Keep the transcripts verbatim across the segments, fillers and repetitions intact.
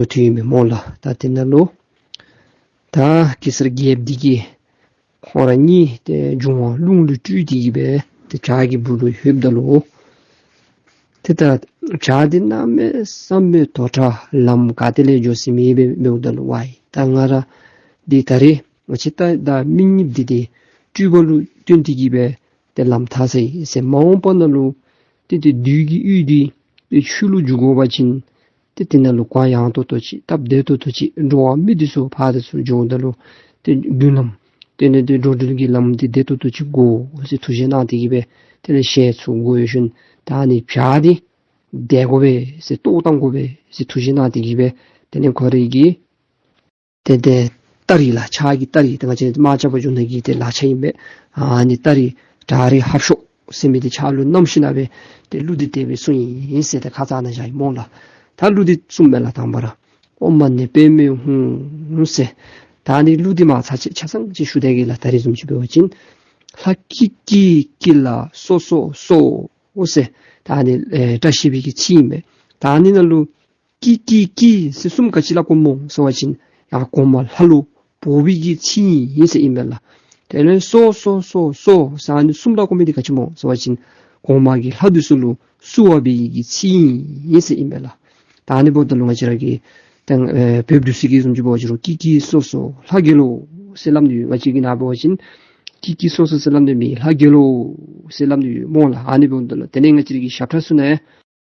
ལུ་ཐུག་ཨིན་པས་སྨོ་ལགས། ད་དེ་ནང་ལུ་ད་གེ་སར་རྒྱལཔོ་འདི་གིས་ཁོང་ར་གཉིས་ཏེ་འབྱུང་བ་རླུང་ལུ་སྤྲུལ་ཏེ་གི་སྦེ་ཏེ་བྱག་གི་སྦུག་ལུ་ལྷོདཔ་ད་ལུ་ཏེ་ད་བྱག་འདི་གནམ་མེད་ས་མེད་དོག་དྲགས་ལམ་ག་ཏེ་ལས་འགྱོ་ས་མེདཔ་སྦེ་འབདཝ་ད་ལུ་ཝའི་ད་ང་ར་འདི་ད་རེས་ང་བཅས་ད་ད་མི་གཉིསཔོ་འདི་ཏེ་སྤྲུལ་པ་ལུ་བརྟེན་ཏེ་གི་སྦེ་ཏེ་ལམ་ཐར་ས་ཨིན་ཟེར། མ་འོངས་པ་ནང་ལུ་ཏེ་ཏེ་བདུད་ཀྱི་ཡུལ་འདི་ཏེ་ཆོས་ལུ་འགྱུར་དགོ་པ་ཅིན་ཏེ་དེ་ནང་ལུ་གོ་ཡངས་ཏོག་ཏོ་ཅིག་སྟབས་བདེ་ཏོག་ཏོ་ཅིག་འགྲོ་བ་མི་འདི་ཚུ་ཕར་དང་ཚུར་འགྱོཝ་ད་ལུ་ཏེ་མདུན་ལམ་དེ་ལས་ཏེ་འགྲོ་འགྲུལ་གྱི་ལམ་འདི་བདེ་ཏོག་ཏོ་ཅིག་དགོ་ཟེར་ཐུགས་བཞེད་གནང་སྟེ་གི་སྦེ་དེ་ལས་ཞལ་ཚུ་བགོ་ཡོད་ཞིནམ་ད་ཨ་ནི་བྱག་འདི་བདེ་དགོ་པས་ཟེར་གཏོར་བཏང་དགོ་པས་ཟེར་ཐུགས་བཞེད་གནང་སྟེ་གི་སྦེ་དེ་ལས་ཁོ་རའི་གི་ཏེ་ཏེ་སྟ་རེ་ལགས། ཕྱག་གི་སྟ་རེ་ཏེ་ང་བཅས་དམག་རྐྱབ་པར་འགྱོ་ནི་གི་ཏེ་ལག་ཆས་ཨིན་པས། ཨ་ནི་སྟ་རེ་བྲག་རི་ཧབ་ཤོག་ཟེར་མི་འདི་ཕྱག་ལུ་བསྣམས་ཞིནམ་སྦེ་ཏེ་གླུ་འདི་དེ་སྦེ་གསུངས་ཡི་ཟེར་ཏེ་ཁ་ཙ་ནཱ་བཞག་ཡི་སྨོ་ལགས། ད་གླུ་འདི་གསུངམ་མས་ལགས། དང་པ་ར་ཨོཾ་མ་ཎི་པདྨེ་ཧཱུྃ་ཟེར། ད་ཨ་ནི་གླུ་འདི་མ་ཚར་ཅིག་ཆ་ཚང་ཅིག་ཞུ་སྟེ་གི་ལགས། ད་རེས་བཟུམ་ཅིག་འབད་བ་ཅིན་ལྷ་ཀི་ཀི་ཀི་ལ་སོ་སོ་སོ་ཟེར་ད་ཨ་ནི་ཨེ་བཀྲ་ཤིས་པའི་གི་ཚིག་ཨིན་པས། ད་ཨ་ནི་ནང་ལུ་ཀི་ཀི་ཀི་ཟེར་གསུམ་ག་ཅི་སླབ་དགོཔ་སྨོ་ཟེར་བ་ཅིན་ཡར་གོང་མ་ལྷ་ལུ་འབོ་བའི་གི་ཚིག་ཨིན་ཟེར་ཨིན་པས་ལགས། དེ་ལས་སོ་སོ་སོ་སོ་ཟེར་ཨ་ནི་གསུམ་སླབ་དགོ་མི་འདི་ག་ཅི་སྨོ་ཟེར་བ་ཅིན་གོང་མ་གི་ལྷ་འདི་ཚུ་ལུ་བསུ་བ་འབད་བའི་གི་ཚིག་ཨིན་ཟེར་ཨིན་པས་ལགས། ད་ཨ་ནི་འབདཝ་ད་ལུ་ང་བཅས་ར་གི་ཏེ་ཨེ་བོད་འདི་ཚུ་གི་བཟུམ་ཅིག་འབད་བ་ཅིན་རུང་ཀི་ཀི་སོ་སོ་ལྷ་རྒྱལ་ལོ་ཟེར་སླབ་ནི་ཡོད། ང་བཅས་ཀྱི་ནང་འབད་བ་ཅིན་ཀི་ཀི་སོ་སོ་ཟེར་སླབ་ནི་མེད། ལྷ་རྒྱལ་ལོ་ཟེར་སླབ་ནི་ཡོད་སྨོ་ལགས། ཨ་ནི་འབདཝ་ད་ལུ་དེ་ལས་ང་བཅས་ར་གི་ཞབས་ཁྲ་ཚུ་ནང་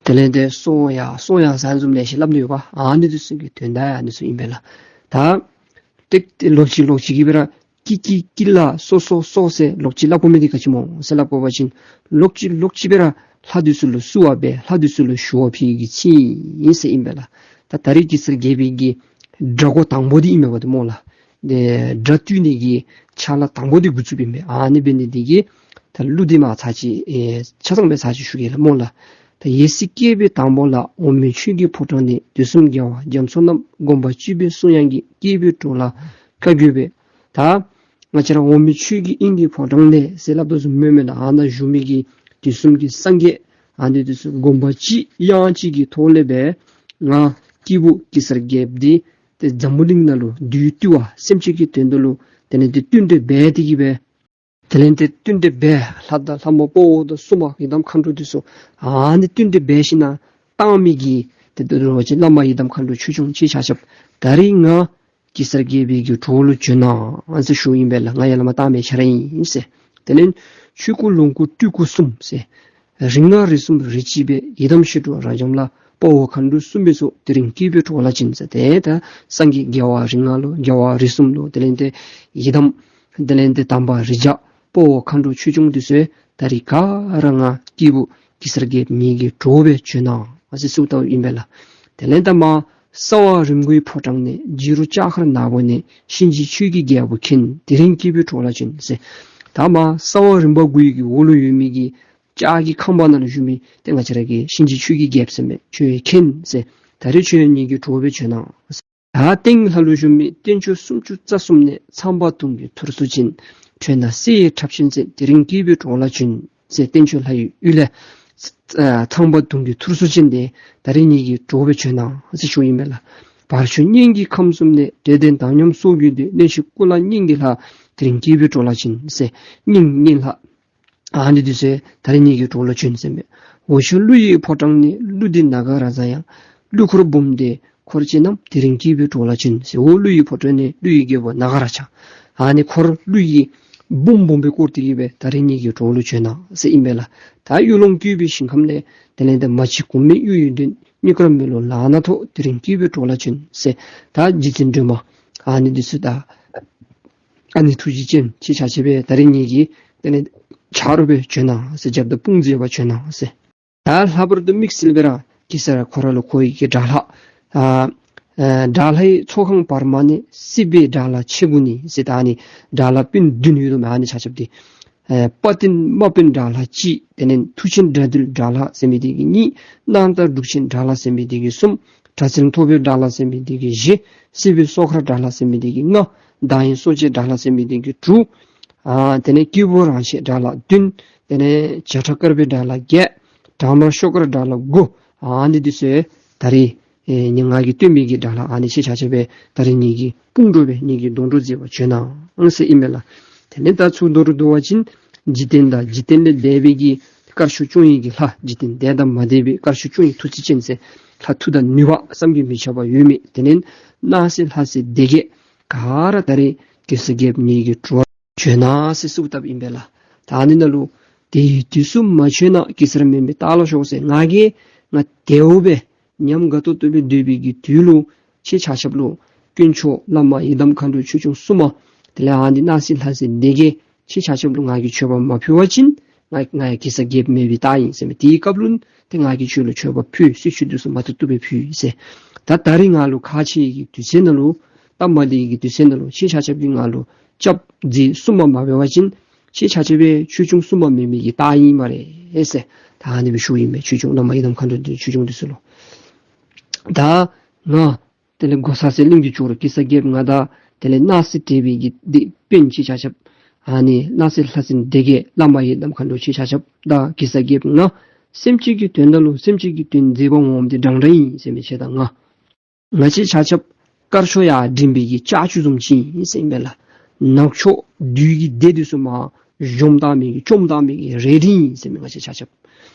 དེ་ལས་ཏེ་སོང་ཡ་སོང་ཡ་ཟེར་བཟུམ་ལེ་ཤ་སླབ་ནི་ཡོད་པ། ཨ་ནི་འདི་ཚུ་གི་དོན་དག་ཨ་ནི་ཚུ་ཨིན་པས་ལགས། ད་ཏེ་ཏེ་ལོག་ཅི་ལོག་ཅི་གི་སྦེ་ར་ཀི་ཀི་ཀི་ལ་སོ་སོ་སོ་ཟེར་ལོག་ཅི་སླབ་དགོ་མི་འདི་ག་ཅི་སྨོ་ཟེར་སླབ་དགོ་པ་ཅིན་ལོག་ཅི་ལོག་ཅི་སྦེ་ར་ལྷ་འདི་ཚུ་ལུ་བསུ་བ་འབད་ལྷ་འདི་ཚུ་ལུ་ཞུ་བ་ཕུལ་གྱི་ཚིག་ཨིན་ཟེར་ཨིན་པས་ལགས། ད་ད་རེས་གེ་སར་རྒྱལ་པོའི་གི་དགྲ་འགོ་དང་པོ་འདི་ཨིན་མས་པ་ཏེ་སྨོ་ལགས། ཏེ་དགྲ་བཏུལ་ནི་གི་ཕྱག་ལཱ་དང་པོ་འདི་འགོ་བཙུགསཔ་ཨིན་མས། ཨ་ནི་འབད་ནི་འདི་གིས་ད་གླུ་འདི་མ་ཚར་ཅིག་ཨེ་ཆ་ཚང་སྦེ་ཚར་ཅིག་ཞུ་གེ་ལགས་སྨོ་ལགས། ད་ཡེ་སྲིད་སྐྱེས་བུ་དང་པོ་ལ། འོག་མིན་ཆོས་ཀྱི་ཕོ་བྲང་ནས། དུས་གསུམ་རྒྱལ་བ་རྒྱ་མཚོ་རྣམས། དགོངས་པ་གཅིག་པའི་གསུང་དབྱངས་ཀྱིས། སྐྱེས་བུའི་གྲོགས་ལ་བཀའ་བརྒྱུད་པའི། ད་ང་བཅས་ར་འོག་མིན་ཆོས་ཀྱི་དབྱིངས་ཀྱི་ཕོ་བྲང་ནས་ཟེར་སླབ་དོ་བཟུམ་མེན་མེན་ན། ཨ་ནཱ་བཞུགས་མི་གི་དུས་གསུམ་གྱི་སངས་རྒྱས་ཨ་ནི་འདི་ཚུ་དགོངས་པ་གཅིག་དབྱངས་གཅིག་གི་ཐོག་ལས་སྦེ་ང་སྐྱེས་བུ་གེ་སར་རྒྱལཔོ་འདི་ཏེ་འཛམ་བུ་གླིང་ནང་ལུ་བདུད་བཏུལ་བ་སེམས་ཅན་གྱི་དོན་དུ་ལུ་དེ་ལས་ཏེ་བསྟུན་ཏེ་འབད་དེ་གི་སྦེ་དེ་ལས་ཏེ་བསྟུན་ཏེ་འབད་ལྷ་དང་ལྷ་མོ་དཔའ་བོ་དང་སྲུང་མ་ཡི་དམ་མཁའ་འགྲོ་འདི་ཚུ་ཨ་ནི་བསྟུན་ཏེ་འབད་ཞིནམ་ལས་བཏང་མི་གི་ཏེ་དོ་རུང་ཅིག་བླ་མ་ཡི་དམ་མཁའ་འགྲོ་ཆོས་སྐྱོང་ཅིག་ཆ་ཁྱབ་ད་རིས་ང་གེ་སར་རྒྱལ་པོའི་གི་གྲོགས་ལུ་བྱོན་གནང་ཟེར་ཞུཝ་ཨིན་པས་ལགས། ང་ཡང་བླ་མ་བཏང་མི་ཆ་ར་ཨིན་ཟེར། དེ་ལས་ཆོས་སྐུ་ལོངས་སྐུ་སྤྲུལ་སྐུ་གསུམ་ཟེར། རིགས་ལྔ་རིགས་གསུམ་རིགས་གཅིག་པའི། ཡི་དམ་ཞི་ཁྲོ་རབ་འབྱམས་ལ། དཔའ་བོ་མཁའ་འགྲོ་སྲུང་མའི་ཚོགས། དེ་རིང་སྐྱེས་བུའི་གྲོགས་ལ་བྱོན་ཟེར། ཏེ་ད་སངས་རྒྱས་རྒྱལ་བ་རིགས་ལྔ་ལུ་རྒྱལ་བ་རིགས་གསུམ་ལུ་དེ་ལས་ཏེ་ཡི་དམ་དེ་ལས་ཏེ་དམ་པ་རིགས་བརྒྱ་དཔའ་བོ་མཁའ་འགྲོ་ཆོས་སྐྱོང་འདི་ཚུ་ད་རིས་ག་ར་ང་སྐྱེས་བུ་གེ་སར་རྒྱལཔོ་ངེ་གི་གྲོགས་སྦེ་བྱོན་གནང་ཟེར་གསོལཝ་བཏབ་ཨིན་པས་ལགས། དེ་ལས་ད་མར་སྲ་བ་རིམ་དགུའི་ཕོ་བྲང་ནས། བྱི་རུ་ལྕགས་མཁར་ནག་པོ་ནས། གཤིན་རྗེ་ཆོས་ཀྱི་རྒྱལ་པོ་མཁྱེན། དེ་རིང་སྐྱེས་བུའི་གྲོགས་ལ་བྱོན་ཟེར། ད་མར་སྲ་བ་རིམ་པ་དགུའི་གི་འོག་ལུ་ཡོད་མི་གི་ལྕགས་ཀྱི་ཁང་པ་ནང་ལུ་བཞུགས་མི་ཏེ་ང་བཅས་ར་གི་གཤིན་རྗེ་ཆོས་ཀྱི་རྒྱལཔོ་ཟེར་མི་ཁྱོད་མཁྱེན་ཟེར། ད་རིས་ཁྱོད་ངེ་གི་གྲོགས་སྦེ་བྱོན་གནང་། ད་སྟེང་ལྷ་ལུ་བཞུགས་མི་སྟེང་ཕྱོགས་སུམ་ཅུ་རྩ་གསུམ་ནས། ཚངས་པ་དུང་གི་ཐོར་ཚུགས་ཅན། ཁྲོས་ནག་བསིལ་བའི་ཁྲབ་ཆེན་ཟེར། དེ་རིང་སྐྱེས་བུའི་གྲོགས་ལ་བྱོན་ཟེར། སྟེང་ཕྱོགས་ལྷ་ཡི་ཡུལ་ལས་ཚངས་པ་དུང་གི་ཐོར་ཚུགས་ཅན་འདི་ད་རིས་ངེ་གི་གྲོགས་སྦེ་བྱོན་གནང་ཟེར་ཞུཝ་ཨིན་པས་ལགས། བར་ཆད་གཉན་གྱི་ཁམས་གསུམ་ནས། བདེ་ལྡན་དྭངས་སྙོམས་སྲོག་གི་འདུན། གནས་གཞི་སྐུ་ལ་སྙིང་གི་ལྷ། དེ་རིང་སྐྱེས་བུའི་གྲོགས་ལ་བྱོན་ཟེར། སྙིང་སྙིང་ལྷ་ཨ་ནི་འདི་ཚུ་ད་རིས་ངེ་གི་གྲོགས་ལ་བྱོན་ཟེར་མས། འོག་ཕྱོགས་ཀླུ་ཡི་ཕོ་བྲང་ནས། ཀླུ་འདི་ནཱ་ག་ར་ཛ་ཡང་། ཀླུ་འཁོར་འབུམ་སྡེ་འཁོར་བཅས་རྣམས། དེ་རིང་སྐྱེས་བུའི་གྲོགས་ལ་བྱོན་ཟེར། འོག་ཀླུ་ཡི་ཕོ་བྲང་ནས་ཀླུ་ཡི་རྒྱལ་པོ་ནཱ་ག་ར་ཛ་ཨ་ནི་འཁོར་ཀླུ་ཡི་འབུམ་འབུམ་སྦེ་བསྐོར་ཏེ་གི་སྦེ་ད་རིས་ངེ་གི་གྲོགས་ལུ་བྱོན་གནང་ཟེར་ཨིན་པས་ལགས། ད་གཡུ་ལོ་བཀོད་པའི་ཞིང་ཁམས་ལས། དེ་ལས་ཏེ་མ་གཅིག་གོང་མའི་གཡུ་ཡི་མདུན། རྙེད་དཀར་མེ་ལོང་ལག་ན་ཐོགས། དེ་རིང་སྐྱེས་བུའི་གྲོགས་ལ་བྱོན་ཟེར། ད་རྗེ་བཙུན་སྒྲོལ་མ་ཨ་ནི་འདི་ཚུ་ད་ཨ་ནི་ཐུགས་རྗེ་ཅན་ཅིག་ཆ་ཁྱབ་སྦེ་ད་རིས་ངེ་གི་དེ་ལས་ཆ་རོགས་སྦེ་བྱོན་གནང་ཟེར། རྒྱབ་དང་དཔུང་མཛད་པར་བྱོན་གནང་ཟེར། ད་ལྷག་པར་དུ་དམིགས་བསལ་སྦེ་ར་གེ་སར་ཁོ་ར་ལུ་ཁོ་གི་དགྲ་ལྷ་ཨ་ཨ་དགྲ་ལྷའི་ཚོགས་ཁང་བར་མ་ནས། སྲིད་པའི་དགྲ་ལྷ་མཆེད་དགུ་ནི་ཟེར། ད་ཨ་ནི་དགྲ་ལྷ་སྤུན་བདུན་ཡོད་དོ་མས། ཨ་ནི་ཆ་ཁྱབ་འདི་ཨེ་དཔའ་བརྟན་དམག་དཔོན་དགྲ་ལྷ་གཅིག། དེ་ལས་མཐུ་ཆེན་དགྲ་འདུལ་དགྲ་ལྷ་ཟེར་མི་འདི་གིས་གཉིས། སྣང་གྲགས་འབྲུག་ཆེན་དགྲ་ལྷ་ཟེར་མི་འདི་གིས་གསུམ། དྲག་རྩལ་མཐོ་པོའི་དགྲ་ལྷ་ཟེར་མི་འདི་གིས་བཞི། སྲིད་པའི་སྲོག་མཁར་དགྲ་ལྷ་ཟེར་མི་འདི་གིས་ལྔ། བདག་ཡིད་གསོ་བྱེད་དགྲ་ལྷ་ཟེར་མི་འདི་གིས་དྲུག། ཨ་དེ་ལས་སྐྱེས་བུ་རང་ཆས་དགྲ་ལྷ་བདུན། དེ་ལས་བྱེ་བྲག་དཀར་པོའི་དགྲ་ལྷ་བརྒྱད། དྲག་དམར་ཤོག་དཀར་དགྲ་ལྷ་དགུ། ཨ་ནི་འདི་ཚུ་ད་རིས་ ཨེ་ནི་ང་གིས་སྟོན་པའི་གི་དགྲ་ལྷ་ཨ་ནི་ཁྱེད་ཆ་ཁྱབ་སྦེ་ད་རིས་ངེ་གི་དཔུང་གྲོགས་སྦེ་ངེ་གི་སྡོང་གྲོགས་མཛད་པར་བྱོན་གནང་ཟེར་ཨིན་མས་ལགས། དེ་ལས་ད་ཚུར་མདོར་བསྡུ་བ་ཅིན་འཇིག་རྟེན་དང་འཇིག་རྟེན་ལས་འདས་པའི་གི་དཀར་ཕྱོགས་སྐྱོང་བའི་གི་ལྷ། འཇིག་རྟེན་འདས་དང་མ་འདས་པའི་དཀར་ཕྱོགས་སྐྱོང་བའི་ཐུགས་རྗེ་ཅན་ཟེར་ལྷ་མཐུ་དང་ནུས་པ་བསམ་གྱིས་མི་ཁྱབ་པ་ཡོད་མི། དེ་ལས་སྣང་སྲིད་ལྷ་སྲིན་སྡེ་བརྒྱད་ག་ར་ད་རིས་གེ་སར་རྒྱལཔོ་ངེ་གི་གྲོགས་བྱོན་གནང་ཟེར་གསོལཝ་བཏབ་ཨིན་པས་ལགས། ད་ཨ་ནི་ནང་ལུ་དེའི་དུས་སུ་མ་བྱོན་ན་གེ་སར་མེན་པའི་རྟགས་ལ་ཤོག་ཟེར། ང་གིས་ང་དལཝ་སྦེ་ཉམས་དགའ་ཏོག་ཏོ་སྦེ་སྡོད་པའི་གི་དུས་ལུ་ཁྱེད་ཆ་ཁྱབ་ལུ་དཀོན་མཆོག་བླ་མ་ཡི་དམ་མཁའ་འགྲོ་ཆོས་སྐྱོང་སྲུང་མ་དེ་ལས་ཨ་ནི་སྣང་སྲིད་ལྷ་སྲིན་སྡེ་བརྒྱད་ཁྱེད་ཆ་ཁྱབ་ལུ་ང་གིས་མཆོད་པ་མ་ཕུལ་བ་ཅིན་ང་ང་ཡང་གེ་སར་རྒྱལཔོ་མེན་པའི་རྟགས་ཨིན་ཟེར་མས། དེའི་སྐབས་ལུ་ཏེ་ང་གིས་ཁྱོད་ལུ་མཆོད་པ་ཕུལ། གསོལ་མཆོད་འདི་ཚུ་མ་ཐུབ་ཐུབ་སྦེ་ཕུལ་ཟེར། ད་ད་རིས་ང་ལུ་ཁག་ཆེ་བའི་གི་དུས་ཚོད་ནང་ལུ་སྟབས་མ་བདེ་བའི་གི་དུས་ཚོད་ནང་ལུ་ཁྱེད་ཆ་ཁྱབ་ཀྱིས་ང་ལུ་སྐྱབས་མཛད་སྲུང་མ་མ་འབད་བ་ཅིན་ཁྱེད་ཆ་ཁྱབ་སྦེ་ཆོས་སྐྱོང་སྲུང་མ་མེན་མི་གི་རྟགས་ཨིན་སྨ་རེ་ཟེར། ད་ཨ་ནི་སྦེ་ཞུཝ་ཨིན་མས། ཆོས་སྐྱོང་བླ་མ་ཡི་དམ་མཁའ་འགྲོ་འདི་ཆོས་སྐྱོང་འདི་ཚུ་ལུ། ད་ང་དེ་ལས་འགོག་ས་ཟེར་གླིང་གི་ཇོ་རུ་གེ་སར་རྒྱལཔོ་ང་དང་དེ་ལས་སྣང་སྲིད་བྲལ་བའི་གི་དེ་དཔོན་ཁྱེད་ཆ་ཁྱབ་ཨ་ནི་སྣང་སྲིད་ལྷ་སྲིན་སྡེ་བརྒྱད་བླ་མ་ཡི་དམ་མཁའ་འགྲོ་ཁྱེད་ཆ་ཁྱབ་དང་གེ་སར་རྒྱལཔོ་ང་སེམས་ཅན་གྱི་དོན་དག་ལུ་སེམས་ཅན་གྱི་དོན་མཛད་པར་འོངམ་དེ་འདྲན་འདྲ་ཨིན་ཟེར་མས། ཁྱེད་དང་ང་ང་ཁྱེད་ཆ་ཁྱབ་དཀར་ཕྱོགས་ཡར་འདྲེན་པའི་གི་ལྕགས་ཀྱུ་བཟུམ་ཅིག་ཨིན་ཟེར་ཨིན་པས་ལགས། ནག་ཕྱོགས་བདུད་ཀྱི་སྡེ་འདི་ཚུ་མར་གཞོམ་བཏང་མི་གི་བཅོམ་བཏང་མི་གི་རལ་གྲི་ཨིན་ཟེར་མས། ང་ཁྱེད་ཆ་ཁྱབ་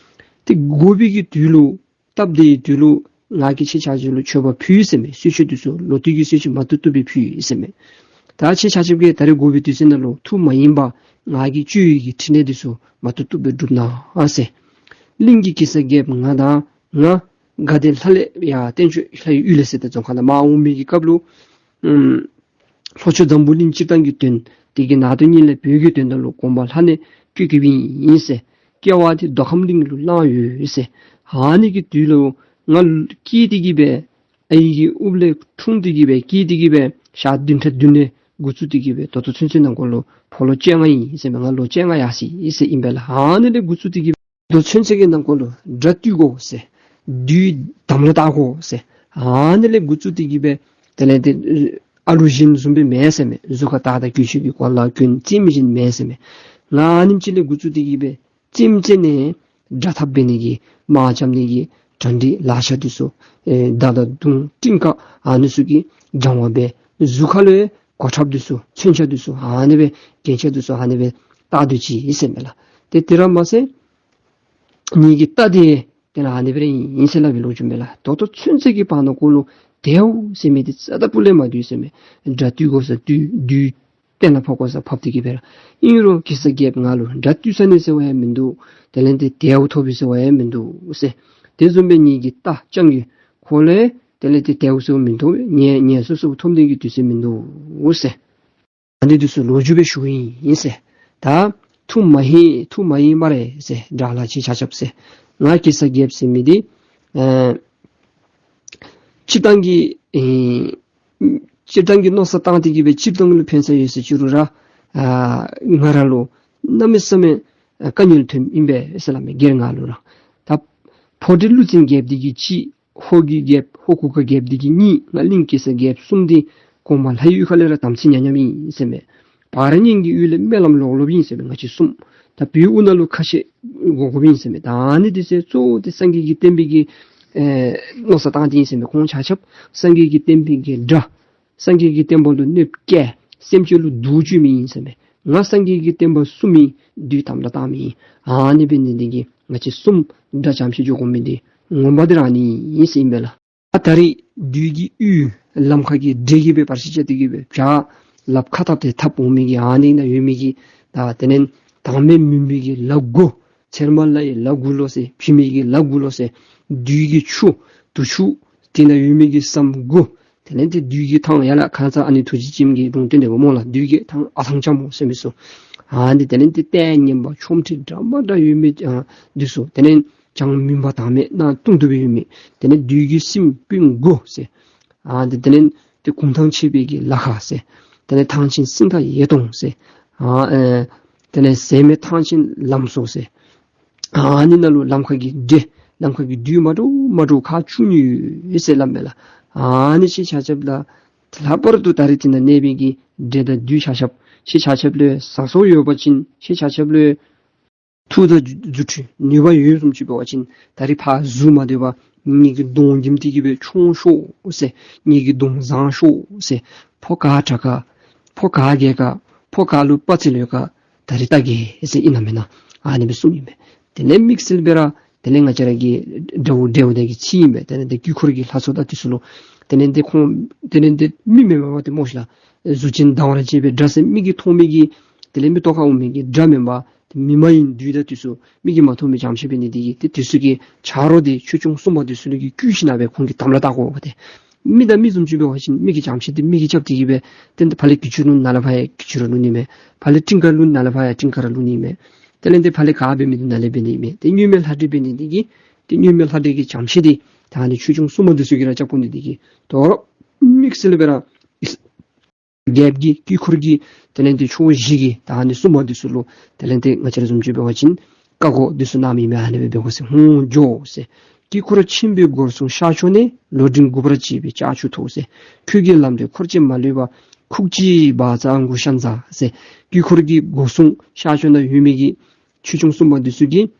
ཏེ་དགོ་པའི་གི་དུས་ལུ་སྟབས་བདེའི་དུས་ལུ་ང་གིས་ཁྱེད་ཆ་ཁྱབ་ལུ་མཆོད་པ་ཕུལ་ཟེར་མས། གསོལ་མཆོད་འདི་ཚུ་ལོ་དུས་ཀྱི་གསོལ་མཆོད་མ་ཐུབ་ཐུབ་སྦེ་ཕུལ་ཟེར་མས། ད་ཁྱེད་ཆ་ཁྱབ་ཀྱིས་ད་རིས་དགོ་པའི་དུས་ཚོད་ནང་ལུ་ཐུགས་མ་ཡེངས་པར་ང་གིས་བཅོལ་བའི་གི་ཕྲིན་ལས་འདི་ཚུ་མ་ཐུབ་ཐུབ་སྦེ་སྒྲུབ་གནང་ཟེར། གླིང་གི་གེ་སར་རྒྱལཔོ་ང་དང་ང་དགའ་ལྡན་ལྷ་ལས་ཡར་བསྟན་བཅོས་ལྷ་ཡི་ཡུལ་ལས་ཟེར་ཏེ་རྫོང་ཁ་ནང་མར་འོང་མི་གི་སྐབས་ལུ་ཨམ་ལྷོ་ཕྱོགས་འཛམ་བུ་གླིང་སྤྱིར་བཏང་གི་དོན་དེ་གི་ནང་དོན་ཉིད་ལས་བོད་ཀྱི་དོན་དག་ལུ་དགོངས་པ་ལྷག་ནས་བསྐྱེད་བསྐྱེདཔ་ཨིན་ཟེར། སྐྱེ་བ་དེ་མདོ་ཁམས་གླིང་ལུ་བླངས་ཡོད་ཟེར། ཨ་ནི་གི་དུས་ལུ་ང་སྐྱེས་ཏེ་གི་སྦེ་ཨའི་གི་དབུགས་ལས་འཁྲུངས་ཏེ་གི་སྦེ་སྐྱེས་ཏེ་གི་སྦེ་ཞག་བདུན་ཕྲག་བདུན་ལས་འགོ་བཙུགས་ཏེ་གི་སྦེ་ད་ལྟོ་ཚུན་ཚོད་ནང་འཁོད་ལུ་ཕོ་ལོ་བཅོ་ལྔ་ཨིན་ཟེར་མས། ང་ལོ་བཅོ་ལྔ་ཡར་སོ་ཡི་ཟེར་ཨིན་པས་ལགས། ཨ་ནི་ལས་འགོ་བཙུགས་ཏེ་གི་སྦེ་ད་ལྟོ་ཚུན་ཚོད་ཀྱི་ནང་འཁོད་ལུ་དགྲ་བཏུལ་དགོ་ཟེར། བདུད་དམ་ལ་བཏགས་དགོ་ཟེར། ཨ་ནི་ལས་འགོ་བཙུགས་ཏེ་གི་སྦེ་དེ་ལས་ཏེ་ཨ་ལུ་གཞན་བཟུམ་སྦེ་མེན་ཟེར་མས། གཟུགས་ཁར་དར་དང་གོས་ཆེན་གྱི་གོ་ལ་གྱོན་རྩེདམོ་བཞིན་མེན་ཟེར་མས། ང་ཨ་ནེམ་ཅིག་ལས་འགོ་བཙུགས་ཏེ་གི་སྦེ་རྩེདམོ་རྩེ་ནི་དགྲ་འཐབ་འབད་ནི་གི་དམག་རྐྱབ་ནི་གི་གྲ་སྒྲིག་ལག་ཆས་འདི་ཚུ་ཨེ་མདའ་དང་མདུང་སྤྲིན་དཀར་ཨ་ནི་ཚུ་གིས་སྦྱང་བ་འབད། གཟུགས་ཁ་ལུ་གོ་ཁྲབ་འདི་ཚུ་མཚོན་ཆ་འདི་ཚུ་ཨ་ནི་སྦེ་རྒྱན་ཆ་འདི་ཚུ་ཨ་ནི་སྦེ་བཏགས་སྡོད་ཅི་ཟེར་མས་ལགས། ཏེ་དེ་ར་མ་ཚད་ངེ་གི་རྟ་འདི་དེ་ལས་ཨ་ནི་སྦེ་ར་ཨིན་ཟེར་སླབ་པའི་ལོ་རྒྱུས་མས་ལགས། ད་ལྟོ་ཚུན་ཚོད་ཀྱི་བར་ན་འཁོད་ལུ་དལཝ་ཟེར་མི་འདི་རྩ་དང་སྤུ་ལས་མ་བཏུལ་ཟེར་མས། དགྲ་བཏུལ་དགོ་ཟེར་བཏུལ། བདུད་གཏན་ལ་ཕབ་དགོ་ཟེར་ཕབ་སྟེ་གི་སྦེ་ར། ཨིན་རུང་གེ་སར་རྒྱལཔོ་ང་ལུ་དགྲ་བཏུལ་ཚར་ནི་ཟེར་བ་ཡང་མིན་འདུག། དེ་ལས་ཏེ་དལཝ་ཐོབ་པའི་ཟེར་བ་ཡང་མིན་འདུག་ཟེར། དེ་བཟུམ་སྦེ་ངེ་གི་རྟ་རྐྱང་རྒོད་ཁོ་ལས་དེ་ལས་ཏེ་དལཝ་ཟེར་མིན་འདུག། ངལ་ངལ་གསོ་ཟེར་ཐོབ་ནི་གི་དུས་ཚོད་མིན་འདུག་ཟེར། ཨ་ནི་འདི་ཚུ་ལོ་རྒྱུས་སྦེ་ཞུཝ་ཨིན་ཟེར། ད་ཐུགས་མ་ཡེངས་ཐུགས་མ་ཡེངས་སྨ་རེ་ཟེར། དགྲ་ལྷ་ཁྱེད་ཆ་ཁྱབ་ཟེར། ང་གེ་སར་རྒྱལཔོ་ཟེར་མི་འདི་ཨེ་སྤྱིར་བཏང་གི་ཨེ་སྤྱིར་བཏང་གི་མནོ་བསམ་བཏང་སྟེ་གི་སྦེ་སྤྱིར་བཏང་ལུ་ཕན་ས་ཡོད་ཟེར་ཅི་རུང་ར་ཨ་ང་ར་ལུ་གནམ་མེད་ས་མེད་དཀའ་ངལ་ཐོནམ་ཨིན་པས་ཟེར་སླབ་མས་སྒེར་ང་ལུ་ར། ད་ཕོ་འདྲེ་ཀླུ་བཙན་རྒྱལཔོ་འདི་གིས་གཅིག། ཧོར་གྱི་རྒྱལཔོ་ཧོར་གུར་དཀར་རྒྱལཔོ་འདི་གིས་གཉིས། ང་གླིང་གེ་སར་རྒྱལཔོ་གསུམ་འདི་གོང་མ་ལྷ་ཡུལ་ཁ་ལས་ར་དམ་ཚིག་ཉམས་ཉམས་ཨིན་ཟེར་མས། བར་གཉན་གྱི་ཡུལ་ལས་སྨོན་ལམ་ལོག་ལོགཔ་ཨིན་ཟེར་མས། ང་བཅས་གསུམ། ད་བོད་དབུ་ནང་ལུ་ཁ་ཤས་འགོ་དགོཔ་ཨིན་ཟེར་མས། ད་ཨ་ནི་འདི་ཚུ་གཙོ་བོ་འདི་སངས་རྒྱས་ཀྱི་བསྟན་པའི་གི་ཨེ་མནོ་བསམ་བཏང་སྟེ་ཨིན་ཟེར་མས། ཁོང་ཆ་ཁྱབ་སངས་རྒྱས་ཀྱི་བསྟན་པའི་གི་དགྲ། སངས་རྒྱས་ཀྱི་བསྟན་པ་ལུ་གནོདཔ་བཀལ། སེམས་ཅན་ལུ་སྡུག་བཅུག་མི་ཨིན་ཟེར་མས། ང་སངས་རྒྱས་ཀྱི་བསྟན་པ་སྲུང་མི་བདུད་དམ་ལ་བཏགས་མི་ཨིན། ཨ་ནི་འབད་ནི་འདི་གིས་ང་བཅས་གསུམ་དགྲ་འཇམ་ཤིང་འགྱོ་དགོ་མི་འདི་ངོ་མ་འདི་ར་ཨ་ནི་ཨིན་ཟེར་ཨིན་པས་ལགས། ཨ་ད་རེས་བདུད་ཀྱི་ཡུལ་ལམ་ཁ་གི་འདྲེ་གིས་སྦེ་བར་ཆད་རྐྱབ་སྟེ་གི་སྦེ་བྱ་ལགཔ་ཁ་བཏབ་སྟེ་འཐབ་འོང་མི་གི་ཨ་ནི་ནང་ཡོད་མི་གི་ད་དེ་ལས་དྭངས་མའི་མུན་པའི་གི་ལ་དགུ། ཚེར་མ་ལ་ཡི་ལ་དགུ་ལོ་ཟེར། བྱེ་མའི་གི་ལ་དགུ་ལོ་ཟེར། བདུད་ཀྱི་ཆུ་དུག་ཆུ་དེ་ནང་ཡོད་མི་གི་སྲམ་དགུ། དེ་ལས་ཏེ་བདུད་ཀྱི་ཐང་ཡར་ལས་ཁ་ཙ་ཨ་ནི་ཐུགས་རྗེ་ཅན་གྱིས་ལུང་བསྟན་ཏེ་འབདཝ་སྨོ་ལགས། བདུད་ཀྱི་ཐང་ཨ་ཐང་ལྕམ་མོ་ཟེར་མི་ཚུ། ཨ་ནི་དེ་ལས་ཏེ་ལྟས་ངན་པ་ཆོ་འཕྲུལ་འདྲ་མ་འདྲ་ཡོད་མི་ཨ་འདི་ཚུ། དེ་ལས་བྱང་མུན་པ་དྭངས་མའི་ནང་སྟོང་དུ་སྦེ་ཡོད་མི། དེ་ལས་བདུད་ཀྱི་སྲིན་སྤུན་དགུ་ཟེར། ཨ་དེ་དེ་ལས་ཏེ་གུང་ཐང་ཆད་པའི་གི་ལ་ཁ་ཟེར། དེ་ལས་ཐང་ཆེན་སྲིན་ཐང་ཡེ་སྟོང་ཟེར། ཨ་ཨེ་དེ་ལས་ཟད་མེད་ཐང་ཆེན་ལམ་སྲོག་ཟེར། ཨ་ནི་ནང་ལུ་ལམ་ཁ་གི་འདྲེ་ལམ་ཁ་གི་བདུད་མ་འདྲཝ་མ་འདྲཝ་ཁག་བཅུ་གཉིས་ཡོད་ཟེར་སླབ་མས་ལགས། ཨ་ནི་ཁྱེད་ཆ་ཁྱབ་ལ་ལྷག་པར་དུ་ད་རེས་དེ་ནང་གནས་པའི་གི་འདྲེ་དང་བདུད་ཆ་ཁྱབ་ཁྱེད་ཆ་ཁྱབ་ལུ་ཟ་སྲོག་ཡོད་པ་ཅིན་ཁྱེད་ཆ་ཁྱབ་ལུ་ མཐུ་དང་རྫུ་འཕྲུལ་ནུས་པ་ཡོད་བཟུམ་ཅིག་འབད་བ་ཅིན་ད་རིས་ཕར་འཛུལ་མ་སྡོད་པར་ངེ་གི་གདོང་གུ་དེ་གིས་སྦེ་མཆོང་ཤོག་ཟེར། ངེ་གི་གདོང་བཟང་ཤོག་ཟེར། ཕོ་ག་དྲག་ག་ཕོ་ག་རྒས་ག་ཕོ་ག་ལུ་དཔའ་རྩལ་ཡོད་ག་ད་རིས་བལྟ་གེ་ཟེར་ཨིན་ན་མེན་ན། ཨ་ནི་སྦེ་གསུངམ་ཨིན་པས། དེ་ལས་དམིགས་བསལ་སྦེ་ར་དེ་ལས་ང་བཅས་ར་གི་དགྲ་བོ་དགྲ་བོ་དེ་གི་ཚིག་ཨིན་པས། དེ་ལས་དེ་དཀྱིལ་འཁོར་གྱི་ལྷ་ཚོགས་དང་དེ་ཚུ་ལུ་དེ་ལས་དེ་ཁོང་དེ་ལས་དེ་མི་མེན་པ་དེ་སྨོ་ཤིག་ལགས། གཟུགས་ཅན་སྡང་བར་བྱེད་པའི་དགྲ་ཟེར་མིག་གིས་མཐོང་མི་གི་དེ་ལས་མིག་ཏོ་ཁར་འོང་མི་གི་དགྲ་མེན་པ། མི་མ་ཡིན་བདུད་དང་དེ་ཚུ་མིག་གིས་མ་མཐོང་མི་བྱང་ཆུབ་འབད་ནི་དེ་གིས་དེ་དེ་ཚུ་གི་ཆ་རོགས་དེ་ཆོས་སྐྱོང་སྲུང་མ་དེ་ཚུ་ལུ་གིས་བསྐུལ་ཞིནམ་ལས་ཁོང་གིས་དམ་ལ་བཏགས་དགོ་པས་ཏེ། མི་དང་མི་བཟུམ་ཅིག་འབད་བ་ཅིན་མི་གིས་བྱང་ཆུབ་དེ་མི་གིས་རྐྱབ་དེ་གིས་སྦེ་དེ་ཕར་ལས་གྱི་ཅུང་ལུ་ནཱ་ལས་ཕར་ཡང་གྱི་ཅུང་ར་ལུ་ནི་མས། ཕར་ལས་སྤྲིན་དཀར་ལུ་ནཱ་ལས་ཕར་ཡང་སྤྲིན་དཀར་ར་ལུ་ནི་མས། དེ་ལས་དེ་ཕར་ལས་ག་འབད་མི་འདི་ནཱ་ལས་འབད་ནི་མས། དེ་གཉུག་མའི་ལྷ་འདྲེ་འབད་ནི་དེ་གིས་དེ་གཉུག་མའི་ལྷ་འདྲེ་གི་བྱང་ཆུབ་དེ་ད་ནི་ཆོས་སྐྱོང་སྲུང་མ་དེ་ཚུ་གིས་ར་རྐྱབ་དགོ་ནི་དེ་གིས་དོ་རུང་དམིགས་བསལ་སྦེ་ར་རྒྱལཔོ་གི་དཀྱིལ་འཁོར་གྱི་དེ་ལས་དེ་ཕྱོགས་བཞི་གི་ད་ནི་སྲུང་མ་དེ་ཚུ་ལུ་དེ་ལས་དེ་ང་བཅས་ར་བཟུམ་ཅིག་འབད་བ་ཅིན་བཀའ་བསྒོ་དེ་ཚུ་གནངམ་ཨིན་མས། ཨ་ནི་སྦེ་འབད་དགོ་ཟེར། ཧཱུྃ་ཇོ་ཟེར། དཀྱིལ་འཁོར་ཆེན་པོའི་སྒོ་སྲུང་ཤར་ཕྱོགས་ནས། ལོག་འདྲེན་འགུགས་པར་བྱེད་པའི་ལྕགས་ཀྱུ་ཐོགས་ཟེར། ཁྱོད་ཀྱི་ལམ་འདྲེ་འཁོར་བཅས་མ་ལུས་པ། ཁུག་ཅིག་བཛྲ་གུ་ཤཱན་ཛ་ཟེར། དཀྱིལ་འཁོར་གྱི་སྒོ་སྲུང་ཤར་ཕྱོགས་ན་ཡོད་མི་གི་ཆོས་སྐྱོང་སྲུང་མ་དེ་ཚུ་གིས་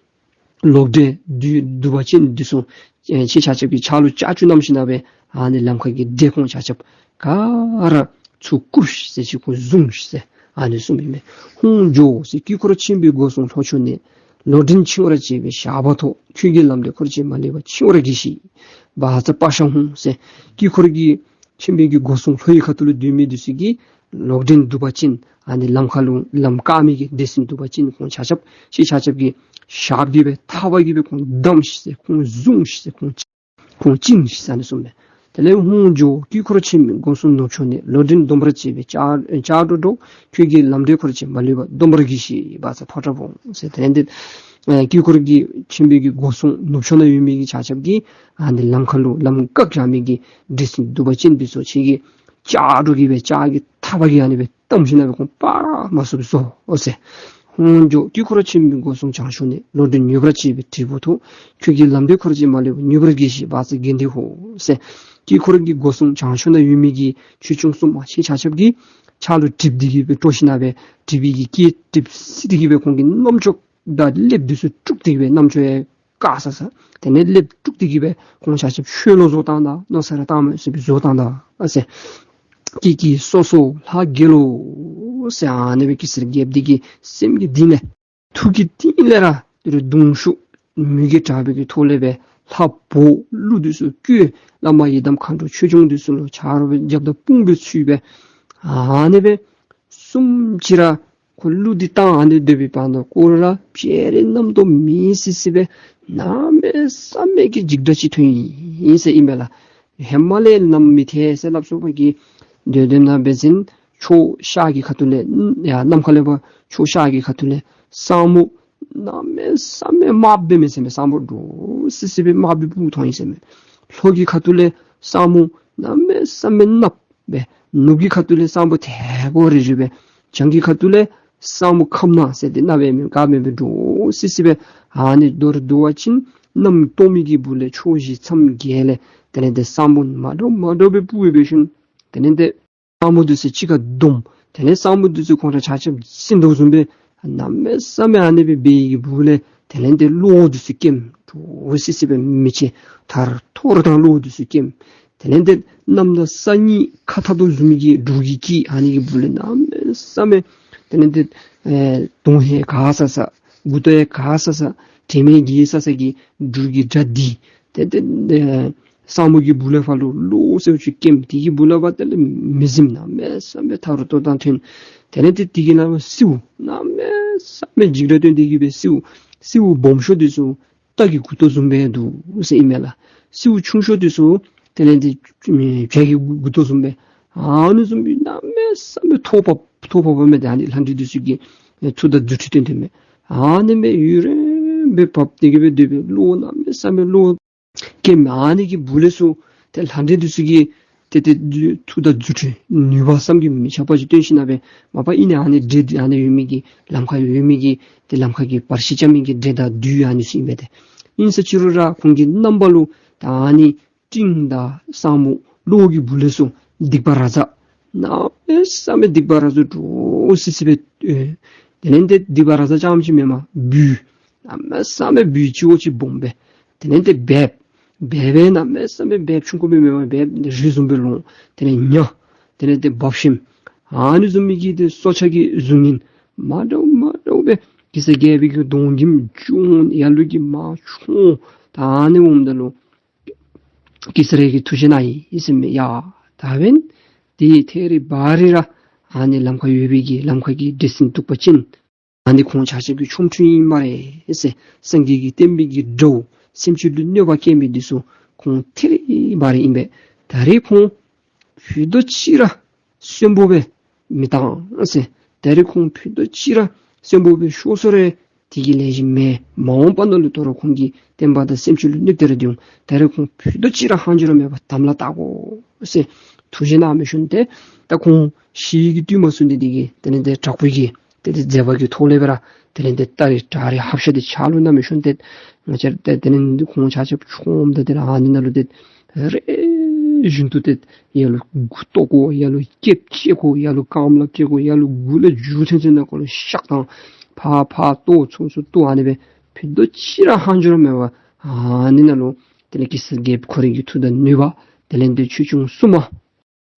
ལོག་འདྲེན་བདུད་གདུག་པ་ཅན་དེ་ཚུ་ཨེ་ཁྱེད་ཆ་ཁྱབ་ཀྱི་ཕྱག་ལུ་ལྕགས་ཀྱུ་བསྣམས་ཞིནམ་ལས་ཨ་ནི་ལམ་ཁ་གི་འདྲེ་ཁོང་ཆ་ཁྱབ་ག་ར་ཚུར་བཀུག་ཤིག་ཟེར་ཅིག་ཁོང་བཟུང་ཤིག་ཟེར་ཨ་ནི་གསུངམ་ཨིན་མས། ཧཱུྃ་ཇོ་ཟེར། དཀྱིལ་འཁོར་ཆེན་པོའི་སྒོ་སྲུང་ལྷོ་ཕྱོགས་ནས། ལོག་འདྲེན་འཆིང་བར་བྱེད་པའི་ཞགས་པ་ཐོགས། ཁྱོད་ཀྱི་ལམ་འདྲེ་འཁོར་བཅས་མ་ལུས་པ། འཆིང་བར་གྱིས་ཤིག་བཛྲ་པ་ཤ་ཧཱུྃ་ཟེར། དཀྱིལ་འཁོར་གྱི་ཆེན་པོའི་གི་སྒོ་སྲུང་ལྷོ་ཡི་ཁ་ཐུག་ལུ་སྡོད་མི་དེ་ཚུ་གིས་ལོག་འདྲེན་གདུག་པ་ཅན་ཨ་ནི་ལམ་ཁ་ལུ་ལམ་བཀག་མི་གི་འདྲེ་སྲིན་གདུག་པ་ཅན་ཁོང་ཆ་ཁྱབ་ཁྱེད་ཆ་ཁྱབ་ཀྱི་ཞགས་པ་གིས་སྦེ་ཐག་པ་གིས་སྦེ་ཁོང་བསྡམས་ཤིག་ཟེར། ཁོང་བཟུང་ཤིག་ཟེར། ཁོང་ཁོང་བཅིངས་ཤིག་ཟེར་ཨ་ནི་གསུངམ་མས། དེ་ལས་ཧཱུྃ་ཇོ། དཀྱིལ་འཁོར་ཆེན་པོའི་སྒོ་སྲུང་ནུབ་ཕྱོགས་ནས། ལོག་འདྲེན་སྡོམ་པར་བྱེད་པའི་ལྕགས་ལྕགས་སྒྲོག་སྒྲོགས། ཁྱོད་ཀྱི་ལམ་འདྲེ་འཁོར་བཅས་མ་ལུས་པ། སྡོམ་པར་གྱིས་ཤིག་བཛྲ་ཕོ་ཊ་བོང་ཟེར། དེ་ལས་དེ་ཨེ་དཀྱིལ་འཁོར་གྱི་ཆེན་པོའི་གི་སྒོ་སྲུང་ནུབ་ཕྱོགས་ན་ཡོད་མི་གི་ཆ་ཁྱབ་ཀྱིས་ཨ་ནི་ལམ་ཁ་ལུ་ལམ་བཀག་བཞག་མི་གི་འདྲེ་སྲིན་གདུག་པ་ཅན་དེ་ཚུ་ཁྱེད་ཀྱི་ལྕགས་སྒྲོག་གིས་སྦེ་ལྕགས་ཀྱི་ཐག་པ་གིས་ཨ་ནི་སྦེ་བསྡམས་ཞིནམ་ལས་ཁོང་སྤར་མ་ཚུགསཔ་བཟོ་འོང་ཟེར། ཧཱུྃ་ཇོ། དཀྱིལ་འཁོར་ཆེན་པོའི་སྒོ་སྲུང་བྱང་ཕྱོགས་ནས། ལོག་འདྲེན་མྱོས་པར་བྱེད་པའི་དྲིལ་བུ་ཐོགས། ཁྱོད་ཀྱི་ལམ་འདྲེ་འཁོར་བཅས་མ་ལུས་པ། མྱོས་པར་གྱིས་ཤིག་བཛྲ་གནྡྷེ་ཧོཿཟེར། དཀྱིལ་འཁོར་གྱི་སྒོ་སྲུང་བྱང་ཕྱོགས་ན་ཡོད་མི་གི་ཆོས་སྐྱོང་སྲུང་མ་ཁྱེད་ཆ་ཁྱབ་ཀྱི་ཕྱག་ལུ་གྲིབ་དེ་གིས་སྦེ་དཀྲོལ་ཞིནམ་ལས་གྲིབ་ཀྱི་སྐད་གྲིབ་སིལ་དེ་གིས་སྦེ་ཁོང་གི་རྣམ་ཅོག་དང་ཀླདཔ་དེ་ཚུ་དཀྲུགས་དེ་གིས་སྦེ་རྣམ་ཅོག་ཡང་དཀར་ས་ས། དེ་ལས་ཀླདཔ་དཀྲུགས་དེ་གིས་སྦེ་ཁོང་ཆ་ཁྱབ་འཆོལ་ལོ་བཟོ་བཏང་ད་མནོ་བསམ་ར་བཏང་མི་ཚུགས་པའི་བཟོ་བཏང་ད་ཨ་ཟེར། ཀྱེ་ཀྱེ་སོ་སོ་ལྷ་རྒྱལ་ལོ་ཟེར་ཨ་ནི་སྦེ་གེ་སར་རྒྱལཔོ་དེ་གི་སེམས་ཀྱི་གཏིང་ལས་ཐུགས་ཀྱི་གཏིང་ལས་ར་དེ་རུ་གདུང་ཤུགས་མོས་གུས་དྲག་པོའི་གི་ཐོག་ལས་སྦེ་ལྷ་འབོ་ཀླུ་དེ་ཚུ་བསྐུལ། བླ་མ་ཡི་དམ་མཁའ་འགྲོ་ཆོས་སྐྱོང་དེ་ཚུ་ལུ་ཆ་རོགས་སྦེ་རྒྱབ་དང་དཔུང་སྦེ་ཚུད་སྦེ་ཨ་ནི་སྦེ་གསུམ་ཅིག་ར་ཁོ་ཀླུ་འདི་བཏང་ཨ་ནི་སྡོད་པའི་བར་ན་ཁོ་ར་སྤྱན་རས་རྣམ་རྟོག་མེད་སི་སི་སྦེ་གནམ་མེད་ས་མེད་ཀྱི་འཇིགས་སྐྲག་ཅིག་ཐོན་ཡི་ཟེར་ཨིན་མས་ལགས། ཧེ་མ་ལས་ནམ་མི་ཐེ་ཟེར་སླབ་སོང་པ་གི་སྡོད་སྡོདམ་ན་འབད་བ་ཅིན་ཕྱོགས་ཤར་གྱི་ཁ་ཐུག་ལས་ཡར་ནམ་མཁའ་ལས་ཕར་ཕྱོགས་ཤར་གྱི་ཁ་ཐུག་ལས་ས་སྨུག་གནམ་མེད་ས་མེད་དམརཔོ་སྦེ་མས་ཟེར་མས། ས་སྨུག་འདྲོག་སི་སི་སྦེ་དམརཔོ་སྦེ་སྤུབས་ཐོན་ཡི་ཟེར་མས། ལྷོ་གི་ཁ་ཐུག་ལས་ས་སྨུག་གནམ་མེད་ས་མེད་གནགཔོ་སྦེ། ནུབ་ཀྱི་ཁ་ཐུག་ལས་ས་སྨུག་ཐལ་བོ་རི་རི་སྦེ། བྱང་གི་ཁ་ཐུག་ལས་ས་སྨུག་ཁམ་ནག་ཟེར་དེ་གནགཔོ་མེན་དཀརཔོ་མེན་པར་འདྲོག་སི་སི་སྦེ་ཨ་ནི་མདོར་བསྡུ་བ་ཅིན་གནམ་སྟོང་མི་གི་སྦུག་ལས་ཕྱོགས་བཞི་མཚམས་བརྒྱད་ལས་དེ་ལས་དེ་ས་སྨུག་མ་འདྲཝ་མ་འདྲཝ་སྦེ་སྤུབས་སྦེ་ཞིནམ་དེ་ལས་དེ་ས་སྨུག་དེ་ཚུ་གཅིག་ཁར་བསྡོམས། དེ་ལས་ས་སྨུག་དེ་ཚུ་ཁོང་ར་ཆ་ཁྱབ་བསིལ་དོ་བཟུམ་སྦེ་གནམ་མེད་ས་མེད་ཨ་ནི་སྦེ་འབད་བའི་གི་སྦུག་ལས་དེ་ལས་དེ་གློག་དེ་ཚུ་སྐྱེམས་འདྲོག་སི་སི་སྦེ་མེ་ལྕེ་ཐར་ཐོར་དང་གློག་དེ་ཚུ་སྐྱེམས། དེ་ལས་དེ་གནམ་དང་ས་གཉིས་ཁ་འཐབ་དོ་བཟུམ་གྱི་འབྲུག་གི་སྐད་ཨ་ནི་གི་སྦུག་ལས་གནམ་མེད་ས་མེད་དེ་ལས་དེ་ཨེ་གདོང་ཡང་དགའ་ས་ས་མགུ་ཏོ་ཡང་དགའ་ས་ས་དྲན་མེད་རྒྱལ་ས་ས་གི་འབྲུག་གི་སྒྲ་དེ་དེ་དེ་ཨེ་ས་སྨུག་གི་སྦུག་ལས་ཕར་ལུ་གློག་སེརཔོ་ཅིག་སྐྱེམས། དེ་གི་སྦུག་ལས་ཕར་དེ་ལས་མེ་ཟིམ་གནམ་མེད་ས་མེད་ཐར་ཐོར་དང་ཐོན། དེ་ལས་དེ་དེ་གི་ནང་ལུ་སེརཝ་གནམ་མེད་ས་མེད་འཇིགས་སྐྲག་སྟོན་དེ་གི་སྦེ་སེརཝ་སེརཝ་སྦོམ་ཤོས་དེ་ཚུ་རྟ་གི་མགུ་ཏོ་བཟུམ་སྦེ་འདུག་ཟེར་ཨིན་མས་ལགས། སེརཝ་ཆུང་ཤོས་དེ་ཚུ་དེ་ལས་དེ་བྱ་གི་མགུ་ཏོ་བཟུམ་སྦེ་ཨ་ནི་བཟུམ་སྦེ་གནམ་མེད་ས་མེད་ཐོག་བབས་ཐོག་བབས་པ་མས། དེ་ཨ་ནི་ལྷ་འདྲེ་དེ་ཚུ་གི་མཐུ་དང་རྫུ་འཕྲུལ་སྟོན་དོ་མས། ཨ་ནི་སྦེ་ཡུན་རིངམོ་སྦེ་བབས་དེ་གི་སྦེ་སྡོད་པའི་གློག་གནམ་མེད་ས་མེད་གློག་སྐྱེམས། ཨ་ནི་གི་སྦུག་ལས་ཚུར་ཏེ་ལྷ་འདྲེ་འདི་ཚུ་གིས་ཏེ་ཏེ་མཐུ་དང་རྫུ་འཕྲུལ་ནུས་པ་བསམ་གྱིས་མི་ཁྱབ་པ་ཅིག་སྟོན་ཞིནམ་ལས་མ་པ་ཨིན་ན་ཨ་ནི་འདྲེ་ཨ་ནི་ཡོད་མི་གི་ལམ་ཁར་ཡོད་མི་གི་ཏེ་ལམ་ཁ་གི་བར་ཆད་རྐྱབ་མི་གི་འདྲེ་དང་བདུད་ཨ་ནི་ཚུ་ཨིན་པས་ཏེ། ཨིན་ཟེར་ཅི་རུང་ར་ཁོང་གི་རྣམ་པ་ལུ་ད་ཨ་ནི་སྤྲིན་དང་ས་སྨུག་གློག་གི་སྦུག་ལས་ཚུར་སྡིག་པ་ར་ཛ་གནམ་མེད་ས་མེད་སྡིག་པ་ར་ཛ་འདྲོག་སི་སི་སྦེ་ཨེ་དེ་ལས་ཏེ་སྡིག་པ་ར་ཛ་རྐྱངམ་ཅིག་མེན་པར་སྦུལ་ གནམ་མེད་ས་མེད་སྦུལ་ཅིག་འོ་ཅིག་སྦོམ་སྦེ། དེ་ལས་ཏེ་སྦལཔ། སྦལཔ་སྦེ་གནམ་མེད་ས་མེད་སྦལཔ་ཆུང་ཀུ་སྦེ་མེན་པར་སྦལཔ་རི་བཟུམ་སྦེ་ལོང་། དེ་ལས་ཉ། དེ་ལས་ཏེ་འབག་ཤིམ། ཨ་ནི་བཟུམ་མའི་གི་ཏེ་སྲོག་ཆགས་ཀྱི་གཟུགས་བརྙན་མ་འདྲཝ་མ་འདྲཝ་སྦེ་གེ་སར་རྒྱལ་པོའི་གི་གདོང་གི་མཇུག་ཡ་ལུ་གིས་མར་མཆོངས། ད་ཨ་ནི་འོངམ་ད་ལུ་གེ་སར་གྱིས་ཐུགས་བཞེད་གནང་ཡི་ཟེར་མས། ཡ་ད་འབདན་དེ་ཐད་རི་བ་རི་ར་ཨ་ནི་ལམ་ཁར་ཡོད་པའི་གི་ལམ་ཁར་གྱི་འདྲེ་སྲིན་གདུག་པ་ཅན་ཨ་ནི་ཁོང་ཆ་ཁྱབ་ཀྱི་ཆོ་འཕྲུལ་ཨིན་སྨ་རེ་ཟེར། སངས་རྒྱས་ཀྱི་བསྟན་པའི་གི་དགྲ་བོ་སེམས་ཅན་ལུ་གནོད་པ་བསྐྱལ་མི་འདི་ཚུ་ཁོང་ཐད་རི་བ་རི་ཨིན་པས། ད་རེས་ཁོང་ཕུད་རྡོག་གཅིག་ར་གསོན་པོ་སྦེ་མི་བཏང་ཟེར། ད་རེས་ཁོང་ཕུད་རྡོག་གཅིག་ར་གསོན་པོ་སྦེ་ཤོར་སོང་རུང་དེ་གིས་ལེགས་ཤོམ་མེན། མ་འོངས་པ་ནང་ལུ་དོ་རུང་ཁོང་གིས་བསྟན་པ་དང་སེམས་ཅན་ལུ་གནོདཔ་དེ་ར་འབྱུང་། ད་རེས་ཁོང་ཕུད་རྡོག་གཅིག་ར་ལྷག་འཕྲོ་ར་མེད་པར་དམ་ལ་བཏགས་དགོ་ཟེར་ཐུགས་བཞེད་གནང་མི་ཤུལ་ཏེ་ད་ཁོང་ཤི་གི་དུས་མ་སོང་ནི་དེ་གིས་དེ་ལས་ཏེ་དྲག་པོའི་གི་དེ་ལས་མཛད་པ་གི་ཐོག་ལས་སྦེ་ར་དེ་ལས་ཏེ་སྟ་རེ་བྲག་རི་ཧབ་ཤ་དེ་ཕྱག་ལུ་གནང་མི་ཤུལ་ཏེ་ང་བཅས་ར་ཏེ་དེ་ལས་ཁོང་ཆ་ཁྱབ་མཆོངམ་ད་དེ་ལས་ཨ་ནི་ནང་ལུ་ཏེ་རེ་བཞིན་དུ་ཏེ་ཡ་ལུ་མགུ་བཏོག་དགོ། ཡ་ལུ་སྐེདཔ་བཅད་དགོ། ཡ་ལུ་རྐངམ་ལགཔ་བཅད་དགོ། ཡ་ལུ་མགུ་ལས་མཇུག་ཚུན་ཚོད་ནང་འཁོད་ལུ་གཤག་བཏང་། ཕར་ཕར་བཏོག་ཚུར་ཚུར་བཏོག། ཨ་ནི་སྦེ་ཕུད་རྡོག་གཅིག་ར་ལྷག་འཕྲོ་ར་མེད་པར་ཨ་ནི་ནང་ལུ་དེ་ལས་གེ་སར་རྒྱལཔོ་ཁོ་རའི་གི་མཐུ་དང་ནུས་པ་དེ་ལས་ཏེ་ཆོས་སྐྱོང་སྲུང་མ་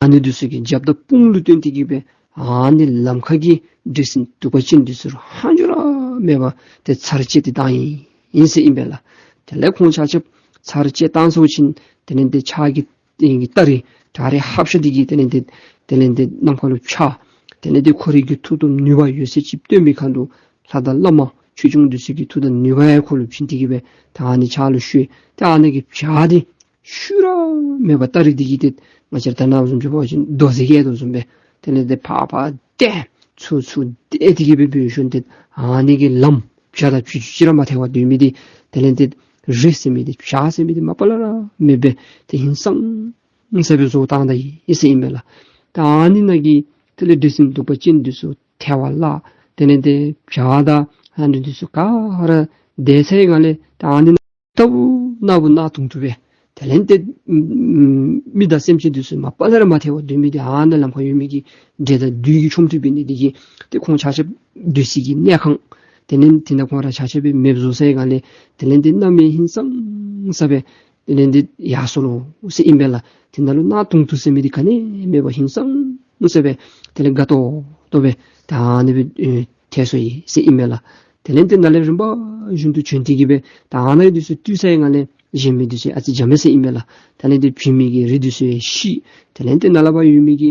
ཨ་ནི་འདི་ཚུ་གི་རྒྱབ་དང་དཔུང་ལུ་བརྟེན་ཏེ་གིས་སྦེ་ཨ་ནི་ལམ་ཁ་གི་འདྲེ་སྲིན་གདུག་པ་ཅན་འདི་ཚུ་ལྷག་འཕྲོ་ར་མེད་པར་ཏེ་ཚར་བཅད་དེ་བཏང་ཡི་ཟེར་ཨིན་པས་ལགས། དེ་ལས་ཁོང་ཆ་ཁྱབ་ཚར་བཅད་བཏང་ཚར་བ་ཅིན་དེ་ལས་ཏེ་ཕྱག་གི་སྟེང་གི་སྟ་རེ་བྲག་རི་ཧབ་ཤ་དེ་གིས་དེ་ལས་ཏེ་དེ་ལས་ཏེ་ནམ་མཁའ་ལུ་འཕྱར། དེ་ལས་ཏེ་ཁོ་རའི་གི་མཐུ་སྟོབས་ནུས་པ་ཡོད་ཚད་ཅིག་སྟོན་པའི་ཁར་ལུ་ལྷ་དང་བླ་མ་ཆོས་སྐྱོང་འདི་ཚུ་གི་མཐུ་དང་ནུས་པ་ཡང་ཁོ་ལུ་བྱིན་ཏེ་གིས་སྦེ་ད་ཨ་ནི་ཕྱག་ལུ་ཞུ། ཏེ་ཨ་ནི་གི་བྱག་དེ་ཤུལ་ར་མེད་པར་སྟ་རེ་དེ་གིས་ཏེ་ང་བཅས་ར་ད་ནཱ་བཟུམ་ཅིག་འབད་བ་ཅིན་རྡོ་རྗེ་སྐད་དོ་བཟུམ་སྦེ་དེ་ལས་ཏེ་ཕར་ཕར་ཏེ་ཚུར་ཚུར་ཏེ་དེ་གིས་སྦེ་འབད་ཤུལ་ཏེ་ཨ་ནི་གི་ལམ་བྱ་དང་བྱི་ཅུང་ཅིག་ར་མ་ཐལ་བར་སྡོད་མི་དེ་དེ་ལས་ཏེ་རི་ཟེར་མི་དེ་བྱག་ཟེར་མི་དེ་མ་པ་ལས་ར་མེདཔ་སྦེ་ཏེ་ཧིང་སངས་ས་སྦེ་བཟོ་བཏང་ད་ཡི་ཟེར་ཨིན་པས་ལགས། ད་ཨ་ནི་ནང་གི་དེ་ལས་འདྲེ་སྲིན་གདུག་པ་ཅན་འདི་ཚུ་ཐལ་བར་བརླག། དེ་ལས་ཏེ་བྱ་དང་ཨ་ནི་འདི་ཚུ་ག་ར་འདས་ཚར་བའི་སྒང་ལས་ད་ཨ་ནི་ལྟ་བུ་ན་བུ་ན་དུང་དུ་སྦེ་དེ་ལས་ཏེ་མི་དང་སེམས་ཅན་འདི་ཚུ་མ་པ་ལས་ར་མ་ཐལ་བར་སྡོད་མི་དེ་ཨ་ནཱ་ལམ་ཁར་ཡོད་མི་གི་འདྲེ་དང་བདུད་ཀྱི་ཆོ་འཕྲུལ་འབད་ནི་དེ་གིས་ཏེ་ཁོང་ཆ་ཁྱབ་སྡོད་སའི་གི་གནས་ཁང་དེ་ལས་ཏེ་ནཱ་ཁོང་ར་ཆ་ཁྱབ་སྦེ་མེདཔ་བཟོ་ཚར་བའི་སྒང་ལས་དེ་ལས་ཏེ་གནམ་མེད་ཧིང་སངས་ས་སྦེ་དེ་ལས་ཏེ་ཡར་སོ་ནུག་ཟེར་ཨིན་པས་ལགས། དེ་ནང་ལུ་ན་དུང་དུ་ཟེར་མི་དེ་ག་ནི་མེད་པར་ཧིང་སངས་ས་སྦེ་དེ་ལས་དགའ་ཏོག་ཏོ་སྦེ་ད་ཨ་ནི་སྦེ་ཨེ་ཐལ་སོ་ཡི་ཟེར་ཨིན་པས་ལགས། དེ་ལས་ཏེ་ནཱ་ལས་རིམ་པ་བཞིན་དུ་བྱོན་ཏེ་གིས་སྦེ་ད་ཨ་ནི་འདི་ཚུ་བཏུལ་ཚར་བའི་སྒང་ལས་གཞན་མི་འདི་ཚུ་ཨ་ཙི་འཇམ་མས་ཟེར་ཨིན་པས་ལགས། དེ་ལས་ཏེ་བྱི་མི་གི་རིགས་འདི་ཚུ་ཡང་ཤི། དེ་ལས་ཏེ་ནཱ་ལས་ཕར་ཡོད་མི་གི་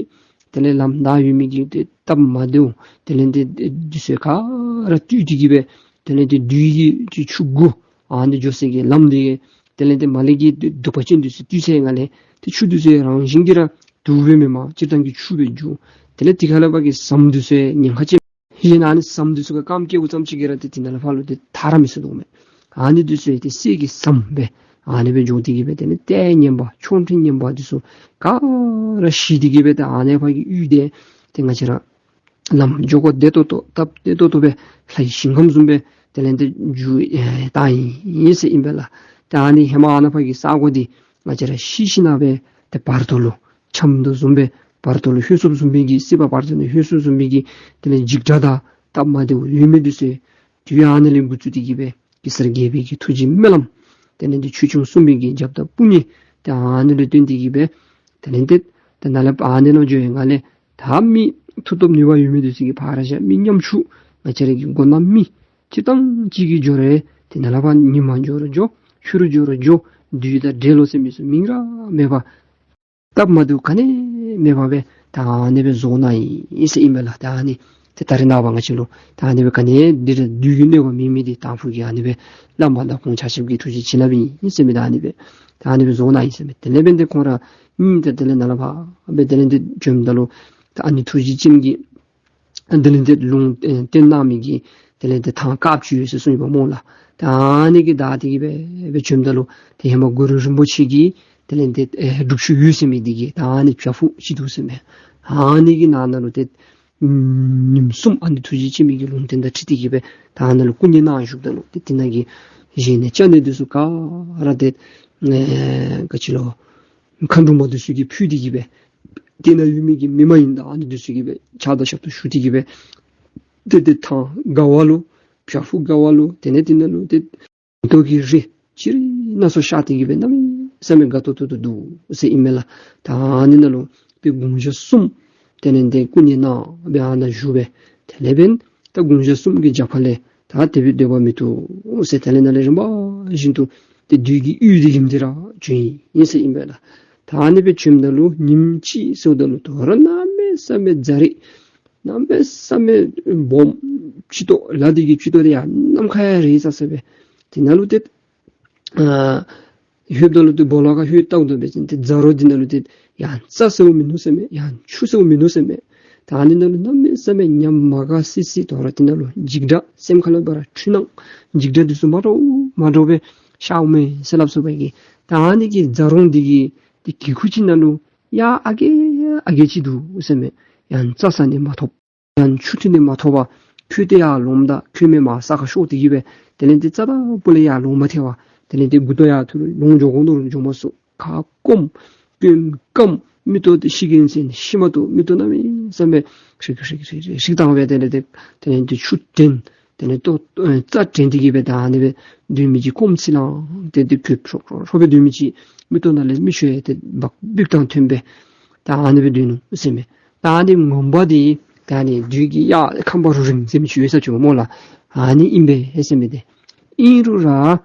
དེ་ལས་ལམ་བདའ་ཡོད་མི་གི་ཏེ་སྟབས་མ་བདེཝ་དེ་ལས་ཏེ་འདི་ཚུ་ག་ར་བཏུལ་ཏེ་གིས་སྦེ་དེ་ལས་ཏེ་བདུད་ཀྱི་ཆུ་མགོ་ཨ་ནི་འགྱོ་སའི་གི་ལམ་དེ་དེ་ལས་ཏེ་མ་ལས་ཀྱི་གདུག་པ་ཅན་འདི་ཚུ་བཏུལ་ཚར་བའི་སྒང་ལས་ཏེ་ཆུ་འདི་ཚུ་རང་བཞིན་གྱིས་ར་དུག་སྦེ་མེན་པར་སྤྱིར་བཏང་གི་ཆུ་སྦེ་འགྱུར། དེ་ལས་དེ་ཁ་ལས་ཕར་གྱི་ཟམ་འདི་ཚུ་ཉེན་ཁ་ཅན། ཡིན་ན་ཨ་ནི་ཟམ་འདི་ཚུ་ག་རྐངམ་བཀལཝ་ཙམ་ཅིག་གིས་ར་ཏེ་དེ་ནང་ལས་ཕར་ལུ་ཏེ་ཐར་ར་མི་ཚུགས་དོ་མས། ཨ་ནི་འདི་ཚུ་ཡང་ཏེ་གསེར་གྱི་ཟམ་སྦེ་ཨ་ནི་སྦེ་འགྱོ་སྟེ་གིས་སྦེ་དེ་ལས་ལྟས་ངན་པ་ཆོ་འཕྲུལ་ངན་པ་འདི་ཚུ་ག་ར་ཞི་སྟེ་གིས་སྦེ་ཏེ་ཨ་ནི་ཕར་གྱི་ཡུལ་དེ་ཏེ་ང་བཅས་ར་ལམ་འགྱོ་སྒོ་བདེ་ཏོག་ཏོ་སྟབས་བདེ་ཏོག་ཏོ་སྦེ་ལྷའི་ཞིང་ཁམས་བཟུམ་སྦེ་དེ་ལས་ཏེ་འགྱུར་ཨེ་བཏང་ཡི་ཟེར་ཨིན་པས་ལགས། ཏེ་ཨ་ནི་ཧེ་མ་ཨ་ནཱ་ཕར་གྱི་ས་གོ་འདི་ང་བཅས་ར་ཤི་ཞིནམ་སྦེ་ཏེ་བར་དོ་ལུ་འཁྱམས་དོ་བཟུམ་སྦེ་བར་དོ་ལུ་ལྷོད་སོཔ་བཟུམ་སྦེ་གི་སྲིད་པ་བར་དོ་ལུ་ལྷོད་སོཔ་བཟུམ་སྦེ་གི་དེ་ལས་འཇིགས་སྐྲག་དང་སྟབས་མ་བདེཝ་ཡོད་མི་འདི་ཚུ་ཡང་དུས་ཨ་ནི་ལས་འགོ་བཙུགས་ཏེ་གིས་སྦེ་གེ་སར་རྒྱལ་པོའི་གི་ཐུགས་རྗེ་སྨོན་ལམ་དེ་ལས་ཏེ་ཆོས་སྐྱོང་སྲུང་མའི་གི་རྒྱབ་དང་དཔུང་གཉེན་ཏེ་ཨ་ནི་ལུ་བརྟེན་ཏེ་གིས་སྦེ་དེ་ལས་ཏེ་ཏེ་ནཱ་ལས་ཕར་ཨ་ནི་ནང་འགྱོ་བའི་སྒང་ལས་ད་མི་མཐུ་སྟོབས་ནུས་པ་ཡོད་མི་འདི་ཚུ་གིས་ཕར་བཞག་མི་ཉམ་ཆུང་ང་བཅས་ར་གི་མགོ་ནག་མི་སྤྱིར་བཏང་ཅིག་གིས་འགྱོ་རུང་ཏེ་ནཱ་ལས་ཕར་ཉིན་མ་འགྱོ་རུང་འགྱོ་ཕྱི་རུ་འགྱོ་རུང་འགྱོ་བདུད་དང་འདྲེ་ལོ་ཟེར་མི་ཚུ་མིང་ར་མེད་པར་སྟབས་མ་བདེཝ་ག་ནི་མེད་པར་སྦེ་ད་ཨ་ནི་སྦེ་བཟོ་གནང་ཡི་ཟེར་ཨིན་པས་ལགས། ད་ཨ་ནི་ཏེ་ད་རེས་ནངས་པ་ང་བཅས་ལུ་ད་ཨ་ནི་སྦེ་ག་ནི་འདི་ར་བདུད་ཀྱི་གནོད་པ་མེད་མི་འདི་དང་ཕུ་གི་ཨ་ནི་སྦེ་བླ་མ་དང་ཁོང་ཆ་ཁྱབ་ཀྱི་ཐུགས་རྗེ་བྱིན་རླབས་ཨིན་ཟེར་མི་ད་ཨ་ནི་སྦེ་ད་ཨ་ནི་སྦེ་བཟོ་གནང་ཡི་ཟེར་མི། དེ་ལས་འབདན་ཏེ་ཁོང་ར་གཉིས་ཏེ་དེ་ལས་ནཱ་ལས་ཕར་སྦེ་དེ་ལས་ཏེ་བྱོནམ་ད་ལུ་ད་ཨ་ནི་ཐུགས་རྗེ་ཅན་གྱིས་དེ་ལས་ཏེ་ལུང་ཨེ་བསྟན་གནང་མི་གི་དེ་ལས་ཏེ་ཐང་དཀརཔོ་ཅིག་ཡོད་ཟེར་གསུངས་ཡི་པ་སྨོ་ལགས། ད་ཨ་ནི་གི་བདའ་སྟེ་གིས་སྦེ་སྦེ་བྱོནམ་ད་ལུ་ཏེ་ཧེ་མ་གུ་རུ་རིན་པོ་ཆེ་གི་དེ་ལས་ཏེ་ཨེ་སྒྲུབ་ཆུ་ཡོད་ཟེར་མི་འདི་གི་ད་ཨ་ནི་བྱག་ཕུག་ཅིག་འདུག་ཟེར་མས། ཨ་ནི་གི་ནང་ན་ལུ་ཏེ་ཉིནམ་གསུམ་ཨ་ནི་ཐུགས་རྗེ་ཅན་མའི་གི་ལུང་བསྟན་དང་འཁྲིལ་ཏེ་གིས་སྦེ་ད་ཨ་ནཱ་ལུ་སྐུ་ཉིད་ནང་བཞུགསཔ་ད་ལུ་ཏེ་དེ་ནང་གི་བཞེས་ནི་ཅ་ནི་འདི་ཚུ་ག་ར་ཏེ་ཨེ་ག་ཅི་ལོ་མཁའ་འགྲོ་མ་འདི་ཚུ་གིས་ཕུལ་ཏེ་གིས་སྦེ་དེ་ནང་ཡོད་མི་གི་མི་མ་ཡིན་དང་ཨ་ནི་འདི་ཚུ་གིས་སྦེ་ཕྱག་དང་ཞབས་ཏོག་ཞུ་སྟེ་གིས་སྦེ་ཏེ་ཏེ་ཐང་དགའ་བ་ལུ་ བྱག་ཕུག་ག་བ་ལུ་དེ་ལས་དེ་ནང་ལུ་ཏེ་མེ་ཏོག་གི་རིགས་ཅི་རིགས་སྣ་ཚོགས་ཤར་ཏེ་གི་སྦེ་གནམ་མེད་ས་མེད་དགའ་ཏོག་ཏོ་ཏོ་འདུག་ཟེར་ཨིན་མས་ལགས། ད་ཨ་ནི་ནང་ལུ་ཏེ་དགུང་ཞག་གསུམ་དེ་ལས་ཏེ་སྐུ་མཉེལ་གནང་སྦེ་ཨ་ནཱ་བཞུགས་སྦེ་དེ་ལས་འབདན་ད་དགུང་ཞག་གསུམ་གྱི་རྒྱབ་ཁ་ལས་ད་དེ་སྦེ་སྡོད་པ་མི་བཏུབ་ཟེར། དེ་ལས་ནཱ་ལས་རིམ་པ་བཞིན་དུ་ཏེ་བདུད་ཀྱི་ཡུལ་འདི་གི་འདི་ར་བྱོན་ཡི་ཟེར་ཨིན་པས་ལགས། ད་ཨ་ནི་སྦེ་བྱོནམ་ད་ལུ་ཉིནམ་གཅིག་སོངམ་ད་ལུ་དོ་རུང་གནམ་མེད་ས་མེད་རྫ་རི་གནམ་མེད་ས་མེད་སྦོམ་སྤྱི་ཏོག་ལ་འདི་གི་སྤྱི་ཏོག་འདི་ཡར་ནམ་མཁའ་ཡར་རེག་ས་ས་སྦེ་དེ་ནང་ལུ་ཏེ་ཨ་ལྷོདཔ་ད་ལུ་ཏེ་སྦོ་ལོགས་ཁར་ལྷོད་བལྟཝ་ད་འབད་བ་ཅིན་ཏེ་རྫ་རོང་འདི་ནང་ལུ་ཏེ་ཡང་རྩྭ་ཟེརཝ་མིན་ནུག་ཟེར་མས། ཡང་ཆུ་ཟེརཝ་མིན་ནུག་ཟེར་མས། ད་ཨ་ནི་ནང་ལུ་གནམ་མེད་ས་མེད་ཉམས་མ་དགའ་སི་སི་དོ་རུང་དེ་ནང་ལུ་འཇིགས་སྐྲག་སེམས་ཁ་ལུ་འབད་རུང་འཁྲུལ་སྣང་འཇིགས་སྐྲག་འདི་ཚུ་མ་འདྲཝ་མ་འདྲཝ་སྦེ་ཤརཝ་མས་ཟེར་སླབ་སོ་བའི་གི། ད་ཨ་ནི་གི་རྫ་རོང་འདི་གི་ཏེ་གི་ཁུག་ཅིག་ནང་ལུ་གཡག་ཨ་རྒས་ཨ་རྒས་ཅིག་འདུག་ཟེར་མས། ཡང་རྩྭ་ཟ་ནི་མ་ཐོབ། ཡང་ཆུ་འཐུང་ནི་མ་ཐོབ་པར་ཁོ་ཏེ་ཡར་ལོངམ་ད་ཁོ་མེན་མར་ས་ཁར་ཤོར་ཏེ་གི་སྦེ་དེ་ལས་ཏེ་རྩྭ་ལྟག་པོ་ལས་ཡར་ལོང་མ་ཐལ་བར་དེ་ལས་ཏེ་མགུ་ཏོ་ཡར་ཐུག་ལོང་འགྱོ་དགོ་མནོ་རུང་འགྱོ་མ་ཚུགས། ཁ་སྐོམ་སྐོམ་སྐམ་མིག་ཏོ་ཏེ་ཤི་གིན་ཟེར་ནི་ཤི་མ་བཏུབ། མིག་ཏོ་གནམ་མེད་ས་མེད་ཧྲིག་ཧྲིག་ཧྲིག་ཧྲིག་བཏང་སྦེ་དེ་ལས་ཏེ་དེ་ལས་ཏེ་ཆུ་འདྲེན་དེ་ལས་ཏོ་ཨེ་རྩྭ་འདྲེན་ཏེ་གི་སྦེ་ད་ཨ་ནི་སྦེ་སྡོད་མི་ཅིག་སྐོམ་ཚིག་ལང་སྟེ་ཏེ་གྱོདཔ་ཧྲོབ་ཧྲོབ་ཧྲོབ་སྦེ་སྡོད་མི་ཅིག་མིག་ཏོ་ནང་ལས་མིག་ཆུ་ཡང་ཏེ་འབག་འབིབས་དང་ཐོན་སྦེ་ད་ཨ་ནི་སྦེ་སྡོད་ནུག་ཟེར་མས། ད་ཨ་ནི་ངོ་མ་འདི་ད་ཨ་ནི་བདུད་ཀྱི་གཡག་ཁམ་པ་རུ་རིང་ཟེར་མི་ཅིག་ཡོད་ས་ཅིག་སྨོ་ལགས། ཨ་ནི་ཨིན་པས་ཟེར་མས། ཏེ་ཨིན་རུང་ར་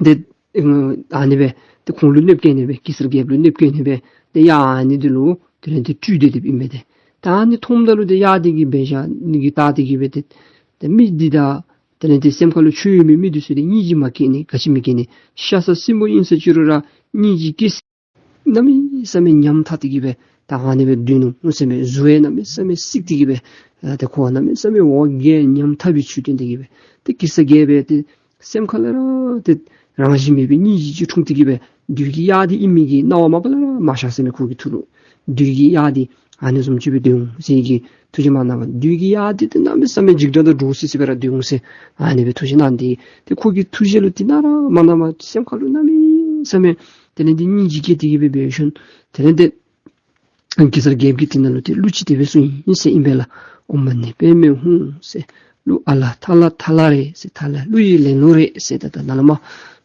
ཏེ་ཨ་ནི་སྦེ་ཏེ་ཁོང་ལུ་གནོདཔ་བཀལ་ནི་སྦེ་གེ་སར་རྒྱལཔོ་ལུ་གནོདཔ་བཀལ་ནི་སྦེ་ཏེ་གཡག་ཨ་ནི་འདི་ལུ་དེ་ལས་ཏེ་སྤྲུལ་ཏེ་སྡོདཔ་ཨིན་མས། ཏེ་ད་ཨ་ནི་མཐོངམ་ད་ལུ་ཏེ་གཡག་འདི་གིས་འབད་བཞག་ནི་གི་བལྟ་སྟེ་གི་སྦེ་ཏེ་ཏེ་མི་འདི་དང་དེ་ལས་ཏེ་སེམས་ཁ་ལུ་ཆོས་ཡོད་མི་མི་འདི་ཚུ་ཏེ་སྙིང་རྗེ་མ་སྐྱེ་ནི་ག་ཅི་མི་སྐྱེ་ནི། ཤ་ཟ་སྲིན་པོ་ཨིན་ཟེར་ཅི་རུང་ར་སྙིང་རྗེ་སྐྱེ་ས་གནམ་མེད་ས་མེད་ཉམ་ཐག་སྟེ་གི་སྦེ་ད་ཨ་ནི་སྦེ་སྡོད་ནུག་ཟེར་མས། གཟུགས་ཡང་གནམ་མེད་ས་མེད་སྲིད་དེ་གི་སྦེ་ཨ་ཏེ་ཁོ་གནམ་མེད་ས་མེད་འོ་བརྒྱལ་ཉམ་ཐག་པའི་ཚུལ་སྟོན་ཏེ་གི་སྦེ་ཏེ་གེ་སར་རྒྱལ་པོ་ཏེ་སེམས་ཁ་ལས་ར་ཏེ་རང་བཞིན་མེད་པའི་སྙིང་རྗེ་ཅིག་འཁྲུངས་ཏེ་གི་སྦེ་བདུད་ཀྱི་གཡག་འདི་ཨིན་མི་གི་སྣང་བ་མ་པ་ལས་ར་མ་ཤར་ཟེར་མས། ཁོ་གི་ཐུགས་ལུ་བདུད་ཀྱི་གཡག་འདི་ཨ་ནི་བཟུམ་ཅིག་སྦེ་སྡོད་འོང་ཟེར་གྱི་ཐུགས་བཞེད་མ་གནང་བར་བདུད་ཀྱི་གཡག་འདི་ཏེ་གནམ་མེད་ས་མེད་འཇིགས་སྐྲག་དང་འདྲོག་སི་སི་སྦེ་ར་སྡོད་འོང་ཟེར་ཨ་ནི་སྦེ་ཐུགས་བཞེད་གནང་སྟེ་ཏེ་ཁོ་གིས་ཐུགས་བཞེད་ལུ་དེ་ནང་ར་མ་གནངམ་སེམས་ཁ་ལུ་གནམ་མེད་ས་མེད་དེ་ལས་ཏེ་སྙིང་རྗེ་སྐྱེས་ཏེ་གི་སྦེ་འབད་ཞིནམ་དེ་ལས་ཏེ་གེ་སར་རྒྱལཔོ་གིས་དེ་ནང་ལུ་ཏེ་གླུ་ཅིག་དེ་སྦེ་གསུངས་ཡི་ཟེར་ཨིན་པས་ལགས། ཨོཾ་མ་ཎི་པདྨེ་ཧཱུྃ་ཟེར། གླུ་ཨ་ལ་ཐ་ལ་ཐ་ལ་རེད་ཟེར། ཐ་ལ་གླུ་ཡི་ལེན་ལུགས་རེད་ཟེར། ད་ད་ནཱ་ལས་མར་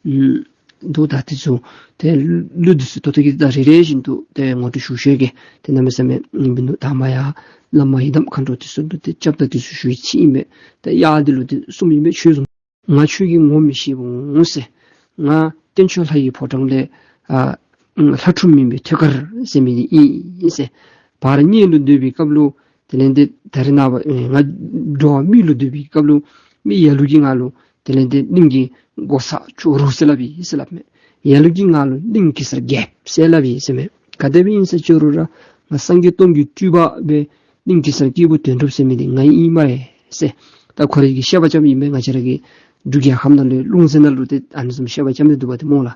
ཨམ་འདུག། ད་དེ་ཚུ་ཏེ་གླུ་འདི་ཚུ་ད་ལྟོ་གི་ད་རེ་རེ་བཞིན་དུ་ཏེ་ངོ་སྤྲོད་ཞུ་ཞུ་གེ། ཏེ་གནམ་མེད་ས་མེད་ཨམ་འབད་ནུག། ད་མར་ཡང་བླ་མ་ཡི་དམ་མཁའ་འགྲོ་དེ་ཚུ་ཏེ་སྐྱབས་དང་དེ་ཚུ་ཞུ་ཡི་ཅིག་ཨིན་པས། ཏེ་གཡག་འདི་ལུ་ཏེ་གསུངམ་ཨིན་པས། ཁྱོད་བཟུམ་ང་ཁྱོད་ཀྱིས་ངོ་མི་ཤེས་འོང་ཟེར། ང་སྟེང་ཕྱོགས་ལྷ་ཡི་ཕོ་བྲང་ལས་ཨ་ལྷ་ཕྲུག་མིན་པའི་ཐོད་དཀར་ཟེར་མི་འདི་ཨིན་ཟེར། བར་གཉན་ལུ་སྡོད་པའི་སྐབས་ལུ་དེ་ལས་ཏེ་ད་རེས་ནངས་པ་ཨེ་ང་འགྲོ་བ་མི་ལུ་སྡོད་པའི་སྐབས་ལུ་མི་ལ་ལུ་གིས་ང་ལུ་དེ་ལས་ཏེ་གླིང་གི་འགོག་བཟའ་ཇོ་རུ་ཟེར་སླབ་ཨིན་ཟེར་སླབ་མས། ལ་ལུ་གིས་ང་ལུ་གླིང་གེ་སར་རྒྱལཔོ་ཟེར་སླབ་ཨིན་ཟེར་མས། ག་དེ་སྦེ་ཨིན་ཟེར་ཅི་རུང་ར་ང་སངས་རྒྱས་སྟོང་གི་སྤྲུལ་པ་སྦེ་གླིང་གེ་སར་སྐྱེས་བུ་དོན་གྲུབ་ཟེར་མི་འདི་ང་ཨིན་སྨ་རེ་ཟེར། ད་ཁོ་རའི་གི་བཤད་པ་ཙམ་ཨིན་པས། ང་བཅས་ར་གི་འབྲུག་རྒྱལ་ཁབ་ནང་ལུ་ལུང་ཟེར་ནང་ལུ་ཏེ་ཨ་ནི་བཟུམ་བཤད་པ་ཙམ་ནི་འདུག་པ་ཏེ་སྨོ་ལགས།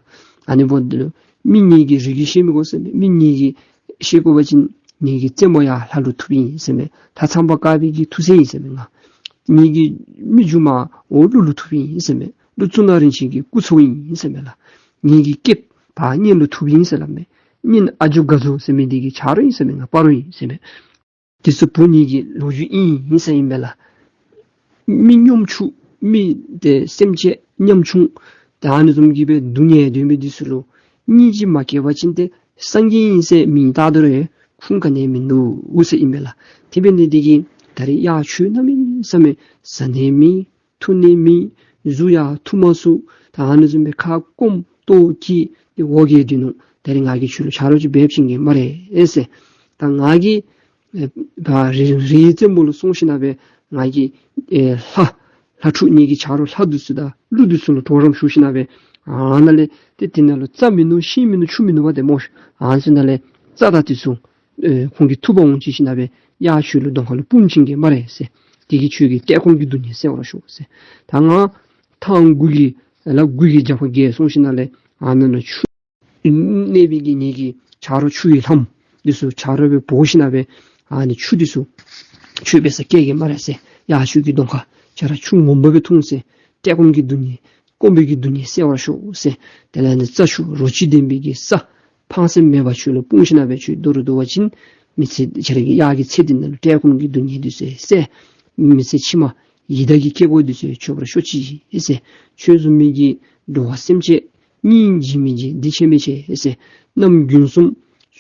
ཨ་ནི་འབདཝ་ད་ལུ་མི་ངེ་གི་རིགས་ཀྱིས་ཤེས་མི་དགོ་ཟེར་མས། མི་ངེ་གིས་ཤེས་དགོ་པ་ཅིན་ངེ་གི་རྩེ་མོ་ཡང་ལྷ་ལུ་ཐུགཔ་ཨིན་ཟེར་མས། ད་ཚངས་པ་དཀར་པོའི་གི་ཐུགས་སྲས་ཨིན་ཟེར་མས། ང་ངེ་གི་མིག་མཇུག་མ་འོག་ཀླུ་ལུ་ཐུགཔ་ཨིན་ཟེར་མས། ཀླུ་གཙུག་ན་རིན་ཆེན་གྱི་སྐུ་ཚ་བོ་ཨིན་ཟེར་མས་ལགས། ངེ་གི་སྐེདཔ་གཉན་ལུ་ཐུགཔ་ཨིན་ཟེར་སླབ་མས། གཉན་ཨ་ཇོ་དགའ་ཚོར་ཟེར་མི་འདི་གི་ཆ་རོགས་ཨིན་ཟེར་མས། ང་སྤ་རོ་ཨིན་ཟེར་མས། དེ་ཚུ་བུ་ངེ་གི་ལོ་རྒྱུས་ཨིན་ཨིན་ཟེར་ཨིན་པས་ལགས། མི་ཉམ་ཆུང་མི་ཏེ་སེམས་ཅན་ཉམ་ཆུང་ད་ཨ་ནི་བཟུམ་གྱི་སྦེ་སྡུག་བསྔལ་སྡོད་མི་འདི་ཚུ་ལུ་སྙིང་རྗེ་མ་སྐྱེ་བ་ཅིན་ཏེ་སངས་རྒྱས་ཨིན་ཟེར་མིང་བཏགས་དོ་རུང་ཁུངས་ག་ནི་ཡང་མིན་འདུག་ཟེར་ཨིན་པས་ལགས། དེ་འབད་ནི་འདི་གིས་ད་རེས་གཡག་ཁྱོད་གནམ་མེད་ས་མེད་བཟའ་ནི་མེད་འཐུང་ནི་མེད་གཟུགས་ཡང་འཐུང་མ་ཚུགས། ད་ཨ་ནི་བཟུམ་སྦེ་ཁ་སྐོམ་ལྟོཝ་བཀྱེས་ཏེ་འོ་བརྒྱལ་སྡོད་ནུག། ད་རེས་ང་གིས་ཁྱོད་ལུ་ཆ་རོགས་ཅིག་འབད་བྱིན་གེ་སྨ་རེ་ཟེར། ད་ང་གིས་ཨེ་ད་རི་རི་རྩེ་མོ་ལུ་སོང་ཞིནམ་སྦེ་ང་གིས་ཨེ་ལྷ་ལྷ་ཕྲུག་ངེ་གི་ཆ་རོགས་ལྷ་འདི་ཚུ་དང་ཀླུ་འདི་ཚུ་ལུ་གྲོགས་རམ་ཞུ་ཞིནམ་སྦེ་ཨ་ནཱ་ལས་ཏེ་དེ་ནང་ལུ་རྩྭ་མིན་ནུག། ཤིང་མིན་ནུག། ཆུ་མིན་ནུག་པ་ཏེ་སྨོ། ཨ་ནི་ཚུ་ནང་ལས་རྩྭ་དང་དེ་ཚུ་ཨེ་ཁོང་གིས་འཐུ་འབག་འོང་བྱིན་ཞིནམ་སྦེ་གཡག་ཁྱོད་ལུ་གདོང་ཁ་ལུ་སྤུངས་བྱིན་གེ་སྨ་རེ་ཟེར། དེ་གིས་ཁྱོད་ཀྱི་བཀྲེས་སྐོམ་གྱི་སྡུག་བསྔལ་སེལ་བར་ཤོག་ཟེར། ད་ང་ཐང་དགུ་གི་ལ་དགུ་གི་རྒྱབ་ཁར་བརྒལ་སོང་ཞིནམ་ལས་ཨ་ནཱ་ལུ་ཆུ་གནས་པའི་གི་ངེ་གི་ཆ་རོགས་ཆུ་ཡི་ལྷ་མོ་འདི་ཚུ་ཆ་རོགས་སྦེ་འབོ་ཞིནམ་སྦེ་ཨ་ནི་ཆུ་འདི་ཚུ་ཁྱོད་འབད་སར་བསྐྱལ་གེ་སྨ་རེ་ཟེར། གཡག་ཁྱོད་ཀྱི་གདོང་ཁར་ཆ་རོགས་ཆུ་ངོམས་པ་སྦེ་འཐུང་ཟེར། བཀྲེས་སྐོམ་གྱི་སྡུག་བསྔལ་སྐོམ་པའི་གི་སྡུག་བསྔལ་སེལ་བར་ཤོག་ཟེར། དེ་ལས་ནི་རྩྭ་ཆུ་རོ་བཅུད་ལྡན་པའི་གི་ས་ཕངས་སེམས་མེད་པར་ཁྱོད་ལུ་སྤུངས་ཞིནམ་སྦེ་ཁྱོད་སྡོད་རུང་སྡོད་པ་ཅིན་མི་ཚེ་ཁྱོད་རའི་གི་གཡག་གི་ཚེ་འདི་ནང་ལུ་བཀྲེས་སྐོམ་གྱི་སྡུག་བསྔལ་འདི་ཚུ་སེལ། མི་ཚེ་ཕྱི་མ་ ཡི་དྭགས་ཀྱི་སྐྱེ་སྒོ་འདི་ཚུ་ཆོད་པར་ཤོག་ཅིག་ཟེར། ཁྱོད་བཟུམ་མའི་གི་འགྲོ་བ་སེམས་ཅན་སྙིང་རྗེ་མི་རྗེ་འདི་ཆེ་མི་ཆེ་ཟེར། གནམ་དགུན་གསུམ་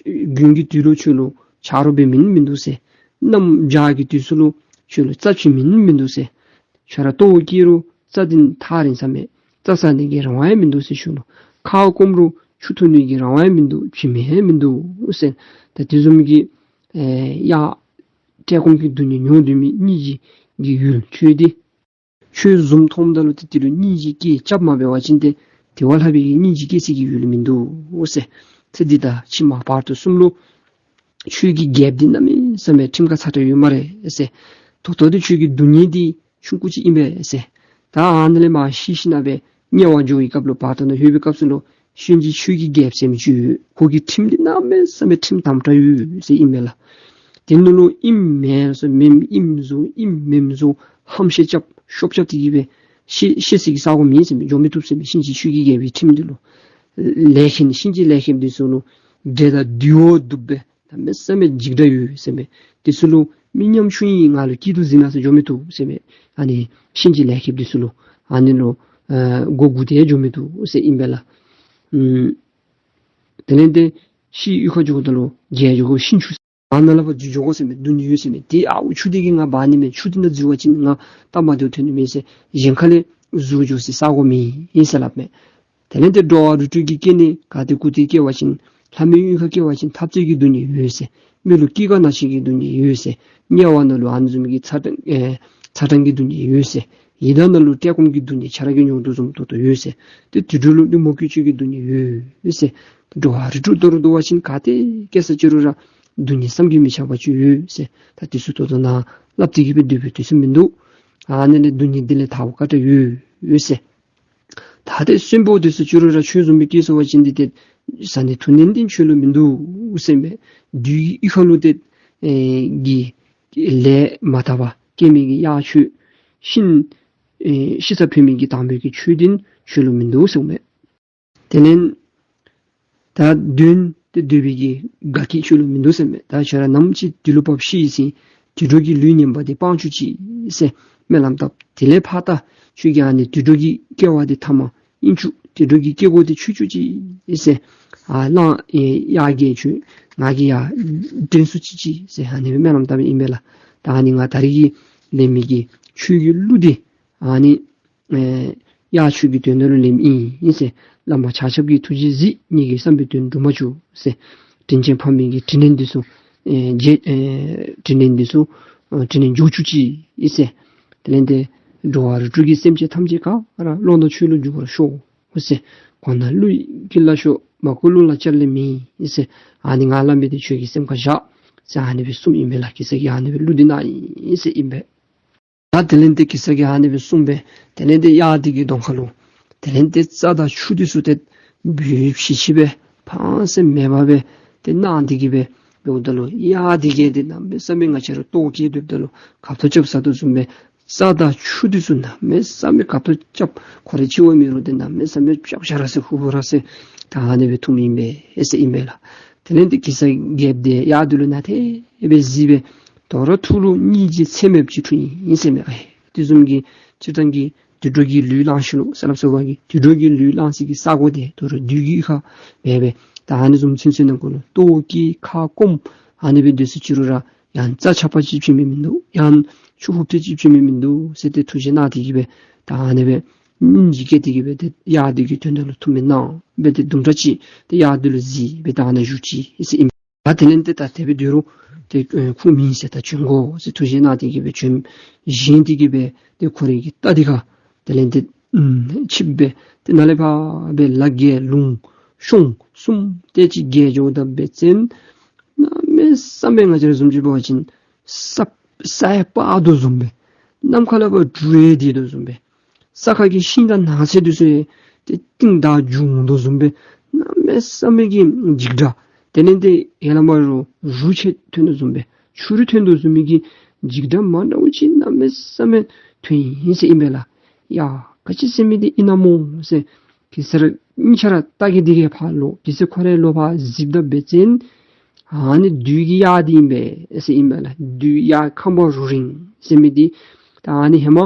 དགུན་གྱི་དུས་ལུ་ཁྱོད་ལུ་ཆ་རོགས་འབད་མི་མིན་འདུག་ཟེར། གནམ་བྱཱར་གྱི་དུས་སུ་ལུ་ཁྱོད་ལུ་རྩྭ་བྱིན་མི་མིན་འདུག་ཟེར། ཁྱོད་ར་ལྟོཝ་བཀྱེས་རུང་རྩྭ་འདི་ཐག་རིང་ས་མས། རྩྭ་ཟ་ནི་གི་རང་དབང་ཡང་མིན་འདུག་ཟེར་ཞུ་ནུག། ཁ་སྐོམ་རུང་ཆུ་འཐུང་ནི་གི་རང་དབང་ཡང་མིན་འདུག། བྱིན་མི་ཡང་མིན་འདུག་ཟེར། ད་དེ་བཟུམ་གྱི་ཨེ་ཡ་བཀྲེས་སྐོམ་གྱི་སྡུག་བསྔལ་མྱོང་སྡོད་མི་སྙིང་རྗེ་གི་ཡུལ་ཁྱོད་འདི་ཁྱོད་བཟུམ་མཐོངམ་ད་ལུ་ཏེ་དེ་ལུ་སྙིང་རྗེ་སྐྱེ་རྐྱབ་མ་འབད་བ་ཅིན་ཏེ་དེ་བ་ལྷག་པའི་གི་སྙིང་རྗེ་སྐྱེ་སའི་གི་ཡུལ་མིན་འདུག་ཟེར། ཚེ་འདི་དང་ཕྱི་མ་བར་དོ་གསུམ་ལུ་ཁྱོད་ཀྱི་རྒྱལཔོ་འདི་གནམ་མེད་ས་མེད་ཁྲིམས་ཁ་ཚ་དྲགས་ཡོད་སྨ་རེ་ཟེར། ད་ལྟོ་འདི་ཁྱོད་ཀྱི་སྡུག་བསྔལ་འདི་ཆུང་ཀུ་ཅིག་ཨིན་པས་ཟེར། ད་ཨ་ནི་ལས་མར་ཤི་ཞིནམ་ལས་དམྱལ་བར་འགྱོ་བའི་སྐབས་ལུ་བར་དོ་ནང་ལྷོད་པའི་སྐབས་སུ་ལུ་གཤིན་རྗེ་ཆོས་ཀྱི་རྒྱལཔོ་ཟེར་མི་ཅིག་ཡོད། ཁོ་གི་ཁྲིམས་འདི་གནམ་མེད་ས་མེད་ཁྲིམས་དམ་དྲགས་ཡོད་ཟེར་ཨིན་མས་ལགས། དེ་ནང་ལུ་ཨིནམ་མེནམ་བཟོ་མེནམ་ཨིནམ་བཟོ་ཨིནམ་མེནམ་བཟོ་ཧམ་བཤད་རྐྱབ་ཤོབ་རྐྱབ་སྟེ་གི་སྦེ་ཤེས་ཤེས་སའི་གི་ས་གོ་མེད་ཟེར་མས། འགྱོ་མི་བཏུབ་ཟེར་མས། གཤིན་རྗེ་ཆོས་ཀྱི་རྒྱལ་པོའི་ཁྲིམས་འདི་ལུ། ལས་མཁན་གཤིན་རྗེ་ལས་མཁན་འདི་ཚུ་ལུ་འདྲེ་དང་བདུད་པོ་འདུག་པས། གནམ་མེད་ས་མེད་འཇིགས་སྐྲག་ཡོད་ཟེར་མས། དེ་ཚུ་ལུ་མི་ཉམ་ཆུང་ཨིན་ང་ལུ་སྐྱིད་སྡུག་གཟིགས་གནང་ཟེར་འགྱོ་མི་བཏུབ་ཟེར་མས། ཨ་ནི་གཤིན་རྗེ་ལས་མཁན་དེ་ཚུ་ལུ་ཨ་ནི་ལུ་ཨེ་མགོ་སྒུར་ཏེ་འགྱོ་མི་བཏུབ་ཟེར་ཨིན་པས་ལགས། ཨམ་དེ་ལས་ཏེ་ཤི་གཡུས་ཁར་འགྱོཝ་ད་ལུ་རྒྱལ་འགྱོ་དགོ། ཤིང་ཆུ་ཨ་ནཱ་ལས་ཕར་འཛུལ་འགྱོ་དགོ་ཟེར་མས། སྡུག་བསྔལ་ཡོད་ཟེར་མས། དེ་ཨརཝ་ཆུ་འདི་གིས་ང་འབག་ནི་མས། ཆུ་འདི་ནང་འཛུལ་བ་ཅིན་ང་སྟབས་མ་བདེཝ་ཐོན་ནི་མས་ཟེར་གཞན་ཁ་ལས་འཛུལ་འགྱོ་སའི་ས་གོ་མེད་ཨིན་ཟེར་སླབ་མས། དེ་ལས་ཏེ་འགྲོ་བ་རིགས་དྲུག་གི་སྐྱེ་གནས་ག་ཏེ་གུ་ཏེ་སྐྱེ་བ་ཅིན་ལྷ་མིའི་གཡུས་ཁར་སྐྱེ་བ་ཅིན་འཐབ་རྩོད་ཀྱི་སྡུག་བསྔལ་ཡོད་ཟེར། མི་ལུ་སྐྱེ་རྒ་ན་འཆི་གི་སྡུག་བསྔལ་ཡོད་ཟེར། དམྱལ་བ་ནང་ལུ་ཨ་ནི་བཟུམ་གྱི་ཚ་གྲང་ཨེ་ཚ་གྲང་གི་སྡུག་བསྔལ་ཡོད་ཟེར། ཡི་དྭགས་ནང་ལུ་བཀྲེས་སྐོམ་གྱི་སྡུག་བསྔལ་ཁྱོད་ར་གིས་མྱོང་དོ་བཟུམ་ཏོག་ཏོ་ཡོད་ཟེར། ཏེ་དུད་འགྲོ་ལུ་གླུས་མོ་སྐད་གཅོད་ཀྱི་སྡུག་བསྔལ་ཡོད་ཟེར། འགྲོ་བ་རིགས་དྲུག་མདོར་བསྡུ་བ་ཅིན་ག་ཏེ་སྐྱེ་ས་ཅི་རུང་ར་སྡུག་བསྔལ་བསམ་གྱིས་མི་ཁྱབ་པ་ཅིག་ཡོད་ཟེར། ད་དེ་ཚུ་ཏོག་ཏོ་ནཱ་སླབ་སྟེ་གི་སྦེ་སྡོད་པའི་དུས་ཚོད་མིན་འདུག། ཨ་ནི་ལས་སྡུག་བསྔལ་འདི་ལས་ཐར་བ་ག་ཏེ་ཡོད་ཟེར། ད་ཏེ་གསོན་པོ་དེ་ཚུ་ཅི་རུང་ར་ཁྱོད་བཟུམ་སྦེ་སྐྱེས་སོང་བ་ཅིན་འདི་ཏེ་བཟའ་ནི་འཐུང་ནི་འདི་ཁྱོད་ལུ་མིན་འདུག་ཟེར་མས། བདུད་ཀྱི་གཡུས་ཁ་ལུ་ཏེ་ཨེ་གི་ལས་མ་དག་པ་སྐྱེ་མི་གི་གཡག་ཁྱོད་ཤིན་ཨེ་ཤི་ས་ཕུད་མི་གི་དང་པོའི་གི་ཆོས་འདི་ཁྱོད་ལུ་མིན་འདུག་ཟེར་མས། དེ་ལས་ད་གདོན་ཏེ་འདོད་པའི་གི་དགའ་སྐྱིད་ཁྱོད་ལུ་མིན་འདུག་ཟེར་མས། ད་ཁྱོད་ར་ནམ་ཅིག་དུས་ལུ་བབས་ཤི་ཡི་ཟེར་དུད་འགྲོ་གི་ལུས་ངན་པ་འདི་སྤང་བཅུག་ཅིག་ཟེར་སྨོན་ལམ་བཏབ། དེ་ལས་ཕར་ད་ཁྱོད་ཀྱིས་ཨ་ནི་དུད་འགྲོ་གི་སྐྱེ་བ་འདི་ཐ་མ་ཨིན་བཅུག། དུད་འགྲོ་གི་སྐྱེ་སྒོ་འདི་ཆོད་བཅུག་ཅིག་ཟེར། ཨ་གླང་ཨེ་གཡག་གི་ཁྱོད་ང་གིས་ཡང་འདྲེན་སུ་ཅིག་ཅིག་ཟེར་ཨ་ནི་སྦེ་སྨོན་ལམ་བཏབ་ཨིན་པས་ལགས། ད་ཨ་ནི་ང་ད་རིས་ཀྱི་ལེན་མི་གི་ཆོས་ཀྱི་གླུ་འདི་ཨ་ནི་ཨེ་གཡག་ཁྱོད་ཀྱི་དོན་དག་ལུ་ལེནམ་ཨིན་ཟེར། བླ་མ་ཆ་ཁྱབ་ཀྱི་ཐུགས་རྗེས་གཟིགས། ངེ་གི་བསམ་པའི་དོན་འགྲུབ་མ་བཅུག་ཟེར། དྲིན་ཅན་ཕ་མའི་གི་དྲིན་ལན་འདི་ཚུ་ཨེ་འཇལ་ཨེ་དྲིན་ལན་འདི་ཚུ་ཨེ་དྲིན་ལན་འཇལ་བཅུག་ཅིག་ཨིན་ཟེར། དེ་ལས་ཏེ་འགྲོ་བ་རིགས་དྲུག་གི་སེམས་ཅན་ཐམས་ཅད་ག་ར་བློ་ནང་ཁྱོད་ལུ་འཇུག་པར་ཤོག་ཟེར། གོ་ན་གླུ་གི་ལ་ཤོག། མ་གོ་གླུ་ལ་བཅར་ལེ་མི་ཟེར། ཨ་ནི་ང་སླབ་མི་འདི་ཁྱོད་ཀྱི་སེམས་ཁར་བཞག་ཟེར་ཨ་ནི་སྦེ་གསུངམ་ཨིན་པས་ལགས། གེ་སར་གྱིས་ཨ་ནི་སྦེ་གླུ་འདི་གནང་ཡི་ཟེར་ཨིན་པས། ད་དེ་ལས་ཏེ་གེ་སར་གྱིས་ཨ་ནི་སྦེ་གསུངས་པས། དེ་ལས་ཏེ་གཡག་འདི་གི་གདོང་ཁ་ལུ་དེ་ལས་ཏེ་རྩྭ་དང་ཆུ་འདི་ཚུ་ཏེ་འབུལ་ཕྱི་ཕྱི་སྦེ་ཕངས་སེམས་མེད་པར་སྦེ་ཏེ་གནང་སྟེ་གི་སྦེ་འབདཝ་ད་ལུ་གཡག་འདི་གིས་ཏེ་གནམ་མེད་ས་མེད་ང་བཅས་ར་ལྟོཝ་བཀྱེས་སྡོདཔ་ད་ལུ་གབ་ཐོབ་རྐྱབ་ཟ་དོ་བཟུམ་སྦེ་རྩྭ་དང་ཆུ་འདི་ཚུ་གནམ་མེད་ས་མེད་གབ་ཐོབ་རྐྱབ། ཁོ་རའི་འཆི་བ་མེད་རུང་ཏེ་གནམ་མེད་ས་མེད་རྐྱབ་ཤ་ར་ཟེར་ཧུབ་ཧུབ་ར་ཟེར་ད་ཨ་ནི་སྦེ་འཐུངམ་ཨིན་པས་ཟེར་ཨིན་པས་ལགས། དེ་ལས་ཏེ་གེ་སར་རྒྱལཔོ་འདི་གཡག་འདི་ལུ་ན་ཐེ་སྦེ་གཟིགས་སྦེ་དོ་རུང་ཐུགས་ལུ་སྙིང་རྗེ་ཚད་མེདཔ་ཅིག་འཁྲུངས་ཡི་ཟེར་མས། ཨེ་དེ་བཟུམ་གྱི་སྤྱིར་བཏང་གི་དུད་འགྲོ་གི་ལུས་བླངས་ཞིནམ་ལས་ས་ལ་སོགས་པ་གི་དུད་འགྲོ་གི་ལུས་བླངས་སའི་གི་ས་གོ་འདི་དོ་རུང་བདུད་ཀྱི་གཡུས་ཁར་སྦེ་སྦེ་ད་ཨ་ནི་བཟུམ་ཚུན་ཚོད་ནང་འཁོད་ལུ་ལྟོཝ་བཀྱེས་ཁ་སྐོམ་ཨ་ནི་སྦེ་སྡོད་ས་ཅི་རུང་ར་ཡང་རྩྭ་ཆག་པ་ཅིག་བྱིན་མི་མིན་འདུག། ཡང་ཆུ་ཧུབ་ཏེ་ཅིག་བྱིན་མི་མིན་འདུག་ཟེར་ཏེ་ཐུགས་བཞེད་གནང་སྟེ་གི་སྦེ་ད་ཨ་ནི་སྦེ་སྙིང་རྗེ་སྐྱེས་ཏེ་གི་སྦེ་ཏེ་གཡག་འདི་གི་དོན་དག་ལུ་ཐུགས་སྨོན་གནང་སྦེ་ཏེ་དུམ་གྲ་ཅིག་ཏེ་གཡག་འདི་ལུ་གཟིགས་སྦེ་ད་ཨ་ནཱ་བཞུགས་ཅི་ཟེར་ཨིན། ད་དེ་ལས་ཏེ་ད་དེ་སྦེ་སྡོད་རུང་ཏེ་ཨེ་ཁུངས་མེད་ཟེར། ད་བྱོན་དགོ་ཟེར་ཐུགས་བཞེད་གནང་སྟེ་གི་སྦེ་བྱོན་བཞེངས་ཏེ་གི་སྦེ་ཏེ་ཁོ་རའི་གི་རྟ་འདི་ཁར་དེ་ལས་ཏེ་ཨམ་ཆིབས་སྦེ་ཏེ་ནཱ་ལས་ཕར་སྦེ་ལ་བརྒལ་ལུང་གཤོང་གསུམ་དེ་ཅིག་བརྒལ་འགྱོཝ་ད་འབད་བ་ཅིན་གནམ་མེད་ས་མེད་ང་བཅས་ར་བཟུམ་ཅིག་འབད་བ་ཅིན་ས་ས་ཡང་སྤར་དོ་བཟུམ་སྦེ་ནམ་མཁའ་ལས་ཕར་འབྲུག་ཡང་ལྡིར་དོ་བཟུམ་སྦེ་ས་ཁ་གི་ཤིང་དང་ནགས་ཚལ་འདི་ཚུ་ཡང་ཏེ་གཏིང་དྭངས་འབྱུང་དོ་བཟུམ་སྦེ་གནམ་མེད་ས་མེད་ཀྱི་འཇིགས་སྒྲ། དེ་ལས་ཏེ་ཡར་ལས་མར་རུ་རུ་ཆེན་ཐོན་དོ་བཟུམ་སྦེ་ཆུ་རུད་ཐོན་དོ་བཟུམ་མའི་གི་འཇིགས་སྒྲ་མ་འདྲཝ་ཅིག་གནམ་མེད་ས་མེད་ཐོན་ཡི་ཟེར་ཨིན་པས་ལགས། ཡ་ག་ཅི་ཟེར་མི་འདི་ཨིན་ན་སྨོ་ཟེར། གེ་སར་གཉིས་ཆ་ར་རྟ་གི་འདི་གི་ཕར་ལོག། གེ་སར་ཁོ་རའི་ལོག་ཕར་གཟིགསཔ་ད་འབད་བ་ཅིན་ཨ་ནི་བདུད་ཀྱི་གཡག་འདི་ཨིན་པས་ཟེར་ཨིན་པས་ལགས། བདུད་གཡག་ཁམ་པ་རུ་རིང་ཟེར་མི་འདི་ ད་ཨ་ནི་ཧེ་མ་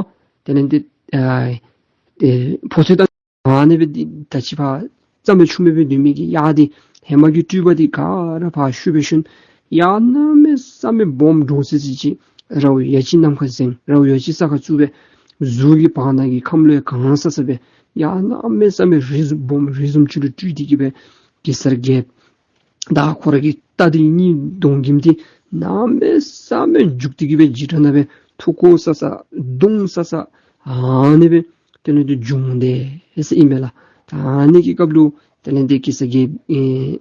དེ་ལས་འདི་ཨ་ཨེ་ཕོ་ཚོད་ད་ཨ་ནི་སྦེ་འདི་ད་ཅི་ཕར་རྩ་མེད་ཆུ་མེད་སྦེ་སྡོད་མི་གི་གཡག་འདི་ཧེ་མ་གི་སྤྲུལ་པ་འདི་ག་ར་ཕར་ཤུགས་སྦེ་ཤུན་གཡག་གནམ་མེད་ས་མེད་སྦོམ་འདྲོག་སི་སི་ཅིག་རཝ་ཡ་གཅིག་ནམ་མཁའ་གཟེངས་རཝ་ཡ་གཅིག་ས་ཁར་བཙུགས་སྦེ་གཟུགས་ཀྱི་བར་ན་གི་ཁམས་ལུ་ཡང་གང་ས་ས་སྦེ་གཡག་གནམ་མེད་ས་མེད་རི་བཟུམ་སྦོམ་རི་བཟུམ་ཅིག་ལུ་སྤྲུལ་ཏེ་གི་སྦེ་གེ་སར་རྒྱལཔོ་ད་ཁོ་ར་གི་རྟ་འདི་གཉིས་གདོང་གུ་འདི་གནམ་མེད་ས་མེད་རྒྱུག་སྟེ་གི་སྦེ་འཇིགས་སྐྲག་ནང་སྦེ་ཐུག་ཀོ་ས་ས་གདོང་ས་ས་ཨ་ནི་སྦེ་དེ་ལས་འདི་འབྱུང་སྟེ་ཟེར་ཨིན་མས་ལགས། ད་ཨ་ནི་གི་སྐབས་ལུ་དེ་ལས་འདི་གེ་སར་རྒྱལཔོ་ཨེ་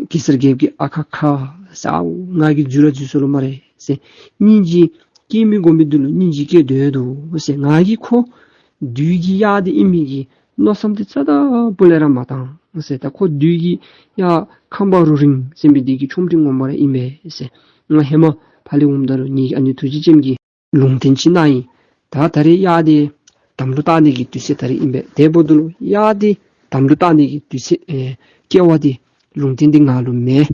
གེ་སར་རྒྱལཔོ་གིས་ཨ་ཁ་ཁ་ཟེར། ཨའུ་ང་གིས་འཛོལ་ར་འཛོལ་སོ་ལོ་སྨ་རེ་ཟེར། སྙིང་རྗེ་སྐྱེ་མི་དགོ་མི་འདི་ལུ་སྙིང་རྗེ་སྐྱེ་སྡོད་དོ་ཟེར། ང་གིས་ཁོ་བདུད་ཀྱི་གཡག་འདི་ཨིན་མི་གི་མནོ་བསམ་འདི་རྩ་དང་སྤུ་ལས་ར་མ་བཏང་ཟེར། ད་ཁོ་བདུད་ཀྱི་གཡག་ཁམ་པ་རུ་རིང་ཟེར་མི་འདི་གི་ཆོ་འཕྲུལ་ངོ་མ་ར་ཨིན་མས་ཟེར། ང་ཧེ་མ་ཕར་ལས་འོངམ་ད་ལུ་ངེ་གི་ཨ་ནི་ཐུགས་རྗེ་ཅན་གྱིས་ལུང་བསྟན་ཅིག་གནང་ཡི། ད་ད་རེས་གཡག་འདི་དམ་ལུ་བཏགས་ནི་གི་དུས་ཚོད་ད་རེས་ཨིན་པས། དེ་འབདཝ་ད་ལུ་གཡག་འདི་དམ་ལུ་བཏགས་ནི་གི་དུས་ཚོད་ཨེ་སྐལ་བ་འདི་ལུང་བསྟན་འདི་ང་ལུ་མེད།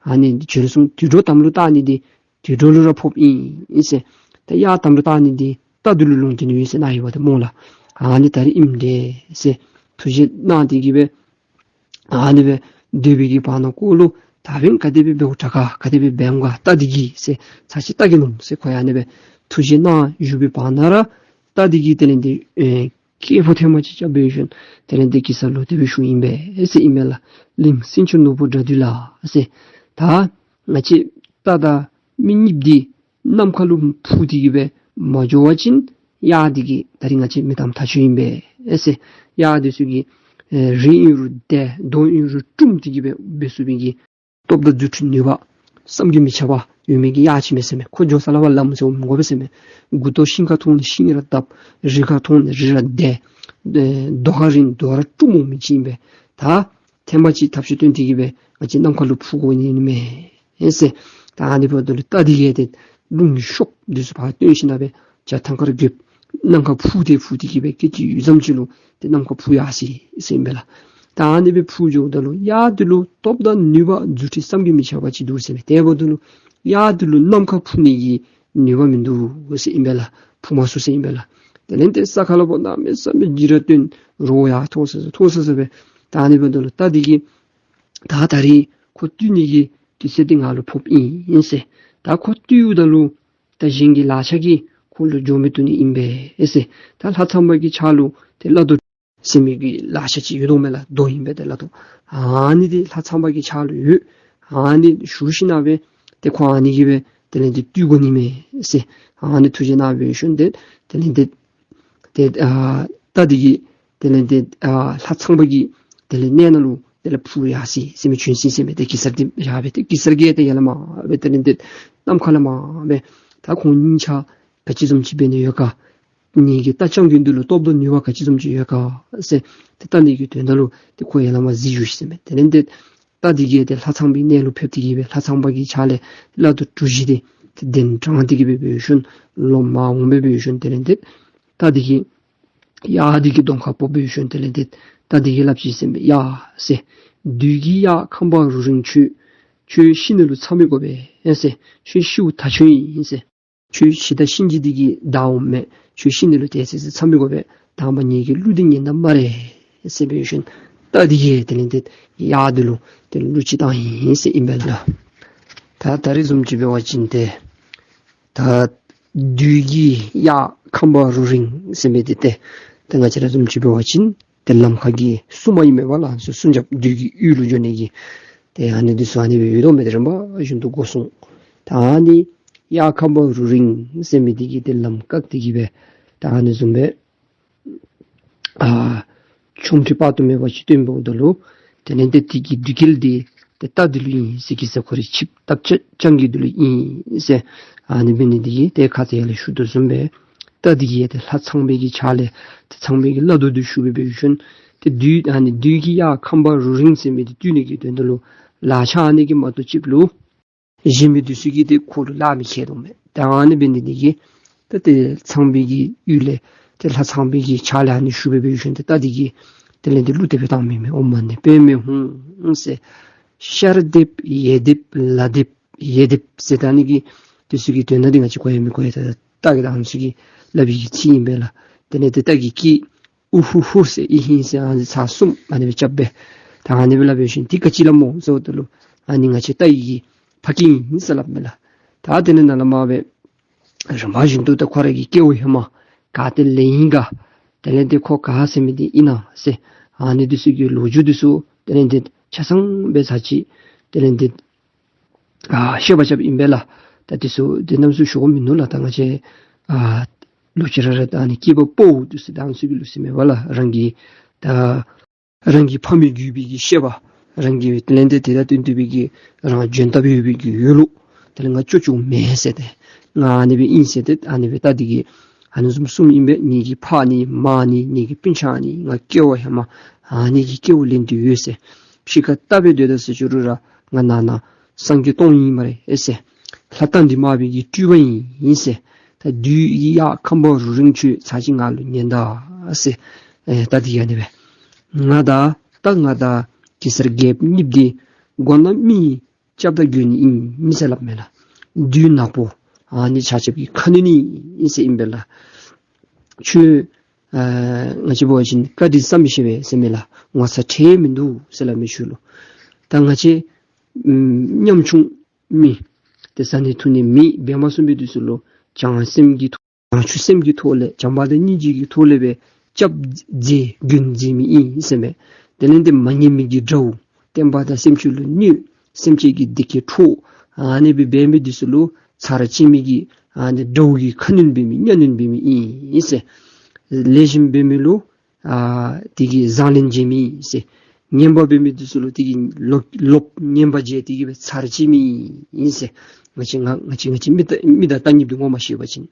ཨ་ནི་བྱོལ་སོང་དུད་འགྲོ་དམ་ལུ་བཏགས་ནི་འདི་དུད་འགྲོ་ལུ་ར་ཕོགཔ་ཨིན་ཟེར། ད་གཡག་དམ་ལུ་བཏགས་ནི་འདི་རྟ་འདི་ལུ་ལུང་བསྟན་ཡོད་ཟེར་གནང་ཡོདཔ་འདི་སྨོ་ལགས། ཨ་ནི་ད་རེས་ཨིནམ་འདྲས་ཟེར་ཐུགས་རྗེ་གནང་སྟེ་གི་སྦེ་ཨ་ནི་སྦེ་སྡོད་པའི་གི་བར་ན་ཀོ་ལུ་ད་འབདན་ག་དེ་སྦེ་འབདཝ་དྲག་ག་ག་དེ་སྦེ་འབདཝ་ག་རྟ་འདི་གིས་ཟེར་ཚར་ཅིག་བལྟ་གེ་ནོ་ཟེར་ཁོ་ཡང་ཨ་ནི་སྦེ་ཐུགས་རྗེ་གནང་བཞུགས་པའི་བར་ན་ར་རྟ་འདི་གིས་དེ་ལས་འདི་ཨེ་སྐད་ཕོ་ཐེངས་མ་ཅིག་རྐྱབ་སྦེ་ཞིནམ་དེ་ལས་འདི་གེ་སར་ལུ་དེ་སྦེ་ཞུཝ་ཨིན་པས་ཟེར་ཨིན་མས་ལགས། གླིང་སེང་ཆེན་ནོར་བུ་དགྲ་འདུལ་ལགས་ཟེར། ད་ང་བཅས་རྟ་དང་མི་གཉིསཔོ་འདི་ནམ་མཁའ་ལུ་འཕུར་ཏེ་གི་སྦེ་མ་འགྱོ་བ་ཅིན་གཡག་འདི་གིས་ད་རིས་ང་བཅས་མི་གཏང་ཐག་ཆོད་ཨིན་པས་ཟེར། གཡག་འདི་ཚུ་གིས་ཨེ་རི་ཨིན་རུང་བརྡལ་རྡོ་ཨིན་རུང་བཀྲུམ་སྟེ་གི་སྦེ་འབད་ཚུགས་པའི་གི་སྟོབས་དང་རྫུ་འཕྲུལ་ནུས་པ་བསམ་གྱིས་མི་ཁྱབ་པ་ཡོད་མི་གི་གཡག་ཅིག་མས་ཟེར་མས། ཁོ་འགྱོ་ས་ལུ་ཕར་ལམ་ཟེར་མི་དགོ་པས་ཟེར་མས། མགུ་ཏོ་ཤིང་ཁར་ཐོན་ནི་ཤིང་ར་བརྡབ། རི་ཁར་ཐོན་ནི་རི་ར་བརྡལ། ཨེ་རྡོ་ཁར་རིལ་རྡོ་ར་བཀྲུམ་འོང་མི་ཅིག་ཨིན་པས། ད་ཐེངས་མ་ཅིག་ཐབས་ཤེས་བཏོན་ཏེ་གི་སྦེ་ང་བཅས་ནམ་མཁའ་ལུ་འཕུར་དགོ་ནི་ཨིན་མས་ཟེར། ད་ཨ་ནི་འབདཝ་ད་ལུ་རྟ་འདི་གིས་ཏེ་རླུང་གི་ཤོབ་འདི་ཚུ་ཕར་བཏོན་ཞིནམ་སྦེ་བྱ་ཐང་དཀར་རྒོདཔོ་ནམ་མཁར་འཕུར་ཏེ་འཕུར་ཏེ་གི་སྦེ་སྐད་ཅིག་ཡུད་ཙམ་ཅིག་ལུ་ཏེ་ནམ་མཁར་འཕུར་ཡར་སོ་ཡི་ཟེར་ཨིན་པས་ལགས། ད་ཨ་ནི་སྦེ་འཕུར་འགྱོཝ་ད་ལུ་གཡག་འདི་ལུ་སྟོབས་དང་ནུས་པ་རྫུ་འཕྲུལ་བསམ་གྱིས་མི་ཁྱབ་པ་ཅིག་འདུག་ཟེར་མས། དེ་འབདཝ་ད་ལུ་གཡག་འདི་ལུ་ནམ་མཁར་འཕུར་ནི་གི་ནུས་པ་མིན་འདུག་ཟེར་ཨིན་པས་ལགས། འཕུར་མ་ཚུགས་ཟེར་ཨིན་པས་ལགས། དེ་ལས་ཏེ་ས་ཁ་ལུ་ཕར་གནམ་མེད་ས་མེད་འཇིགས་ར་སྟོན། རོ་ཡར་འཐོར་ས་ས་འཐོར་ས་ས་སྦེ། ད་ཨ་ནི་འབདཝ་ད་ལུ་རྟ་འདི་གིས་ད་ད་རིས་ཁོ་བཏུལ་ནི་གི་དུས་ཚོད་འདི་ང་ལུ་ཕོགཔ་ཨིན་ཟེར། ད་ཁོ་བཏུལཝ་ད་ལུ་ད་གཞན་གྱི་ལག་ཆ་གིས་ཁོ་ལུ་འགྱོ་མི་བཏུབ་ནི་ཨིན་པས་ཟེར། ད་ལྷ་ཚངས་པ་གི་ཕྱག་ལུ་ཏེ་བླ་རྡོ་ཟེར་མི་གི་ལག་ཆ་ཅིག་ཡོད་དོ་མས་ལགས། རྡོ་ཨིན་པས་ཏེ་བླ་རྡོ། ཨ་ནི་འདི་ལྷ་ཚངས་པ་གི་ཕྱག་ལུ་ཡོད། ཨ་ནི་ཞུ་ཞིནམ་སྦེ་ཏེ་ཁོ་ཨ་ནི་གིས་སྦེ་དེ་ལས་འདི་བཏུལ་དགོ་ནི་མས་ཟེར་ཨ་ནི་ཐུགས་བཞེད་གནང་སྦེ་ཞིནམ་ཏེ་དེ་ལས་འདི་ཏེ་ཨ་རྟ་འདི་གིས་དེ་ལས་ཏེ་ཨ་ལྷ་ཚངས་པ་གི་དེ་ལས་གནས་ནང་ལུ་དེ་ལས་འཕུར་ཡར་སོ་ཡི་ཟེར་མས། བྱོན་སོ་ཡི་ཟེར་མས། ཏེ་གེ་སར་འདི་ཡར་སྦེ་ཏེ་གེ་སར་གྱིས་ཏེ་ཡར་ལས་མར་སྦེ་དེ་ལས་ཏེ་ནམ་མཁའ་ལས་མར་སྦེ་ད་ཁོང་གཉིས་ཆ་ག་ཅི་བཟུམ་ཅིག་འབད་ནི་ཡོད་ག། ངེ་གི་རྟ་རྐྱང་རྒོད་འདི་ལུ་སྟོབས་དང་ནུས་པ་ག་ཅི་བཟུམ་ཅིག་ཡོད་ག་ཟེར་ཏེ་བལྟ་ནི་གི་དོན་དག་ལུ་ཏེ་ཁོ་ཡར་ལས་མར་གཟིགས་བཞུགས་ཟེར་མས། དེ་ལས་ཏེ་རྟ་འདི་གིས་ཏེ་ལྷ་ཚངས་པའི་གནས་ལུ་ཕེབས་ཏེ་གི་སྦེ་ལྷ་ཚངས་པ་གི་ཕྱག་ལས་བླ་རྡོ་གྲུ་བཞི་འདི་ཏེ་གདན་དྲངས་ཏེ་གི་སྦེ་འབད་ཞིནམ་ལོག་མར་འོང་སྦེ་འབད་ཞིནམ་དེ་ལས་ཏེ་རྟ་འདི་གིས་གཡག་འདི་གི་གདོང་ཁར་ཕོག་འབད་ཞིནམ་དེ་ལས་ཏེ་རྟ་འདི་གིས་སླབ་ཅི་ཟེར་མས། ཡ་ཟེར། བདུད་ཀྱི་གཡག་ཁམ་པ་རུ་རིང་ཁྱོད། ཁྱོད་ཤི་ནི་ལུ་འཚབ་མི་དགོ་པས་ཟེར། ཁྱོད་ཤིཝ་ཐག་ཆོད་ཨིན་ཟེར། ཁྱོད་ཤི་ད་གཤིན་རྗེ་འདི་གིས་བདའ་འོངམ་མས། ཁྱོད་ཤི་ནི་ལུ་དེ་སྦེ་འཚབ་མི་དགོ་པས། དང་པ་ངེ་གི་གླུ་འདི་ཉན་ད་སྨ་རེ་ཟེར་འབད་ཞིནམ་རྟ་འདི་གིས་དེ་ལས་ཏེ་གཡག་འདི་ལུ་ཏེ་གླུ་ཅིག་བཏང་ཡི་ཟེར་ཨིན་པས་ལགས། ད་ད་རིས་བཟུམ་ཅིག་འབད་བ་ཅིན་ཏེ་ད་བདུད་ཀྱི་གཡག་ཁམ་པ་རུ་རིང་ཟེར་མི་འདི་ཏེ་ད་ང་བཅས་ར་བཟུམ་ཅིག་འབད་བ་ཅིན་ཏེ་ལམ་ཁ་གི་སྲུང་མ་ཨིན་མས་པ་ལགས། སྲུང་སྲུང་སྐྱོབ་བདུད་ཀྱི་ཡུལ་ལུ་འགྱོ་ནི་གི་ཏེ་ཨ་ནི་འདི་ཚུ་ཨ་ནི་སྦེ་ཡོད་དོ་མས། ཏེ་རིམ་པ་བཞིན་དུ་འགོ་སྲུང་། ད་ཨ་ནི་གཡག་ཁམ་པ་རུ་རིང་ཟེར་མི་འདི་གིས་ཏེ་ལམ་བཀག་སྟེ་གི་སྦེ་ད་ཨ་ནི་བཟུམ་སྦེ་ཨ་ཆོ་འཕྲུལ་དཔག་ཏུ་མེད་པ་ཅིག་སྟོན་འབདཝ་ད་ལུ་དེ་ལས་ཏེ་དེ་གི་བདུད་རྒྱལ་འདི་ཏེ་རྟ་འདི་ལུ་ཨིན་ཟེར་གེ་སར་ཁོ་རའི་ཆིབས་རྟ་རྐྱང་རྐྱང་གི་འདི་ལུ་ཨིན་ཟེར་ཨ་ནི་འབད་ནི་འདི་གིས་ཏེ་ཁ་ཙ་ཡར་ལས་ཞུ་དོ་བཟུམ་སྦེ་རྟ་འདི་གིས་ཏེ་ལྷ་ཚངས་པའི་གི་ཕྱག་ལས་ཏེ་ཚངས་པའི་གི་བླ་རྡོ་འདི་ཞུ་སྦེ་འབད་ཞིནམ་ཏེ་བདུད་ཨ་ནི་བདུད་ཀྱི་གཡག་ཁམ་པ་རུ་རིང་ཟེར་མི་འདི་བཏུལ་ནི་གི་དོན་དག་ལུ་ལག་ཆ་ཨ་ནི་གིས་མ་གཏོགས་ཆིབས་ལུ་གཞན་མི་འདི་ཚུ་གིས་ཏེ་ཁོ་ལུ་ལག་མི་ཁེལ་དོ་མས། ད་ཨ་ནི་འབད་ནི་འདི་གིས་ད་ཏེ་ཚངས་པའི་གི་ཡུལ་ལས་ཏེ་ལྷ་ཚངས་པའི་གི་ཕྱག་ལས་ཨ་ནི་ཞུ་སྦེ་འབད་ཞིནམ་ཏེ་རྟ་འདི་གིས་དེ་ལས་ཏེ་གླུ་དེ་སྦེ་བཏངམ་ཨིན་མས། ཨོཾ་མ་ཎི་པདྨེ་ཧཱུྃ་ཟེར། ཤར་འདེབས་ཡེ་འདེབས་ལ་འདེབས་ཡེ་འདེབས་ཟེར། ད་ཨ་ནི་གི་འདི་ཚུ་གི་དོན་དག་འདི་ང་བཅས་གོ་ཡང་མི་གོ་ཡང་ད་ སྟག་གི་དང་ཚུ་གིས་སླབ་པའི་གི་ཚིག་ཨིན་པས་ལགས། དེ་ལས་ཏེ་སྟག་གིས་ཀི་ཨུ་ཧུ་ཧུ་ཟེར་ཨི་ཧི་ཟེར་ཨ་ནི་ཚར་གསུམ་ཨ་ནི་སྦེ་རྐྱབ་སྦེ་ད་ཨ་ནི་སྦེ་སླབ་པའི་ཤུལ་འདི་ག་ཅི་སླབ་སྨོ་ཟེརཝ་ད་ལུ་ཨ་ནི་ང་བཅས་སྟག་གི་ཕ་སྐད་ཨིན་ཟེར་སླབ་མས་ལགས། ད་དེ་ལས་ནཱ་ལས་མར་སྦེ་རིམ་པ་བཞིན་དུ་ད་ཁོ་ར་གི་སྐལ་བ་ཧེ་མ་ག་ཏེ་ལེན་ཡི་ག་དེ་ལས་ཏེ་ཁོ་ག་ཟེར་མི་འདི་ཨིན་ན་ཟེར་ཨ་ནི་འདི་ཚུ་གི་ལོ་རྒྱུས་འདི་ཚུ་དེ་ལས་ཏེ་ཆ་ཚང་སྦེ་ཚར་ཅིག་དེ་ལས་ཏེ་ཨ་བཤད་པ་རྐྱབ་ཨིན་པས་ལགས། ད་འདི་ཚུ་འདི་རྣམ་ཚུ་ཞུ་དགོཔ་མིན་ནུག་ལགས། ད་ང་བཅས་ཨ་ལོ་ཅིག་ར་ར་ད་ཨ་ནི་སྐྱེས་པ་ཕོ་འདི་ཚུ་ད་ཨ་ནི་ཚུ་གི་ལུགས་ཟེར་མས་པ་ལགས། རང་གི་ད་རང་གི་ཕ་མེས་བརྒྱུད་པའི་གི་བཤད་པ་རང་གི་དེ་ལས་ཏེ་དེ་དང་བསྟུན་བསྟུན་པའི་གི་རང་འཇོན་ཐང་ཡོད་པའི་གི་ཡོད་ལུགས། དེ་ལས་ང་ཅོ་ཅོ་མེན་ཟེར་ཏེ་ང་ཨ་ནི་སྦེ་ཨིན་ཟེར་ཏེ་ཨ་ནི་སྦེ་ད་འདི་གི་ཨ་ནི་བཟུམ་གསུངམ་ཨིན་པས། ངེ་གི་ཕ་ནི་མ་ནི་ངེ་གི་སྤུན་ཆ་ནི་ང་སྐལ་བ་ཧེ་མ་ཨ་ནི་གི་སྐལ་བ་ལེན་ཏེ་ཡོད་ཟེར། ཕྱི་ཁར་ལྟ་སྦེ་སྡོད་ད་ཟེར་ཅི་རུང་ར་ང་ནང་ན་སངས་རྒྱས་སྟོང་ཨིན་སྨ་རེ་ཨེ་ཟེར། ལྷ་རྟ་མགྲིན་དམར་པོའི་གི་སྤྲུལ་པ་ཨིན་ཟེར། ད་བདུད་ཀྱི་གཡག་ཁམ་པ་རུ་རིང་ཁྱོད་ཚར་ཅིག་ང་ལུ་ཉན་ད་ཟེར། ཨེ་ད་འདི་ཨ་ནི་སྦེ་ང་དང་ད་ང་དང་གེ་སར་རྒྱལཔོ་གཉིས་འདི་མགོ་ནག་མི་སྐྱབས་དང་མགོན་ཨིན་ཟེར་སླབ་མས་ལགས། བདུད་ནག་པོ་ཨ་ནི་ཆ་ཁྱབ་ཀྱི་ཁ་གནོན་ཨིན་ཟེར་ཨིན་པས་ལགས། ཁྱོད་ཨ་ང་བཅས་འབད་བ་ཅིན་བཀའ་དྲིན་བསམ་མི་ཤེས་པས་ཟེར་མས་ལགས། ངོ་ཚ་ཁྲེལ་མིན་འདུག་ཟེར་སླབ་མས་ཁྱོད་ལུ། ད་ང་བཅས་ཨམ་ཉམ་ཆུང་མི་ཏེ་བཟའ་ནི་འཐུང་ནི་མེད་པའི་མ་གསུངས་པའི་འདི་ཚུ་ལུ་བྱང་སེམས་ཀྱི་ཐོག་བྱང་ཆུབ་སེམས་ཀྱི་ཐོག་ལས་བྱམས་པ་དང་སྙིང་རྗེ་གི་ཐོག་ལས་སྦེ་སྐྱབས་མཛད་མགོན་མཛད་མི་ཨིན་ཟེར་མས། དེ་ལས་ཏེ་མ་ཉན་མི་གི་དགྲ་བོ་བསྟན་པ་དང་སེམས་ཅན་ལུ་གནོད་སེམས་ཅན་གྱི་བདེ་སྐྱིད་འཕྲོག་ཨ་ནི་སྦེ་འབད་མི་འདི་ཚུ་ལུ་ཚར་བཅད་མི་གི་ཨ་ནི་དགྲ་བོ་གི་ཁ་གནོན་འབད་མི་གཉའ་གནོན་འབད་མི་ཨིན་ཟེར། ལེགས་ཤོམ་འབད་མི་ལུ་ཨ་དེ་གིས་བཟང་ལན་འཇལ་མི་ཨིན་ཟེར། ངན་པ་འབད་མི་འདི་ཚུ་ལུ་དེ་གིས་ལོག་ལོག་ངན་པ་འཇལ་ཏེ་གིས་སྦེ་ཚར་བཅད་མི་ཨིན་ཟེར། ང་བཅས་ང་ང་བཅས་ང་བཅས་མི་ད་མི་དང་རྟ་གཉིས་འདི་ངོ་མ་ཤེས་པ་ཅིན་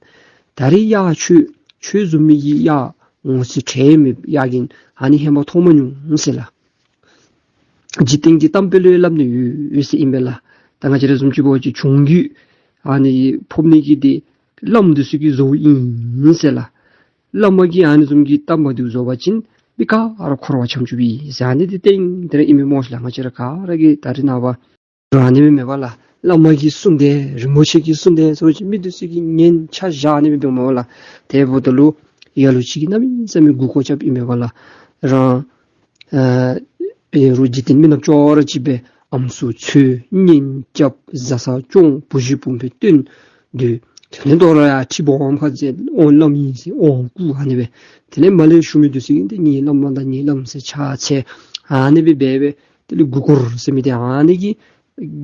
ད་རེས་གཡག་ཁྱོད་ཁྱོད་བཟུམ་མའི་གི་གཡག་ངོ་ཚ་ཁྲེལ་མེད་གཡག་གི་ཨ་ནི་ཧེ་མ་མཐོང་མ་མྱོང་ཟེར་ལགས། འཇིག་རྟེན་གྱི་གཏམ་དཔེ་ལུ་སླབ་ནི་ཡོད་ཡོད་ཟེར་ཨིན་པས་ལགས། ད་ང་བཅས་ར་བཟུམ་ཅིག་འབད་བ་ཅིན་བྱུང་རྒྱུ་ཨ་ནི་ཕོག་ནི་གི་འདི་བླམ་འདི་ཚུ་གིས་བཟོཝ་ཨིན་ཟེར་ལགས། བླ་མ་གིས་ཨ་ནི་བཟུམ་གྱི་གཏམ་འདི་བཟོ་བ་ཅིན་མི་ག་ར་འཁོར་བ་འཁྱམས་བཅུགཔ་ཨིན་ཟེར། ཨ་ནི་འདི་གཏན་གཏན་ར་ཨིན་མས་སྨོ་ལགས། ང་བཅས་ར་ག་ར་གིས་ད་རེས་ནངས་པ་ཨ་ནི་མེན་མས་པ་ལགས། བླ་མ་གིས་གསུངས་ཏེ་རིན་པོ་ཆེ་གིས་གསུངས་ཏེ་ཟེར་བ་ཅིན་མི་འདི་ཚུ་གིས་ཉན་ཆ་བཞག་ནི་མེན་པས་སྨོ་ལགས། དེ་འབདཝ་ད་ལུ་ལ་ལུ་ཅིག་གིས་གནམ་མེད་ས་མེད་མགུ་སྐོར་རྐྱབ་ཨིན་མས་པ་ལགས། རང་ཨ་ཨེ་རུང་འཇིག་རྟེན་མི་རྣམས་ཅོག་ར་གཅིག་སྦེ་ཨམ་སྲུ་འཚོལ་གཉེན་རྐྱབ་བཟའ་ཚང་སྐྱོང་བུ་གཞི་བུམོ་སྦེ་བསྟེན་སྡོད། དེ་ལས་ད་རུང་ཡང་ཁྲི་སྦོམ་ཁར་འཛེགས་དབང་བླམ་ཨིན་ཟེར་དབང་བསྐུར་ཨ་ནི་སྦེ། དེ་ལས་མར་ལས་ཞུ་མི་འདི་ཚུ་གིས་འདི་ངེའི་བླ་མ་དང་ངེའི་བླམ་ཟེར་ཕྱག་འཚལ་ཨ་ནི་སྦེ་འབད་སྦེ་དེ་ལས་མགུ་སྐོར་ཟེར་མི་འདི་ཨ་ནི་གི་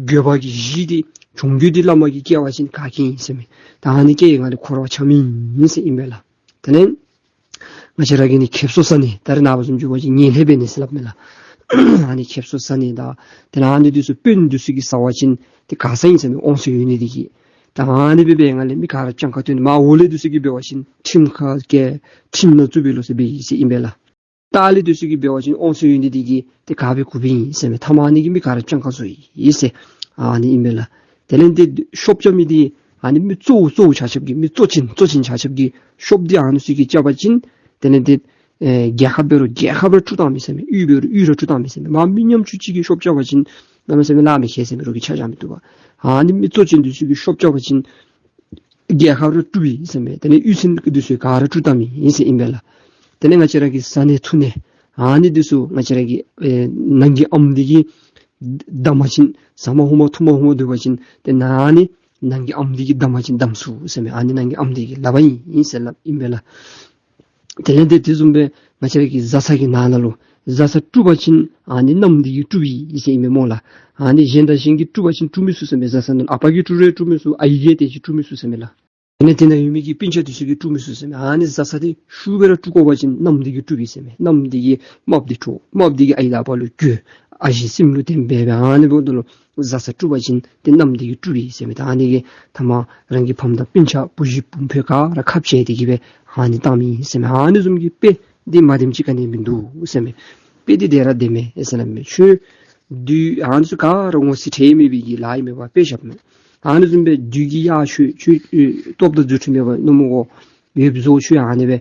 འགྱོད་པ་གི་གཞི་འདི་བྱུང་རྒྱུ་འདི་བླ་མ་གིས་བཀལ་བ་ཅིན་ག་གིས་ཨིན་ཟེར་མས། ད་ཨ་ནི་བཀལ་ཡི་ང་ལུ་འཁོར་བ་འཁྱམས་ཨིན་ཟེར་ཨིན་པས་ལགས། དེ་ལས་ང་བཅས་ར་གིས་ནི་ཁེབ་སང་ཟ་ནི་ད་རེས་ནངས་པ་བཟུམ་ཅིག་འབད་བ་ཅིན་ཉལ་ལྷད་འབད་ནི་ཟེར་སླབ་མས་ལགས། ཨ་ནི་ཁེབ་སང་ཟ་ནི་དང་དེ་ལས་ཨ་ནི་འདི་ཚུ་དཔོན་འདི་ཚུ་གིས་ཟ་བ་ཅིན་དེ་ག་ཟ་ཨིན་ཟེར་མས། དབང་ཚད་ཡོད་ནི་འདི་གིས། ད་ཨ་ནི་སྦེ་འབད་བའི་ངང་ལས་མི་ག་ར་སྤྱང་ཀ་སྟོན་མ་འོག་ལས་འདི་ཚུ་གིས་འབད་བ་ཅིན་ཁྲིམས་ཁ་བཀལ་ཁྲིམས་ནང་བཙུགས་སྦེ་ལོག་ཟེར་འབད་ཡི་ཟེར་ཨིན་པས་ལགས། ལྟག་ལས་འདི་ཚུ་གིས་འབད་བ་ཅིན་དབང་ཚད་ཡོད་ནི་འདི་གིས་དེ་ག་སྦེ་འགུགསཔ་ཨིན་ཟེར་མས། ཐ་མ་ཨ་ནི་གིས་མི་ག་ར་སྤྱང་ཀ་བཟོ་ཡི་ཟེར་ཨ་ནི་ཨིན་པས་ལགས། དེ་ལས་འདི་ཤོབ་རྐྱབ་མི་འདི་ཨ་ནི་མི་གཙོ་བོ་གཙོ་བོ་ཆ་ཁྱབ་ཀྱིས་མི་གཙོ་ཅན་གཙོ་ཅན་ཆ་ཁྱབ་ཀྱིས་ཤོབ་འདི་ཨ་ནི་ཚུ་གིས་རྐྱབ་པ་ཅིན་དེ་ལས་འདི་ཨེ་རྒྱལ་ཁབ་འབད་རུང་རྒྱལ་ཁབ་ར་དཀྲུགས་བཏང་མི་ཟེར་མས། གཡུས་འབད་རུང་གཡུས་ར་དཀྲུགས་བཏང་མི་ཟེར་མས། མ་མི་ཉམ་ཆུང་ཅིག་གིས་ཤོབ་རྐྱབ་པ་ཅིན་གནམ་མེད་ས་མེད་ལཱ་མི་ཁེལ་ཟེར་མས། རོགས་ཀྱིས་ཆ་བཞག་མི་བཏུབ་པས། ཨ་ནི་མི་གཙོ་ཅན་འདི་ཚུ་གིས་ཤོབ་རྐྱབ་པ་ཅིན་རྒྱལ་ཁབ་ར་དཀྲུགསཔ་ཨིན་ཟེར་མས། དེ་ལས་གཡུས་ཚན་འདི་ཚུ་ག་ར་དཀྲུགས་བཏང་མི་ཨིན་ཟེར་ཨིན་པས་ལགས། དེ་ལས་ང་བཅས་ར་གི་བཟའ་ནི་འཐུང་ནི་ཨ་ནི་འདི་ཚུ་ང་བཅས་ར་གི་ཨེ་ནང་གི་ཨམ་འདི་གིས་བསྡམ་པ་ཅིན་ཟ་མ་ཧུ་མ་འཐུང་མ་ཧུ་མ་སྡོད་པ་ཅིན་དེ་ནང་ནི་ནང་གི་ཨམ་འདི་གིས་བསྡམ་པ་ཅིན་བསྡམ་ཚུགས་ཟེར་མས། ཨ་ནི་ནང་གི་ཨམ་འདི་གི་ལག་པར་ཨིན་ཟེར་སླབ་ཨིན་པས་ལགས། དེ་ལས་འདི་དེ་བཟུམ་སྦེ་ང་བཅས་ར་གི་བཟའ་ཚང་གི་ནང་ན་ལུ་བཟའ་ཚང་དཀྲུགས་པ་ཅིན་ཨ་ནི་མནའམ་འདི་གིས་དཀྲུགསཔ་ཨིན་ཟེར་ཨིན་མས་སྨོ་ལགས། ཨ་ནི་གཞན་དང་གཞན་གྱིས་དཀྲུགས་པ་ཅིན་དཀྲུགས་མི་ཚུགས་ཟེར་མས། བཟའ་ཚང་ནང་ཨ་པ་གིས་དཀྲུགས་རུང་དཀྲུགས་མི་ཚུགས། ཨའི་གིས་ཏེ་ཅིག་དཀྲུགས་མི་ཚུགས་ཟེར་མས་ལགས། ཨ་ནི་དེ་ནང་ཡོད་མི་གི་སྤུན་ཆ་འདི་ཚུ་གིས་དཀྲུགས་མི་ཚུགས་ཟེར་མས། ཨ་ནི་བཟའ་ཚང་འདི་ཤུགས་སྦེ་ར་དཀྲུགས་དགོ་པ་ཅིན་མནའམ་འདི་གིས་རྨགཔ་འདི་འཕྲོག། རྨགཔ་འདི་གིས་ཨའི་དང་ཨ་པ་ལུ་འགྱོ། ཨ་ཞེ་སྲིངམོ་ལུ་དེ་སྦེ་སྦེ་ཨ་ནི་འབདཝ་ད་ལུ་བཟའ་ཚང་དཀྲུགས་པ་ཅིན་དེ་མནའམ་འདི་གིས་དཀྲུགསཔ་ཨིན་ཟེར་མས། ད་ཨ་ནི་གིས་ཐ་མ་རང་གི་ཕམ་དང་སྤུན་ཆ་བུ་གཞི་བུམོ་སྦེ་ག་ར་ཁ་བཅད་དེ་གིས་སྦེ་ཨ་ནི་བཏང་མི་ཨིན་ཟེར་མས། ཨ་ནི་བཟུམ་གྱི་དཔེ་འདི་མ་བདེནམ་ཅིག་ག་ནི་མིན་འདུག་ཟེར་མས། དཔེ་འདི་བདེན་ར་བདེན་མས་ཟེར་སླབ་མས། ཁྱོད་བདུད་ཨ་ནི་ཚུ་ག་ར་ངོ་ཚ་ཁྲེལ་མེད་པའི་གི་ལཱ་ཨིན་མས་པ། དཔེ་བཞགཔ་མས། ཨ་ནི་བཟུམ་སྦེ་བདུད་ཀྱི་གཡག་ཁྱོད་ཁྱོད་ཨེ་སྟོབས་དང་རྫུ་འཕྲུལ་མེད་པར་ནུབ་མོ་གོ་ཡོདཔ་བཟོ་ཁྱོད་ཨ་ནི་སྦེ་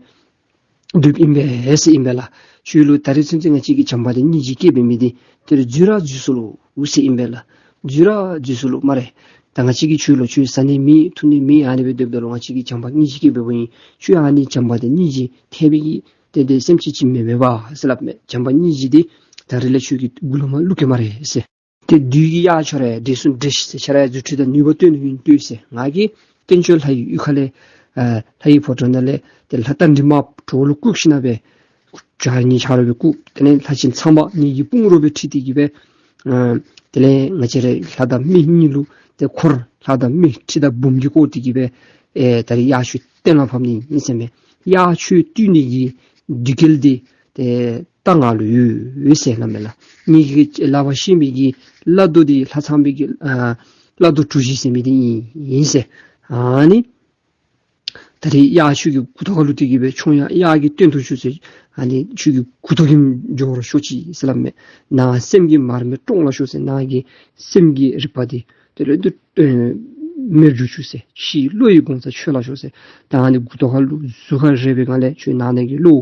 སྡོདཔ་ཨིན་པས་ཟེར་ཨིན་པས་ལགས། ཁྱོད་ལུ་ད་རེས་ཚུན་ཚོད་ང་བཅས་ཀྱིས་བྱམས་པ་དང་སྙིང་རྗེ་བསྐྱེད་པའི་མི་འདི་དེ་རུང་འཛོལ་ར་འཛོལ་སོ་ལོ་ཟེར་ཨིན་པས་ལགས། འཛོལ་ར་འཛོལ་སོ་ལོ་སྨ་རེ། ད་ང་བཅས་ཀྱིས་ཁྱོད་ལུ་ཁྱོད་བཟའ་ནི་མེད་འཐུང་ནི་མེད་ཨ་ནི་སྦེ་སྡོདཔ་ད་ལུ་ང་བཅས་ཀྱིས་བྱམས་པ་སྙིང་རྗེ་སྐྱེས་འབདཝ་ཨིན། ཁྱོད་ཨ་ནི་བྱམས་པ་དང་སྙིང་རྗེ་ཐེབས་པའི་གི་ཏེ་ཏེ་སེམས་ཅན་ཅིག་མེན་མས་པ་ཟེར་སླབ་མས། བྱམས་པ་སྙིང་རྗེ་འདི་ད་རིས་ལས་ཁྱོད་ཀྱི་མགུ་ལུ་མར་བླུག་གེ་སྨ་རེ་ཟེར། ཏེ་བདུད་ཀྱི་གཡག་ཁྱོད་ར་འདྲེ་ཚུ་འདྲེ་ཤིག་ཟེར། ཁྱོད་ར་རྫུ་འཕྲུལ་དང་ནུས་པ་སྟོན་ནི་ཨིན་ལྟོས་ཟེར། ང་གིས་སྟེང་ཕྱོགས་ལྷ་ཡི་གཡུས་ཁ་ལས་ཨ་ལྷ་ཡི་ཕོ་བྲང་ནང་ལས་ཏེ་ལྷ་རྟ་མགྲིན་དམར་གྲོགས་ལུ་བཀུག་ཞིནམ་སྦེ་བྱ་ངེའི་ཆ་རོགས་སྦེ་བཀུག། དེ་ལས་ལྷ་ཆེན་ཚངས་པ་ངེའི་གི་དཔུང་རོགས་སྦེ་ཁྲིད་དེ་གི་སྦེ་ཨ་དེ་ལས་ང་བཅས་ར་ལྷ་དང་མི་གཉིས་ལུ་ཏེ་འཁོར་ལྷ་དང་མི་ཁྲི་དང་འབུམ་གྱིས་བསྐོར་ཏེ་གི་སྦེ་ཨེ་ད་རིས་གཡག་ཁྱོད་གཏན་ལ་ཕབ་ནི་ཨིན་ཟེར་མས། གཡག་ཁྱོད་བཏུལ་ནི་གི་འདི་སྐལ་འདི་ཏེ་རྟ་ང་ལུ་ཡོད་ཟེར་སླབ་མས་ལགས། ངེའི་གི་ལག་པར་བཤེད་མི་གི་བླ་རྡོ་འདི་ལྷ་ཚངས་པའི་གི་ཨ་བླ་རྡོ་གྲུ་བཞི་ཟེར་མི་འདི་ཨིན་ཟེར། ཨ་ནི་ད་རིས་གཡག་ཁྱོད་ཀྱི་མགུ་ཏོ་ཁ་ལུ་དེ་གི་སྦེ་མཆོང་ཡ་གཡག་གི་སྟོན་ཐོག་ཁྱོད་ཟེར། ཨ་ནི་ཁྱོད་ཀྱི་མགུ་ཏོ་གིས་འགྱོ་བར་ཤོག་ཅིག་ཟེར་སླབ་མས། ནང་སེམས་ཀྱི་མར་མེ་ཀྲོང་ལ་ཤོག་ཟེར། ནང་གི་སེམས་ཀྱི་རིག་པ་འདི་དེ་ལས་དུ་ཨེ་མེར་གྱུར་བཅུག་ཟེར། ཕྱི་བློ་ཡི་དགོངས་རྩ་ཆོད་ལ་ཤོག་ཟེར། ད་ཨ་ནི་མགུ་ཏོ་ཁ་ལུ་གཟུགས་ཁར་རེག་པའི་སྒང་ལས་ཁྱོད་ནང་ན་གི་བློ་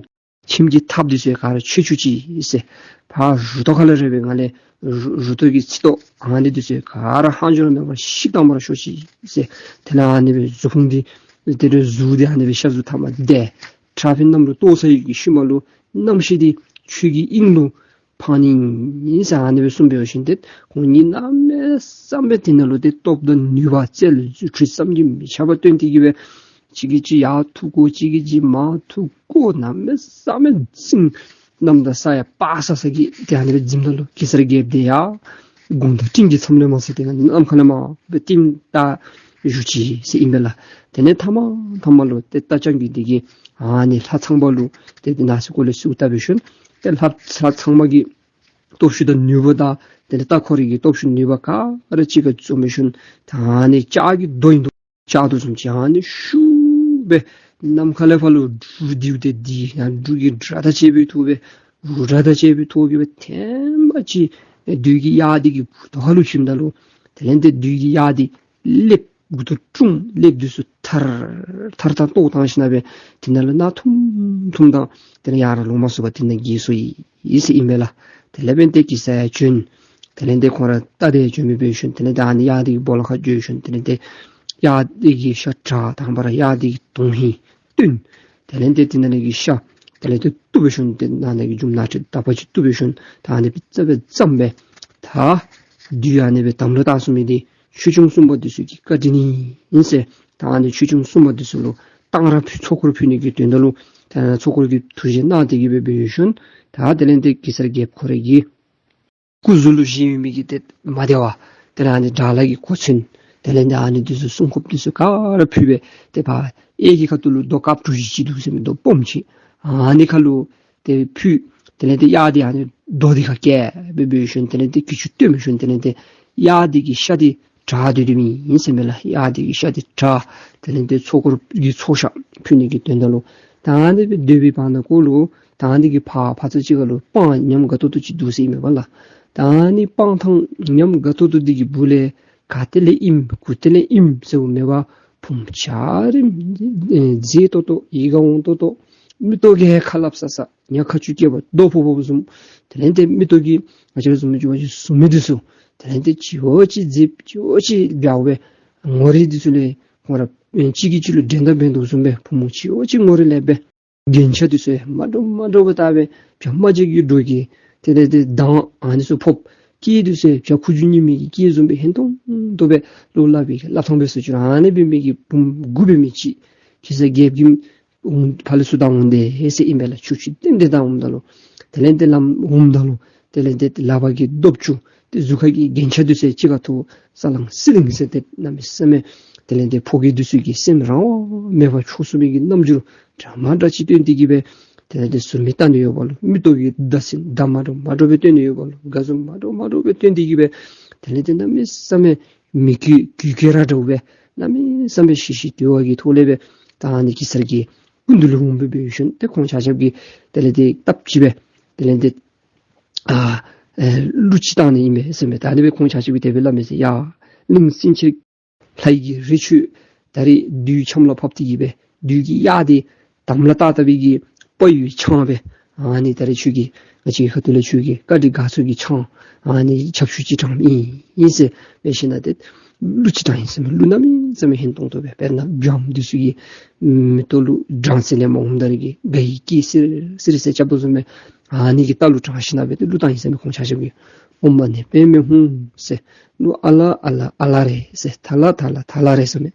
ཁྱིམ་གྱི་ཐབ་འདི་ཚུ་ག་ར་ཆོད་བཅུག་ཅིག་ཟེར། ཕར་རུ་ཏོ་ཁ་ལུ་རེག་པའི་སྒང་ལས་རུ་རུ་ཏོ་གི་ཚིགས་ཏོ་ཨ་ནི་འདི་ཚུ་ག་ར་ལྷག་འཕྲོ་ར་མེད་པར་བཤིག་བཏང་བར་ཤོག་ཅིག་ཟེར། དེ་ལས་ཨ་ནི་སྦེ་གཟུགས་ཕུང་འདི་དེ་ལས་གཟུགས་འདི་ཨ་ནི་སྦེ་ཤ་གཟུགས་ཐ་མ་དེ་ཁྲག་ཕན་གནམ་ལུ་གཏོར་ཚར་ཡི་གི་ཤུལ་མ་ལུ་རྣམ་ཤེས་འདི་ཁྱོད་ཀྱི་དབྱིངས་ལུ་འཕང་ནི་ཨིན་ཟེར་ཨ་ནི་སྦེ་གསུངས་པའི་ཤུལ་ཏེ་ཁོང་གཉིས་གནམ་མེད་ས་མེད་དེ་ནང་ལུ་ཏེ་སྟོབས་དང་ནུས་པ་རྩལ་རྫུ་འཕྲུལ་བསམ་གྱིས་མི་ཁྱབ་པ་སྟོན་ཏེ་གི་སྦེ་གཅིག་གིས་གཅིག་ཡར་འཐུ་བཀོ་གཅིག་གིས་གཅིག་མར་འཐུ་བཀོ་གནམ་མེད་ས་མེད་འཛིང་གནམ་དང་ས་ཡང་སྤར་ས་ས་གི་ཏེ་ཨ་ནི་སྦེ་འཛིངམ་ད་ལུ་གེ་སར་རྒྱལཔོ་འདི་ཡང་དགུང་དང་སྤྲིན་གྱི་མཚམས་ལས་མར་ཟེར་ཏེ་ནམ་མཁའ་ལས་མར་སྦེ་རྟིང་བདའ་བཞུགས་ཅི་ཟེར་ཨིན་པས་ལགས། དེ་ལས་མཐའ་མ་མཐའ་མ་ལུ་ཏེ་རྟ་རྐྱང་རྒོད་འདི་གིས་ཨ་ནི་ལྷ་ཚངས་པ་ལུ་ཏེ་ཏེ་ནང་སེམས་ཁ་ལས་གསོལཝ་བཏབ་པའི་ཤུལ་ཏེ་ལྷ་ལྷ་ཚངས་པ་གི་སྟོབས་ཤུགས་དང་ནུས་པ་དང་དེ་ལས་རྟ་ཁོ་རའི་གི་སྟོབས་ཤུགས་ནུས་པ་ག་ར་གཅིག་ཁར་འཛོམས་པའི་ཤུལ་ད་ཨ་ནི་ལྕགས་ཀྱི་རྡོ་ཨིན་འདུག། ལྕགས་རྡོ་བཟུམ་ཅིག་ཨ་ནི་ཤུགས་སྦེ་གནམ་ཁ་ལས་ཕར་ལུ་འབྲུག་ལྡིར་ཏེ་ལྡིར་ཡང་འབྲུག་གི་སྒྲ་དང་བཅས་པའི་ཐོག་སྦེ་འུར་སྒྲ་དང་བཅས་པའི་ཐོག་གི་སྦེ་ཐེངས་མ་གཅིག་བདུད་ཀྱི་གཡག་འདི་གི་མགུ་ཏོ་ཁ་ལུ་ཞོནམ་ད་ལུ་དེ་ལས་ཏེ་བདུད་ཀྱི་གཡག་འདི་ཀླདཔ་མགུ་ཏོ་ཀྲུང་ཀླདཔ་འདི་ཚུ་ཐར་ཐར་ཐར་གཏོར་བཏང་ཞིནམ་སྦེ་དེ་ནང་ལུ་ནག་ཐུམ་ཐུམ་དང་དེ་ལས་ཡར་ལོང་མ་ཚུགས་པར་དེ་ནང་འགྱེལ་སོ་ཡི་ཟེར་ཨིན་པས་ལགས། དེ་ལས་འབདན་ཏེ་གེ་སར་ཡང་བྱོན། དེ་ལས་ཏེ་ཁོང་ར་རྟ་དེ་ཡང་བྱོན་མི་འབད་ཤུལ་དེ་ལས་ཏེ་ཨ་ནི་གཡག་འདི་གི་སྦོ་ལོགས་ཁར་འགྱོ་ཤུལ་དེ་ལས་ཏེ་གཡག་འདི་གི་ཤ་བྲག་དང་པ་ར་གཡག་འདི་གི་དོན་ཧིང་བཏོན། དེ་ལས་ཏེ་དེ་ནང་ལས་ཀྱི་ཤ་དེ་ལས་ཏེ་བཏུབ་པའི་ཤུལ་ཏེ་ནང་ལས་ཀྱི་རྒྱུ་མ་ནང་ཁྲོལ་དག་པ་ཅིག་བཏུབ་པའི་ཤུལ་ད་ཨ་ནི་སྦེ་རྩ་སྦེ་བརྩམས་སྦེ་ད་བདུད་ཨ་ནི་སྦེ་དམ་ལུ་བཏགས་སོང་མི་འདི་ཆོས་སྐྱོང་སྲུང་མ་འདི་ཚུ་གི་བཀའ་དྲིན་ཨིན་ཟེར། ད་ཨ་ནི་ཆོས་སྐྱོང་སྲུང་མ་འདི་ཚུ་ལུ་གཏང་རག་ཕུལ་ཚོགས་འཁོར་ཕུལ་ནི་གི་དོན་དག་ལུ་ད་ཚོགས་འཁོར་གྱི་ཐུགས་རྗེ་གནང་སྟེ་གི་སྦེ་འབད་ཡོད་ཤུལ་ད་དེ་ལས་ཏེ་གེ་སར་རྒྱལཔོ་ཁོ་རའི་གི་སྐུ་གཟུགས་ལུ་བཞེས་ཡོད་མི་གི་ཏེ་མ་བདེ་བ་དེ་ལས་ཨ་ནི་དགྲ་ལྷ་གི་གོ་མཚོན་དེ་ལས་ཏེ་ཨ་ནི་འདི་ཚུ་སྲུང་སྐྱོབ་འདི་ཚུ་ག་ར་ཕུལ་སྦེ་ཏེ་ཕར་གཡས་ཀྱི་ཁ་ཐུག་ལུ་རྡོ་དཀརཔོ་གྲུ་བཞི་ཅིག་འདུག་ཟེར་མི་རྡོ་སྦོམ་ཅིག་ཨ་ནི་ཁ་ལུ་ཏེ་ཕུལ། དེ་ལས་ཏེ་གཡག་འདི་ཨ་ནི་རྡོ་འདི་ཁར་བཀལ་སྦེ་འབད་ཡོད་ཤུལ་དེ་ལས་ཏེ་གྱི་ཅུ་བཏོན་མི་ཤུལ་དེ་ལས་ཏེ་གཡག་འདི་གི་ཤ་འདི་དྲག་སྟེ་སྡོད་མི་ཨིན་ཟེར་མས་ལགས། གཡག་འདི་གི་ཤ་འདི་དྲག། དེ་ལས་ཏེ་ཚོགས་འཁོར་གྱི་ཚོགས་ཤ་ཕུལ་ནི་གི་དོན་དག་ལུ་ད་ཨ་ནི་སྦེ་སྡོད་པའི་བར་ན་ཀོ་ལུ་ད་ཨ་ནི་གི་ཕར་ཕར་ཚུར་ཅིག་ཁ་ལུ་སྤང་ཉམས་དགའ་ཏོག་ཏོ་ཅིག་འདུག་ཟེར་ཨིན་མས་པ་ལགས། ད་ཨ་ནི་སྤང་ཐང་ཉམས་དགའ་ཏོག་ཏོ་འདི་གི་སྦུག་ལས་ག་ཏེ་ལས་ཨིནམ་གུ་ཏེ་ལས་ཨིནམ་ཟེརཝ་མེད་པར་བུམོ་འཇའ་རིསམོ་མཛེས་ཏོག་ཏོ་ཡིད་ཁར་འོང་ཏོག་ཏོ་མིག་ཏོ་གིས་ཁ་སླབ་ས་ས་ཉ་ཁ་ཆུ་སྐྱེས་པ་རྡོ་ཕོག་ཕོགཔ་བཟུམ། དེ་ལས་ཏེ་མིག་ཏོ་གིས་ང་བཅས་ར་བཟུམ་ཅིག་བ་ཅིག་བཟུམ་མི་འདི་ཚུ་དེ་ལས་ཏེ་ཅིག་འོ་ཅིག་མཛེས་ཅིག་འོ་ཅིག་འཇའ་བའི་ངོ་རིས་འདི་ཚུ་ལས་ཁོང་ར་གཅིག་གིས་གཅིག་ལུ་འགྲན་ཟླ་འབད་དོ་བཟུམ་སྦེ་བུམོ་ཅིག་འོ་ཅིག་ངོ་རིས་ལེགས་པའི་རྒྱན་ཆ་འདི་ཚུ་མ་འདྲཝ་མ་འདྲཝ་སྦེ་བཏགས་སྦེ་བྱ་རྨ་བྱའི་གི་སྒྲོ་གི་དེ་ལས་ཏེ་མདངས་ཨ་ནི་ཚུ་ཕོགཔ། སྐེ་འདི་ཚུ་བྱ་ཁུ་བྱུག་རྙིང་མའི་གི་སྐེ་བཟུམ་སྦེ་ཧན་ཏོང་ཏོ་སྦེ་ལོག་སླབ་པའི་སླབ་ཐངས་སྦེ་སོ་ཅི་རུང་ཨ་ནི་སྦེ་མི་གི་བུམོ་དགུ་སྦེ་མི་ཅིག་གེ་སར་རྒྱལཔོ་གི་འོང་ཕར་ལས་ཚུར་བཏང་འོང་དེས་ཟེར་ཨིན་པས་ལགས། ཆུ་ཆུ་ཏན་ཏན་བཏང་འོངམ་ད་ལུ་དེ་ལས་ཏེ་ལམ་འོངམ་ད་ལུ་དེ་ལས་ཏེ་ལག་པ་གི་སྟོབས་བཅུ་ཏེ་གཟུགས་ཁ་གི་རྒྱན་ཆ་འདི་ཚུ་གཅིག་ཁར་ཐུག་ས་ལང་སི་ལིང་ཟེར་ཏེ་གནམ་མེད་ས་མེད་དེ་ལས་ཏེ་ཕོ་རྒྱས་འདི་ཚུ་གི་སེམས་རང་དབང་མེད་པར་འཕྱོག་སོང་མི་གི་རྣམ་འགྱུར་འདྲ་མ་འདྲ་ཅིག་སྟོན་ཏེ་གི་སྦེ་དེ་ལས་ཏེ་ཟུར་མིག་བལྟ་ནི་ཡོདཔ་ལུ་མིག་ཏོ་གིས་བལྟ་ཟེར་མདའ་མ་འདྲཝ་མ་འདྲཝ་སྦེ་སྟོན་ནི་ཡོདཔ་ལུ་དགའ་བཟོ་མ་འདྲཝ་མ་འདྲཝ་སྦེ་སྟོན་ཏེ་གི་སྦེ་དེ་ལས་ཏེ་གནམ་མེད་ས་མེད་མི་གུས་གུས་གུས་ར་འདྲཝ་སྦེ་གནམ་མེད་ས་མེད་ཞི་ཞི་དུལ་བ་གི་ཐོག་ལས་སྦེ་ད་ཨ་ནི་གེ་སར་གྱི་སྐུ་མདུན་ལུ་འོང་སྦེ་འབད་ཡོད་ཤུལ་ཏེ་ཁོང་ཆ་ཁྱབ་ཀྱིས་དེ་ལས་ཏེ་སྟབས་གཅིག་སྦེ་དེ་ལས་ཏེ་ཨ་ཨེ་གླུ་ཅིག་བཏང་ནི་ཨིན་པས་ཟེར་མས། ད་ཨ་ནི་སྦེ་ཁོང་ཆ་ཁྱབ་ཀྱིས་དེ་སྦེ་སླབ་མས་ཟེར། ཡ་གླིང་སེང་ཆེན་ལྷ་ཡི་གི་རི་ཁྱོད་ད་རིས་བདུད་ཆམ་ལ་ཕབ་སྟེ་གི་སྦེ་བདུད་ཀྱི་གཡག་འདི་དམ་ལ་བཏགས་བཏགས་པའི་གི་དཔའ་བོའི་ཆང་སྦེ་ ཨ་ནི་ད་རེས་ཁྱོད་ཀྱི་ང་བཅས་ཁ་ཐུག་ལས་ཁྱོད་ཀྱི་བཀའ་དྲིན་དགའ་ཚོར་གྱི་ཆང་ཨ་ནི་ཆབ་ཆུ་ཅིག་དྲངམ་ཨིན་ཨིན་ཟེར་སྦེ་ཞིནམ་ལས་ཏེ་གླུ་ཅིག་དྲངམ་ཨིན་ཟེར་མས། གླུ་གནམ་མེད་ས་མེད་སྙན་ཏོང་ཏོ་སྦེ་དཔེར་ན་འབྱུང་འདི་ཚུ་གི་མེ་ཏོག་གླུ་སྦྲང་རྩི་ལས་མ་འོངམ་ད་རེས་ཀྱི་དགའ་བའི་སྐད་སིར་སིར་ཟེར་རྐྱབ་དོ་བཟུམ་སྦེ་ཨ་ནི་གི་རྟ་གླུ་དྲངས་ཞིནམ་ལས་སྦེ་ཏེ་གླུ་བཏང་ཡི་ཟེར་མས། ཁོང་ཆ་ཁྱབ་ཀྱིས་ཨོཾ་མ་ཎི་པདྨེ་ཧཱུྃ་ཟེར། གླུ་ཨ་ལ་ཨ་ལ་ཨ་ལ་རེད་ཟེར། ཐ་ལ་ཐ་ལ་ཐ་ལ་རེད་ཟེར་མས།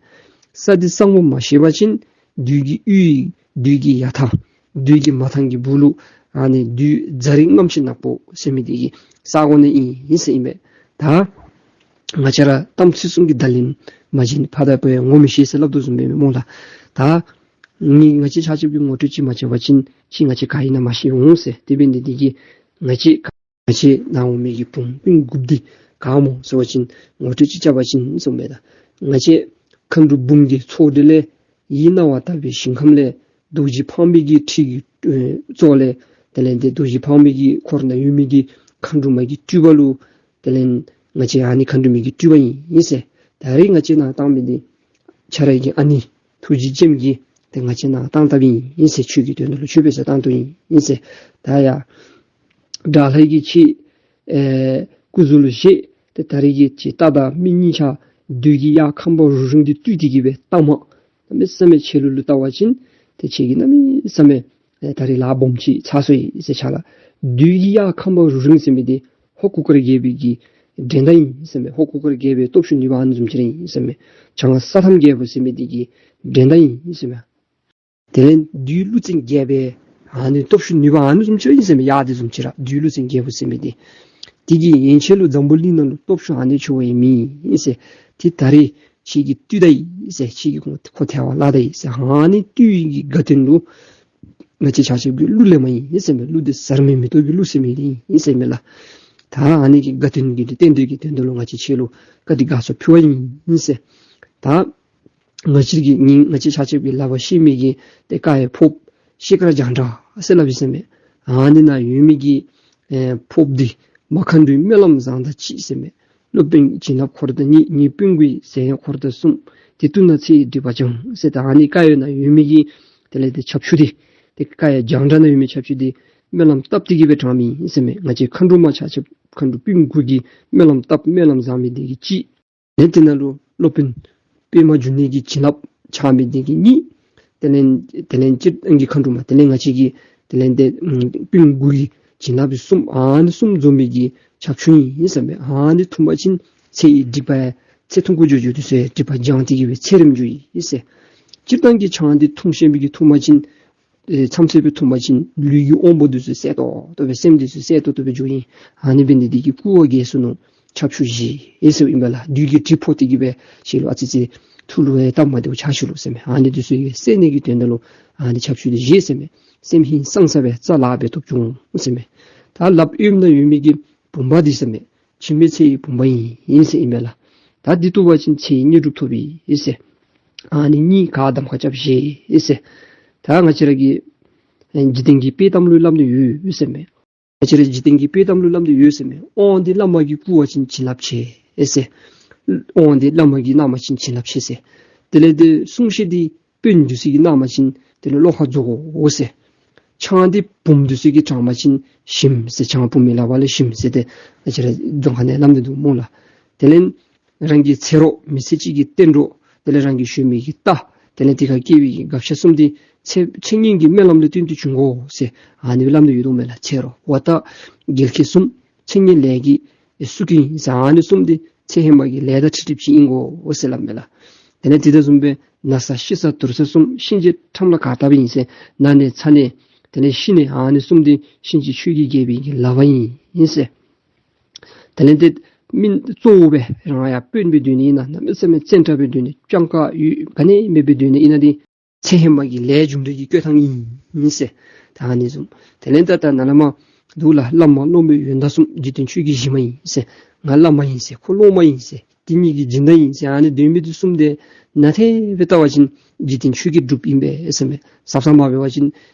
ས་འདི་ས་ངོ་མ་ཤེས་པ་ཅིན་བདུད་ཀྱི་གཡུས་བདུད་ཀྱི་ཡ་ཐང་བདུད་ཀྱི་མ་ཐང་གི་སྦུག་ལུ་ཨ་ནི་བདུད་རྫ་རི་རྔམ་ཤིང་ནག་པོ་ཟེར་མི་འདི་གི་ས་གོ་ནང་ཨིན་ཟེར་ཨིན་པས། ད་ང་བཅས་ར་གཏམ་ཚིག་གསུམ་གྱི་བརྡ་ལན་མ་བྱིན་ཕར་དང་ཕར་ངོ་མི་ཤེས་ཟེར་སླབ་དོ་བཟུམ་སྦེ་སྨོ་ལགས། ད་ངེ་ང་བཅས་ཆ་ཁྱབ་ཀྱིས་ངོ་སྤྲོད་ཅིག་མ་བྱས་པ་ཅིན་ཁྱེད་ང་བཅས་ག་ཨིན་ན་མ་ཤེས་འོང་ཟེར། དེ་འབད་ནི་འདི་གིས་ང་བཅས་ང་བཅས་ནཱ་འོང་མི་གི་བུམོ་སྤུན་དགུ་འདི་ག་སྨོ་ཟེར་བ་ཅིན་ངོ་སྤྲོད་ཅིག་རྐྱབ་པ་ཅིན་ཟེར་མས། ད་ང་བཅས་མཁའ་འགྲོ་འབུམ་གྱི་ཚོགས་འདི་ལས་ཡིད་སྣང་བ་ལྟ་བུའི་ཞིང་ཁམས་ལས་རྡོ་རྗེ་ཕག་མོ་གི་ཁྲི་གི་ཨེ་ཙོགས་ལས་དེ་ལས་ཏེ་རྡོ་རྗེ་ཕག་མོ་གི་འཁོར་ནང་ཡོད་མི་གི་མཁའ་འགྲོ་མ་གི་སྤྲུལ་པ་ལུ་དེ་ལས་ང་བཅས་ཨ་ནི་མཁའ་འགྲོ་མ་གི་སྤྲུལ་པ་ཨིན་ཨིན་ཟེར། ད་རེས་ང་བཅས་ནཱ་བཏང་མི་འདི་ཁྱོད་ར་གི་ཨ་ནེ་ཐུགས་རྗེ་ཅན་གྱིས་ཏེ་ང་བཅས་ནཱ་བཏང་བཏངམ་ཨིན་ཟེར། ཁྱོད་ཀྱི་དོན་དག་ལུ་ཁྱོད་འབད་སར་བཏང་བཏངམ་ཨིན་ཟེར། ད་ཡ་དགྲ་ལྷ་གིས་ཁྱེད་ཨེ་སྐུ་གཟུགས་ལུ་བཞེས་ཏེ་ད་རེས་ཀྱི་ཁྱེད་རྟ་དང་མི་གཉིས་ཆ་བདུད་ཀྱི་གཡག་ཁམ་པ་རུ་རིང་འདི་བཏུལ་ཏེ་གི་སྦེ་བཏངམ་གནམ་མེད་ས་མེད་ཁྱེད་ལུ་ལུ་བལྟ་བ་ཅིན་ཏེ་ཁྱེད་ཀྱིས་གནམ་མེད་ས་མེད་ཨེ་ད་རེས་ལཱ་སྦོམ་ཅིག་ཚར་སོ་ཡི་ཟེར་ཆ་ལགས། བདུད་ཀྱི་གཡག་ཁམ་པ་རུ་རིང་ཟེར་མི་འདི་ཧོར་གུར་དཀར་རྒྱལ་པོའི་གི་འགྲན་ཟླ་ཨིན་ཟེར་མས། ཧོར་གུར་དཀར་རྒྱལ་པོའི་སྟོབས་ཤུགས་ནུས་པ་ཨ་ནི་བཟུམ་ཅིག་ར་ཨིན་ཟེར་མས། བྱང་ས་ཐམ་རྒྱལ་པོ་ཟེར་མི་འདི་གི་འགྲན་ཟླ་ཨིན་ཟེར་མས། དེ་ལས་བདུད་ཀླུ་བཙན་རྒྱལ་པོའི་ཨ་ནི་སྟོབས་ཤུགས་ནུས་པ་ཨ་ནི་བཟུམ་ཅིག་ར་ཨིན་ཟེར་མས། གཡག་འདི་བཟུམ་ཅིག་ར་བདུད་ཀླུ་བཙན་རྒྱལ་པོ་ཟེར་མི་འདི་དེ་གིས་ཡན་ཆད་ལུ་འཛམ་བུ་གླིང་ནང་ལུ་སྟོབས་ཤུགས་ཨ་ནི་ཆེ་བ་ཡང་མེད་ཨིན་ཟེར། ཏེ་ད་རེས་ཁྱེད་ཀྱིས་བཏུལ་ད་ཡི་ཟེར། ཁྱེད་ཀྱིས་ཁོ་ཁོ་ཐལ་བར་བརླག་ད་ཡི་ཟེར། ཨ་ནི་བཏུལ་ཡི་གི་དགའ་སྟོན་ལུ་ང་བཅས་ཆ་ཁྱབ་ཀྱིས་གླུ་ལེནམ་ཨིན་ཟེར་མས། གླུ་འདི་ཟེར་མི་མེ་ཏོག་གི་གླུ་ཟེར་མི་འདི་ཨིན་ཟེར་མས་ལགས། ད་ཨ་ནི་གི་དགའ་སྟོན་གྱི་རྟེན་འབྲེལ་གྱི་དོན་དག་ལུ་ང་བཅས་ཁྱེད་ལུ་བཀའ་དྲིན་དགའ་ཚོར་ཕུལ་བ་ཨིན་ཟེར། ད་ང་བཅས་ཀྱི་ང་ང་བཅས་ཆ་ཁྱབ་ཀྱི་ལག་པར་བཤེད་མི་གི་ཏེ་ཀ་ཡེ་ཕོརཔ་ཤེལ་དཀར་རྒྱང་གྲགས་ཟེར་སླབ་ཨིན་ཟེར་མས། ཨ་ནི་ནང་ཡོད་མི་གི་ཨེ་ཕོརཔ་འདི་མ་མཁའ་འགྲོའི་སྨོན་ལམ་བཟང་དང་གཅིག་ཟེར་མས། སློབ་དཔོན་བྱིན་རླབས་འཁོར་དང་གཉིས། ངེའི་སྤུན་དགུའི་ཟས་ཡང་འཁོར་དང་གསུམ། དེ་བཏུང་ན་ཚེ་ཡི་སྒྲིབ་པ་སྦྱང་ཟེར། ད་ཨ་ནི་ཀ་ཡེ་ནང་ཡོད་མི་གི་དེ་ལས་ཏེ་ཆབ་ཆུ་འདི་ཏེ་ཀ་ཡེ་རྒྱང་གྲགས་ནང་ཡོད་མི་ཆབ་ཆུ་འདི་སྨོན་ལམ་བཏབ་སྟེ་གི་སྦེ་དྲངམ་ཨིན་ཟེར་མས། ང་བཅས་མཁའ་འགྲོ་མ་ཆ་ཁྱབ་མཁའ་འགྲོ་སྤུན་དགུ་གི་སྨོན་ལམ་བཏབ་སྨོན་ལམ་བཟང་མི་འདི་གིས་གཅིག། ཨེ་དེ་ནང་ལུ་སློབ་དཔོན་པདྨ་འབྱུང་གནས་ཀྱི་བྱིན་རླབས་ཆགས་མི་འདི་གིས་གཉིས། དེ་ལས་དེ་ལས་སྤྱིར་བཏང་གི་མཁའ་འགྲོ་མ་དེ་ལས་ང་བཅས་ཀྱི་དེ་ལས་ཏེ་ཨམ་སྤུན་དགུ་གི་བྱིན་རླབས་གསུམ། ཨ་ནི་གསུམ་འཛོམས་མི་གི་ཆབ་ཆུ་ཨིན་ཟེར་མས། ཨ་ནི་འཐུང་པ་ཅིན་ཚེ་ཡི་སྒྲིབ་པ་ཚེ་ཐུང་ཀུ་འགྱོ་འགྱོ་དུས་སུ་སྒྲིབ་པ་སྦྱང་སྟེ་གི་སྦེ་ཚེ་རིངམ་འགྱོཝ་ཨིན་ཟེར། སྤྱིར་བཏང་གི་ཆང་འདི་འཐུང་ཤེས་མི་གིས་འཐུང་པ་ཅིན་ཨེ་མཚམས་ཚོད་སྦེ་འཐུང་པ་ཅིན་ལུས་ཀྱི་དབང་པོ་འདི་ཚུ་གསལ་ཏོག་ཏོ་སྦེ་སེམས་འདི་ཚུ་གསལ་ཏོག་ཏོ་སྦེ་འགྱོཝ་ཨིན། ཨ་ནི་འབད་ནི་འདི་གིས་སྐུ་འོ་བརྒྱལ་སོ་ནུག། ཆབ་ཆུ་བཞེས་ཟེརཝ་ཨིན་པས་ལགས། བདུད་ཀྱི་གྲིབ་ཕོག་སྟེ་གི་སྦེ་ཁྱེད་ལུ་ཨ་ཙི་ཙི་ཐུགས་ལུ་ཡང་སྟབས་མ་བདེཝ་ཆགས་ཅི་ལོ་ཟེར་མས། ཨ་ནི་འདི་ཚུ་ཡང་སེལ་ནི་གི་དོན་དག་ལུ་ཨ་ནི་ཆབ་ཆུ་འདི་བཞེས་ཟེར་མས། སེམས་ཧིང་སངས་ས་སྦེ་རྩ་ལག་སྦེ་ཐོབ་འགྱོ་འོང་ཟེར་མས། ད་ལགཔ་གཡོནམ་ནང་ཡོད་མི་གི་བུམ་པ་འདི་ཟེར་མས། འཆི་མེད་ཚེ་ཡི་བུམ་པ་ཨིན་ཟེར་ཨིན་པས་ལགས། ད་འདི་བཏུང་པ་ཅིན་ཚེ་ཡི་དངོས་གྲུབ་ཐོབ་ཨིན་ཟེར། ཨ་ནི་གཉིས་ཁར་གདམ་ཁ་རྐྱབ་བཞེས་ཟེར། ད་ང་བཅས་ར་གི་ཨེ་འཇིག་རྟེན་གྱི་དཔེ་གཏམ་ལུ་སླབ་ནི་ཡོད་ཟེར་མས། ང་བཅས་ར་འཇིག་རྟེན་གྱི་དཔེ་གཏམ་ལུ་སླབ་ནི་ཡོད་ཟེར་མས། དབང་འདི་བླ་མ་གིས་བསྐུར་བ་ཅིན་བྱིན་རླབས་ཆེ་ཟེར། དབང་འདི་བླ་མ་གིས་གནང་བ་ཅིན་བྱིན་རླབས་ཆེ་ཟེར། དེ་ལས་ཏེ་གསུང་བཤད་འདི་དཔོན་འདི་ཚུ་གིས་གནང་བ་ཅིན་དེ་ལུ་བློ་ཁ་རྫོགས་དགོ་ཟེར། ཆང་འདི་བུམོ་འདི་ཚུ་གིས་དྲངས་པ་ཅིན་ཞིམ་ཟེར། ཆང་བུམོའི་ལག་པ་ལས་ཞིམ་ཟེར་ཏེ་ང་བཅས་ར་རྫོང་ཁ་ནང་སླབ་ནི་འདུག་སྨོ་ལགས། དེ་ལས་རང་གི་ཚེ་རོགས་མི་ཚེ་གཅིག་གི་གཏན་གྲོགས་དེ་ལས་རང་གི་ཞུ་མི་གི་རྟ་དེ་ལས་དེ་ཁར་སྐྱེ་བའི་གི་སྒ་ཆས་གསུམ་འདི་ཚེ་ཚེ་སྔོན་གྱི་སྨོན་ལམ་ལུ་བརྟེན་ཏེ་བྱུང་དགོ་ཟེར་ཨ་ནི་སྦེ་སླབ་ནི་ཡོད་དོ་མས་ལགས། ཚེ་རོགས་འབདཝ་ད་རྒྱལ་ཁྱི་གསུམ་ཚེ་སྔོན་ལས་ཀྱི་ཨེ་སུ་གི་ཨིན་ཟེར་ཨ་ནི་གསུམ་འདི་ཚེ་ཧེ་མ་གི་ལས་དང་འཁྲིལ་འཁྲིལཝ་ཅིག་ཨིན་དགོ་ཟེར་སླབ་མས་ལགས། དེ་ལས་དེ་དང་བཟུམ་སྦེ་ན་ཚ་ཤི་ཚ་དུར་ཚ་གསུམ་གཤིན་རྗེ་ཁྲམ་ལ་ག་བཏབ་ཨིན་ཟེར། ན་ནི་ཚ་ནི་དེ་ལས་ཤི་ནི་ཨ་ནི་གསུམ་འདི་གཤིན་རྗེ་ཆོས་ཀྱི་རྒྱལ་པོའི་གི་ལག་པར་ཨིན་ཟེར། དེ་ལས་ཏེ་མི་གཙོ་བོ་སྦེ་རང་ཡང་དཔོན་སྦེ་སྡོད་ནི་ཨིན་ན་གནམ་མེད་ས་མེད་བཙན་དྲག་སྦེ་སྡོད་ནི་སྤྱང་ཀ་ཡོད་ག་ནི་མེདཔ་སྦེ་སྡོད་ནི་ཨིན་ན་འདི་ཚེ་ཧེ་མ་གི་ལས་རྒྱུ་འབྲས་ཀྱི་བསྐོས་ཐང་ཨིན་ཟེར། ད་ཨ་ནི་བཟུམ་དེ་ལས་ད་ད་ནཱ་ལས་མར་འདུག་ལགས། བླ་མ་སློབ་མའི་ཡོན་བདག་གསུམ། འཇིག་རྟེན་ཆོས་ཀྱི་གཞི་མ་ཡིན་ཟེར། ང་བླ་མ་ཡིན་ཟེར། ཁོ་སློབ་མ་ཡིན་ཟེར། དེ་གཉིས་ཀྱི་སྦྱིན་བདག་ཡིན་ཟེར། ཨ་ནི་སྡོད་མི་འདི་གསུམ་འདི་ནཱ་ཐད་སྦེ་བལྟ་བ་ཅིན་འཇིག་རྟེན་ཆོས་ཀྱི་སྒྲུབ་ཨིན་པས་ཟེར་མས། ཟབ་ཟབ་མ་འབད་བ་ཅིན་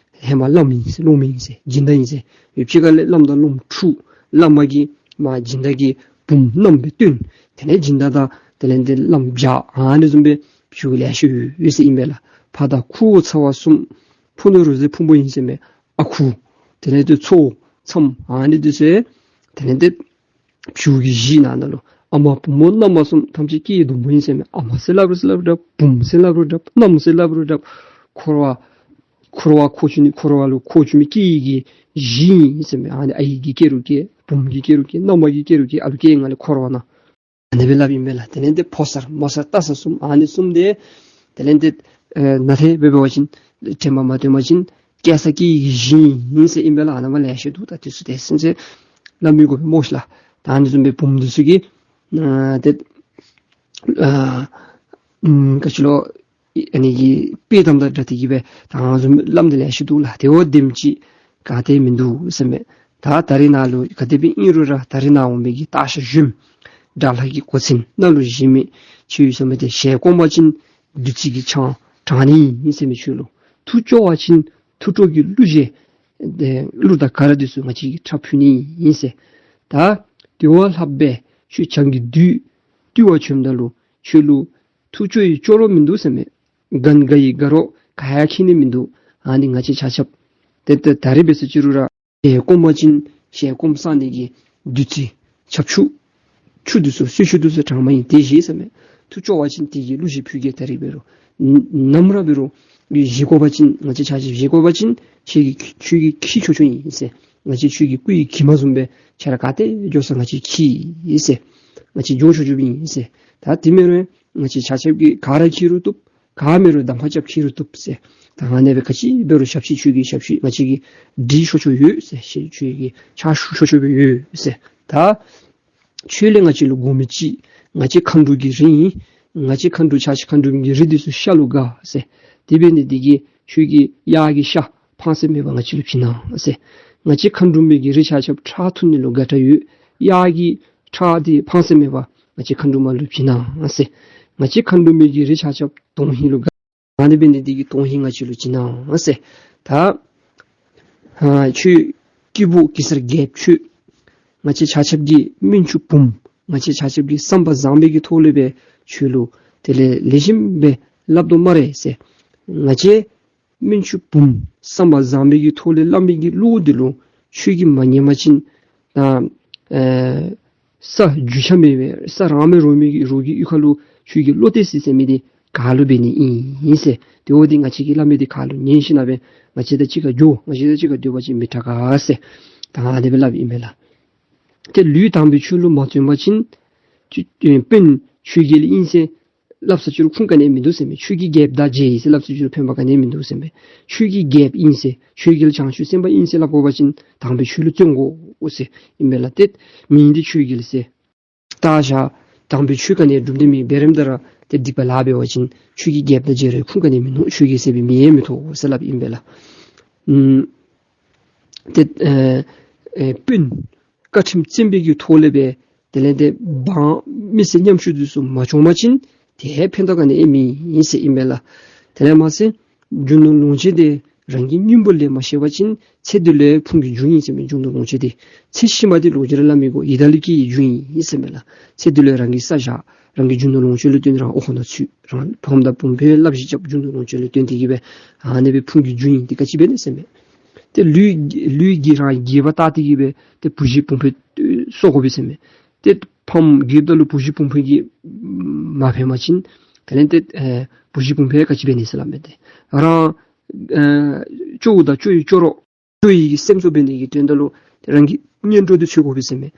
ཧེ་མ་བླམ་ཨིན་ཟེར། སློབ་མ་ཨིན་ཟེར། སྦྱིན་བདག་ཨིན་ཟེར། ཡོད་ཕྱི་ཁ་ལས་བླམ་དང་སློབ་མ་འཁྲུག། བླ་མ་གིས་མར་སྦྱིན་བདག་གི་བུམོ་མནའམ་སྦེ་བཏོན། དེ་ལས་སྦྱིན་བདག་དང་དེ་ལས་ཏེ་བླམ་བྱ་ཨ་ནི་བཟུམ་སྦེ་ཕྱུག་ལེ་ཤ་ཡོད་ཟེར་ཨིན་པས་ལགས། ཕ་དང་ཁུ་བོ་ཚ་བ་གསུམ། ཕུ་ནུ་རོ་བཟའི་ཕུང་པོ་ཨིན་ཟེར་མས། ཨ་ཁུ་ དེ་ལས་ཏེ་མཚོ་མཚམས་ཨ་ནི་འདི་ཚུ་དེ་ལས་ཏེ་བྱུར་གྱི་གཞི་ནང་ན་ལུ་ཨ་མ་བུ་མོ་མནའ་མ་གསུམ་ཐམས་ཅད་སྐྱེས་བུ་མོ་ཨིན་ཟེར་མས། ཨ་མ་ཟེར་སླབ་རུང་ཟེར་སླབ་རུང་འདྲ། བུམོ་ཟེར་སླབ་རུང་འདྲ། མནའམ་ཟེར་སླབ་རུང་འདྲ། འཁོར་བ་འཁོར་བ་འཁོར་བཅུག་ནི་འཁོར་བ་ལུ་འཁོར་བཅུག་མི་སྐྱེ་བའི་གི་གཞི་ཨིན་ཟེར་མས། ཨ་ནི་ཨའི་གིས་སྐྱེ་རུང་སྐྱེ། བུམོ་གིས་སྐྱེ་རུང་སྐྱེ། མནའ་མ་གིས་སྐྱེ་རུང་སྐྱེ། ཨ་ལུ་སྐྱེ་ང་ལས་འཁོར་བ་ནང་ཨ་ནི་སྦེ་སླབ་ཨིན་པས་ལགས། དེ་ལས་ཏེ་ཕོ་གསར་མོ་གསར་རྟ་གསར་གསུམ་ཨ་ནི་གསུམ་དེ་དེ་ལས་ཏེ་ཨེ་ནཱ་ཏེ་འབད་བ་ཅིན་དྲན་པ་མ་བཏོན་པ་ཅིན་སྐྱེ་ས་སྐྱེ་བའི་གི་གཞི་ཨིན་ཟེར་ཨིན་པས་ལགས། ཨ་ནཱ་མར་ལེ་ཤ་འདུག། ད་དེ་ཚུ་ཏེ་ཟེར་ཟེར་སླབ་མི་དགོ་པས་སྨོ་ཤི་ལགས། ད་ཨ་ནི་བཟུམ་སྦེ་བུམོ་འདི་ཚུ་གིས་ཨ་ཏེ་ཨ་ཨམ་ག་ཅི་ལོ་ཨ་ནི་གི་དཔེ་དང་དང་སྦྲགས་ཏེ་གི་སྦེ་ད་ཨ་ནི་བཟུམ་སླབ་ནི་ལེ་ཤ་འདུག་ལགས། དེ་བ་དེམ་ཅིག་ག་ཏེ་མིན་འདུག་ཟེར་མས། ད་ད་རེས་ནངས་ལུ་ག་དེ་སྦེ་ཨིན་རུང་ར་ད་རེས་ནངས་འོང་མི་གི་སྟག་ཤར་གཞོནམ་དགྲ་ལྷ་གི་གོ་མཚོན་ནང་ལུ་བཞེས་མི་ཁྱོད་ཡོད་ཟེར་མི་དེ་ཞལ་སྐོམ་པ་ཅིན་བདུད་རྩི་གི་ཆང་དྲང་ནི་ཨིན་ཟེར་མས་ཁྱོད་ལུ། ཐུགས་སྐྱོ་བ་ཅིན་ཐུགས་སྐྱོ་གི་གླུ་གཞས་དེ་གླུ་དང་གར་འདི་ཚུ་ང་བཅས་ཀྱིས་ཁྲབ་ཕུལ་ནི་ཨིན་ཟེར། ད་དེ་བ་ལྷག་སྦེ་ཁྱོད་བྱང་གི་བདུད་བཏུལ་བར་བྱོནམ་ད་ལུ་ཁྱོད་ལུ་ཐུགས་སྐྱོ་ཡི་སྐྱོ་རོགས་མིན་འདུག་ཟེར་མས། དགའ་དགའ་ཡི་དགའ་རོགས་ག་ཡང་ཁྱད་ནི་མིན་འདུག། ཨ་ནི་ང་བཅས་ཆ་ཁྱབ་ཏེ་ཏེ་ད་རེས་འབད་ཟེར་ཅི་རུང་ར་ཞལ་སྐོམ་པ་ཅིན་ཞལ་སྐོམ་སངས་ནི་གི་བདུད་རྩི་ཆབ་ཆུ་ཆུ་འདི་ཚུ་གསོལ་ཆུ་འདི་ཚུ་དྲང་མ་ཨིན། དེ་བཞེས་ཟེར་མས། ཐུགས་སྐྱོ་བ་ཅིན་དེ་གི་གླུ་གཞས་ཕུལ་གེ། ད་རེས་འབད་རུང་ནམ་ར་འབད་རུང་བཞེས་དགོ་པ་ཅིན་ང་བཅས་ཆ་ཁྱབ་བཞེས་དགོ་པ་ཅིན་ཁྱོད་ཀྱི་ཁྱོད་ཀྱི་ཁྱི་ཆོ་ཆོ་ཨིན་ཟེར། ང་བཅས་ཁྱོད་ཀྱི་སྐུ་ཡི་གྱིབ་མ་བཟུམ་སྦེ་ཁྱོད་ར་ག་ཏེ་འགྱོ་ས་ང་བཅས་ཁྱི་ཨིན་ཟེར། ང་བཅས་འགྱོ་ཆོག་ཆོགཔ་ཨིན་ཟེར། ད་དེ་མེན་རུང་ང་བཅས་ཆ་ཁྱབ་ཀྱིས་ག་ར་འཁྱིད་རུང་བཏུབ། ག་མེན་རུང་གདམ་ཁ་རྐྱབ་འཁྱིད་རུང་བཏུབ་ཟེར། ད་ཨ་ནི་སྦེ་ག་ཅི་འབད་རུང་ཞབས་ཕྱི་ཁྱོད་ཀྱི་ཞབས་ཕྱི་ང་བཅས་ཀྱིས་སྒྲིག་ཆོག་ཆོག་ཡོད་ཟེར། ཁྱོད་ཀྱི་ཕྱག་ཞུ་ཆོག་ཆོག་སྦེ་ཡོད་ཟེར། ད་ཁྱོད་ལས་ང་བཅས་ལུ་དགོ་མི་ཅིག། ང་བཅས་མཁའ་འགྲོ་གི་རིགས་ཨིན། ང་བཅས་མཁའ་འགྲོ་ཆ་ཁྱབ་མཁའ་འགྲོ་གི་རིགས་འདི་ཚུ་ཤ་ལུ་དགའ་ཟེར། དེ་འབད་ནི་འདི་གིས་ཁྱོད་ཀྱི་གཡག་གི་ཤ་ཕངས་སེམས་མེད་པར་ང་བཅས་ལུ་བྱིན་གནང་ཟེར། ང་བཅས་མཁའ་འགྲོ་མའི་གི་རིགས་ཆ་ཁྱབ་ཁྲག་འཐུང་ནི་ལུ་དགའ་དྲགས་ཡོད། གཡག་གི་ཁྲག་འདི་ཕངས་སེམས་མེད་པར་ང་བཅས་མཁའ་འགྲོ་མ་ལུ་བྱིན་གནང་ཟེར། ང་བཅས་མཁའ་འགྲོ་མའི་གི་རིགས་ཆ་ཁྱབ་དོན་ཧིང་ལུ་དགའ། ཨ་ནི་འབད་ནི་འདི་གིས་དོན་ཧིང་ང་བཅས་ལུ་བྱིན་གནང་ཟེར། ད་ཨ་ཁྱོད་སྐྱེས་བུ་གེ་སར་རྒྱལཔོ་ཁྱོད་ང་བཅས་ཆ་ཁྱབ་ཀྱི་སྨན་ཆུང་བུམོ་ང་བཅས་ཆ་ཁྱབ་ཀྱི་བསམ་པ་བཟང་པོའི་གི་ཐོག་ལས་སྦེ་ཁྱོད་ལུ་དེ་ལས་ལེགས་ཤོམ་སྦེ་སླབ་དོ་སྨ་རེ་ཟེར། ང་བཅས་སྨན་ཆུང་བུམོ་བསམ་པ་བཟང་པོའི་གི་ཐོག་ལས་སླབ་མི་གི་བློ་འདི་ལུ་ཁྱོད་ཀྱིས་མ་ཉན་པ་ཅིན་ད་ཨེ་ས་རྒྱུས་ཆ་མེད་པའི་ས་རང་མེད་རོགས་མེད་ཀྱི་རོགས་ཀྱི་གཡུས་ཁ་ལུ་ཁྱོད་ཀྱིས་བློ་གཏད་ཟེར་ཟེར་མི་འདི་ག་ལུ་འབད་ནི་ཨིན་ཟེར། དེ་འོ་འདི་ང་བཅས་ཀྱིས་སླབ་མི་འདི་ག་ལུ་ཉན་ཞིན་ན་སྦེ་ང་བཅས་དང་གཅིག་ཁར་འགྱོ། ང་བཅས་དང་གཅིག་ཁར་སྡོད་པ་ཅིན་མི་དྲག་ག་ཟེར། ད་ཨ་ནི་སྦེ་སླབ་ཨིན་མས་ལགས། ཏེ་ལུས་དམ་པའི་ཆོས་ལུ་མ་བརྩོན་པ་ཅིན་ཆོས་དཔོན་ཆོས་རྒྱལ་ཨིན་ཟེར་སླབ་ས་ཅི་རུང་ཁུངས་ག་ནི་མིན་འདུག་ཟེར་མས། ཆོས་ཀྱི་རྒྱལཔོ་དང་མཇལ་ཡི་ཟེར་སླབ་ས་ཅི་རུང་ཕན་པ་ག་ནི་མིན་འདུག་ཟེར་མས། ཆོས་ཀྱི་རྒྱལཔོ་ཨིན་ཟེར་ཆོས་རྒྱལ་བྱང་ཆུབ་སེམས་དཔའ་ཨིན་ཟེར་སླབ་དགོ་པ་ཅིན་དམ་པའི་ཆོས་ལུ་བརྩོན་དགོ་ཟེར་ཨིན་མས་ལགས། ཏེ་མིང་འདི་ཆོས་རྒྱལ་ཟེར་བཏགས་བཞག། དམ་པའི་ཆོས་ག་ནི་སྒྲུབ་ནི་མེད། འབད་རུང་ད་ར་ཏེ་སྡིག་པ་ལཱ་འབད་བ་ཅིན་ཆོས་ཀྱི་རྒྱལཔོ་དང་མཇལ་རུང་ཁུངས་ག་ནི་མིན་ནུག། ཆོས་རྒྱལ་ཟེར་བའི་མིང་ཡང་མི་ཐོབ་ཟེར་སླབ་ཨིན་པས་ལགས། ཨམ་ཏེ་ཨེ་ཨེ་དཔོན་བཀའ་ཁྲིམས་བཙན་པོའི་གི་ཐོག་ལས་སྦེ་དེ་ལས་ཏེ་འབངས་མི་སེར་ཉམ་ཆུང་འདི་ཚུ་མ་བྱོན་པ་ཅིན་ཏེ་ཕན་ཐོགས་ག་ནི་ཡང་མེད་ཟེར་ཨིན་པས་ལགས། དེ་ལས་མ་ཚད་རྒྱུ་ནོར་ལོངས་སྤྱོད་འདི་རང་གི་སྙིང་པོ་ལས་མ་ཤེས་པ་ཅིན་ཚེ་འདི་ལུ་ཕུང་གི་རྒྱུ་ཨིན་ཟེར་མས། རྒྱུ་ནོར་ལོངས་སྤྱོད་འདི་ཚེ་ཕྱི་མ་འདི་ལོག་སྟེ་ར་སླབ་མི་དགོ། ཡི་དྭགས་ལུ་སྐྱེ་ནིའི་རྒྱུ་ཨིན་ཟེར་མས་ལགས། ཚེ་འདི་ལུ་རང་གི་ས་བཞག། རང་གི་རྒྱུ་ནོར་ལོངས་སྤྱོད་ལུ་བརྟེན་རང་ཨོ་ཧོ་ན་ཚུད། རང་ཕམ་དང་བུ་སྤུན་སླབ་ཞིནམ་རྒྱུ་ནོར་ལོངས་སྤྱོད་ལུ་བརྟེན་ཏེ་གི་སྦེ་ཨ་ནི་སྦེ་ཕུང་གི་རྒྱུ་ཨིན། ཏེ་ག་ཅི་འབད་ནི་ཟེར་མས། ཏེ་ལུས་ལུས་ཀྱིས་རང་རྒྱལ་བ་བལྟ་སྟེ་གི་སྦེ་ཏེ་བུ་གཞི་བུམོ་ཕོ་གསོ་དགོ་པས་ཟེར་མས། ཏེ་ཕམ་རྒྱལཔོ་དང་ལུ་བུ་གཞི་བུམོ་ཕོ་གིས་མ་ཕན་པ་ཅིན་དེ་ལས་ཏེ་ཨེ་བུ་གཞི་བུམོ་ཕོ་ག་ཅི་འབད་ནི་ཟེར་སླབ་མས། ཏེ་རང་ཨེ་སྐྱོ་བོ་དང་སྐྱོ་བོའི་སྐྱོ་རོགས་སྐྱོ་བའི་གི་སེམས་གསོ་འབད་ནི་གི་དོན་དག་ལུ་ཏེ་རང་གི་གཉེན་གྲོགས་འདི་འཚོལ་དགོ་པས་ཟེར་མས།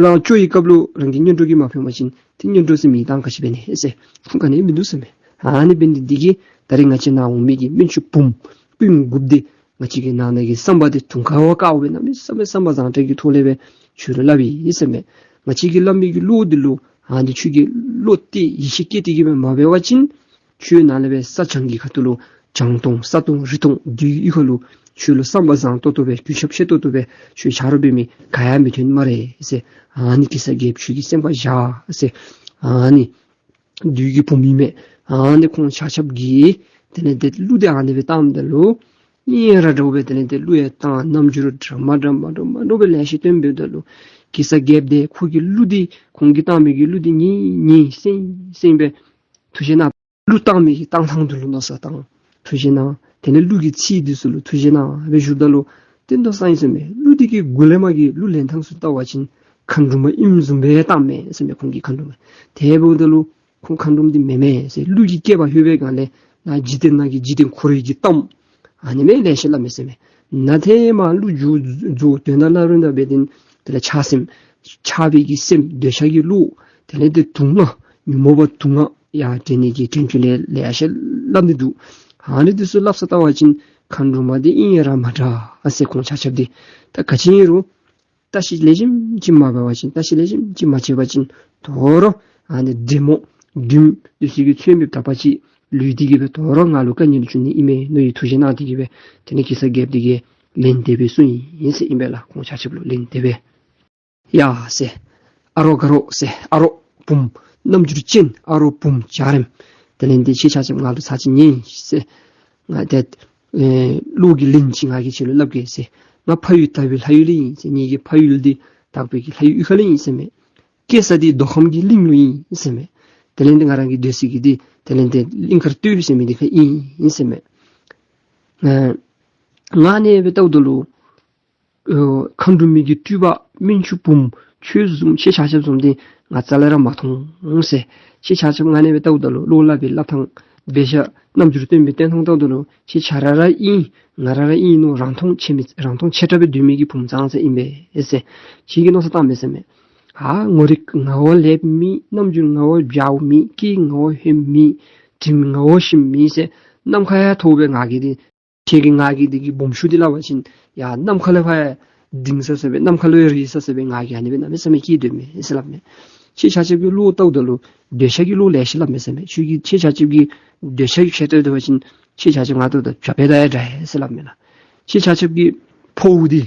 རང་སྐྱོ་བའི་སྐབས་ལུ་རང་གི་གཉེན་གྲོགས་ཀྱིས་མ་ཕན་པ་ཅིན་ཏེ་གཉེན་གྲོགས་ཟེར་མི་གཏང་ག་ཅི་འབད་ནི་ཟེར་ཁུངས་ག་ནི་མིན་འདུག་ཟེར་མས། ཨ་ནི་འབད་ནི་འདི་གིས་ད་རེས་ང་བཅས་ནཱ་འོང་མི་གི་སྨན་ཆུང་བུམོ་སྤུན་དགུ་འདི་ང་བཅས་ཀྱི་ནང་ན་གི་བསམ་པ་འདི་དུང་དཀར་བ་དཀར་བ་སྦེ་གནམ་མེད་ས་མེད་བསམ་པ་བཟང་དྲགས་ཀྱི་ཐོག་ལས་སྦེ་ཁྱོད་ལུ་སླབ་ཨིན་ཟེར་མས། ང་བཅས་ཀྱིས་སླབ་མི་གི་བློ་འདི་ལུ་ཨ་ནི་ཁྱོད་ཀྱིས་བློ་གཏད་ཡིད་ཆེས་བསྐྱེད་དེ་གི་སྦེ་མ་འབད་བ་ཅིན་ཁྱོད་ནཱ་ལས་སྦེ་ས་བྱང་གི་ཁ་ཐུག་ལུ་བྱང་སྟོང་ས་སྟོང་རི་སྟོང་བདུད་ཀྱི་ཡུལ་ཁ་ལུ་ཁྱོད་ལུ་བསམ་པ་བཟང་ཏོག་ཏོ་སྦེ་གུས་ཞབས་ཆེ་ཏོག་ཏོ་སྦེ་ཁྱོད་ཆ་རོགས་འབད་མི་ག་ཡང་མི་ཐོན་སྨ་རེ་ཟེར། ཨ་ནི་གེ་སར་རྒྱལཔོ་ཁྱོད་ཀྱིས་སེམས་པ་བཞག་ཟེར། ཨ་ནི་བདུད་ཀྱི་བུམོ་ཨིན་མས། ཨ་ནི་ཁོང་ཆ་ཁྱབ་ཀྱིས་དེ་ལས་ཏེ་གླུ་འདི་ཨ་ནི་སྦེ་བཏངམ་ད་ལུ་ཨིན་ར་འདྲཝ་སྦེ་དེ་ལས་ཏེ་གླུ་ཡང་བཏང་རྣམ་འགྱུར་འདྲ་མ་འདྲ་མ་འདྲ་མ་འདྲཝ་སྦེ་ལེ་ཤ་སྟོན་འབདཝ་ད་ལུ་གེ་སར་རྒྱལཔོ་འདི་ཁོ་གི་གླུ་འདི་ཁོང་གིས་བཏང་མི་གི་གླུ་འདི་ཉན་ཉན་སེང་སེང་སྦེ་ཐུགས་བཞེད་གནང་། གླུ་བཏང་མི་གི་བཏང་ཐངས་འདི་ལུ་མནོ་བསམ་བཏང་ཐུགས་བཞེད་གནང་། དེ་ལས་གླུ་གི་ཚིག་འདི་ཚུ་ལུ་ཐུགས་བཞེད་གནང་སྦེ་བཞུགསཔ་ད་ལུ་ དེ་མདོ་གསང་ཡི་ཟེར་མས། ཀླུ་དེ་གི་མགུ་ལས་མར་གྱི་ཀླུ་ལེན་ཐངས་ཚུ་བལྟ་བ་ཅིན་མཁའ་འགྲོ་མ་ཨིནམ་བཟུམ་སྦེ་བལྟ་མས་ཟེར་མས། ཁོང་གི་མཁའ་འགྲོ་མ། དེ་འབདཝ་ད་ལུ་ཁོང་མཁའ་འགྲོ་མ་འདི་མེན་མས་ཟེར། ཀླུ་གི་སྐྱེ་བ་ལྷོད་པའི་སྒང་ལས་ནཱ་འཇིག་རྟེན་ནང་གི་འཇིག་རྟེན་འཁོར་བའི་གི་གཏམ་ཨ་ནི་སྦེ་ལེ་ཤ་སླབ་མས་ཟེར་མས། ནཱ་ཏེ་མར་ཀླུ་རྒྱུ་རྫོགས་དོན་དག་སླབ་རན་ད་འབད་དེ་དེ་ལས་ཆགས་སེམས་ཆགས་པའི་གི་སེམས་འདོད་ཆགས་ཀྱི་བློ། དེ་ལས་དེ་དུག་ལྔ་ཉོན་མོངས་པ་དུག་ལྔ་ཡར་འདྲེན་ནི་གི་དྲན་སྐུལ་ལེ་ལེ་ཤ་སླབ་ནི་འདུག། ཨ་ནི་འདི་ཚུ་སླབ་ས་བལྟ་བ་ཅིན་མཁའ་འགྲོ་མ་འདི་ཨིན་ར་མ་འདྲ་ཟེར། ཁོང་ཆ་ཁྱབ་འདི་ད་ག་ཅི་ཨིན་རུང་བརྟག་ཞིབ་ལེགས་ཤོམ་ཅིག་མ་འབད་བ་ཅིན་བརྟག་ཞིབ་ལེགས་ཤོམ་ཅིག་མ་བྱས་པ་ཅིན་དོ་རུང་ཨ་ནི་འདྲེ་མོ་བདུདམོ་འདི་ཚུ་གིས་ཚོད་མེདཔ་ད་པ་ཅིག་ལུས་ཏེ་གི་སྦེ་དོ་རུང་ང་ལུ་དཀའ་ངལ་འབྱུང་ནི་ཨིན་མས་མནོ་བའི་ཐུགས་བཞེད་གནང་སྟེ་གི་སྦེ་དེ་ལས་གེ་སར་རྒྱལཔོ་འདི་གིས་ལན་དེ་སྦེ་གསུངས་ཡི་ཟེར་ཨིན་པས་ལགས། ཁོང་ཆ་ཁྱབ་ལུ་ལན་དེ་སྦེ། ཡ་ཟེར། ཨ་རོགས་དགའ་རོགས་ཟེར། ཨ་རོགས་བུམོ་རྣམ་འགྱུར་ཅན། ཨ་རོགས་བུམོ་འཇའ་རིསམོ། དེ་ལས་འདི་ཁྱེད་ཆ་ཁྱབ་ང་ལུ་ཚར་གཅིག་ཉན་ཟེར། ང་ཏེ་ཨེ་བློ་གི་ལན་ཅིག་ང་གིས་ཁྱེད་ལུ་སླབ་གེ་ཟེར། ང་ཕ་ཡུལ་དག་པའི་ལྷ་ཡུལ་ལས་ཨིན་ཟེར། ངེ་གི་ཕ་ཡུལ་འདི་དག་པའི་གི་ལྷ་ཡུལ་གཡུས་ཁ་ལས་ཨིན་ཟེར་མས། སྐྱེ་ས་འདི་མདོ་ཁམས་ཀྱི་གླིང་ལུ་ཨིན་ཟེར་མས། དེ་ལས་འདི་ང་རང་གི་སྡོད་ས་གི་འདི་དེ་ལས་འདི་གླིང་དཀར་སྟོད་ཟེར་མི་འདི་ཁར་ཨིན་ཟེར་མས། ཨེ་ང་ཨ་ནི་སྦེ་བལྟཝ་ད་ལུ་ཨོ་མཁའ་འགྲོ་མའི་གི་སྤྲུལ་པ་སྨན་ཆུང་བུམོ་ཁྱེད་བཟུམ་ཁྱེད་ཆ་ཁྱབ་བཟུམ་འདི་ང་རྩ་ལས་ར་མ་མཐོང་ཟེར། ཁྱེད་ཆ་ཁྱབ་ང་ཨ་ནི་སྦེ་བལྟཝ་ད་ལུ་བློ་སླབ་པའི་སླབ་ཐངས་འབད་བཞག་རྣམ་འགྱུར་སྟོན་པའི་སྟོན་ཐངས་བལྟཝ་ད་ལུ་ཁྱེད་ཆ་ར་ར་ཨིན་ང་ར་ར་ཨིན་མནོ་རང་མཐོང་ཆེ་མི་རང་མཐོང་ཆེ་དྲགས་སྦེ་སྡོད་མི་གི་བུམོ་ཙང་ཙ་ཨིན་པས་ཟེར། ཁྱེད་ཀྱིས་མནོ་བསམ་བཏང་མས་ཟེར་མས། ཨ་ངོ་རིས་ངོ་བོ་ལེགས་མེད། རྣམ་འགྱུར་ངོ་བོ་འཇའ་བོ་མེད། སྐད་ངོ་བོ་ཧོནམ་མེད། དྲིམ་ངོ་བོ་ཞིམ་མེད་ཟེར། ནམ་མཁའ་ཡང་མཐོ་བའི་ང་གིས་འདི་ཁྱེད་ཀྱིས་ང་གི་འདི་གི་བུམོ་ཆུང་འདི་སླབ་པ་ཅིན་ཡར་ནམ་མཁའ་ལས་ཕར་ཡང་ལྡིང་ས་ས་སྦེ་ནམ་མཁའ་ལུ་ཡང་རེག་ས་ས་སྦེ་ང་གིས་ཨ་ནི་སྦེ་གནམ་མེད་ས་མེད་སྐྱེས་སྡོད་མས་ཟེར་སླབ་མས། ཁྱེད་ཆ་ཁྱབ་ཀྱི་བློ་བལྟཝ་ད་ལུ་འདོད་ཆགས་ཀྱི་བློ་ལེ་ཤ་སླབ་མས་ཟེར་མས། ཁྱེད་ཀྱིས་ཁྱེད་ཆ་ཁྱབ་ཀྱི་འདོད་ཆགས་ཀྱི་ཆེ་སྟོན་འབད་བ་ཅིན་ཁྱེད་ཆ་ཁྱབ་ང་བལྟཝ་ད་བྱ་ཕོ་དང་ཡང་འདྲ་ཟེར་སླབ་མས་ལགས། ཁྱེད་ཆ་ཁྱབ་ཀྱི་ཕོཝ་འདི་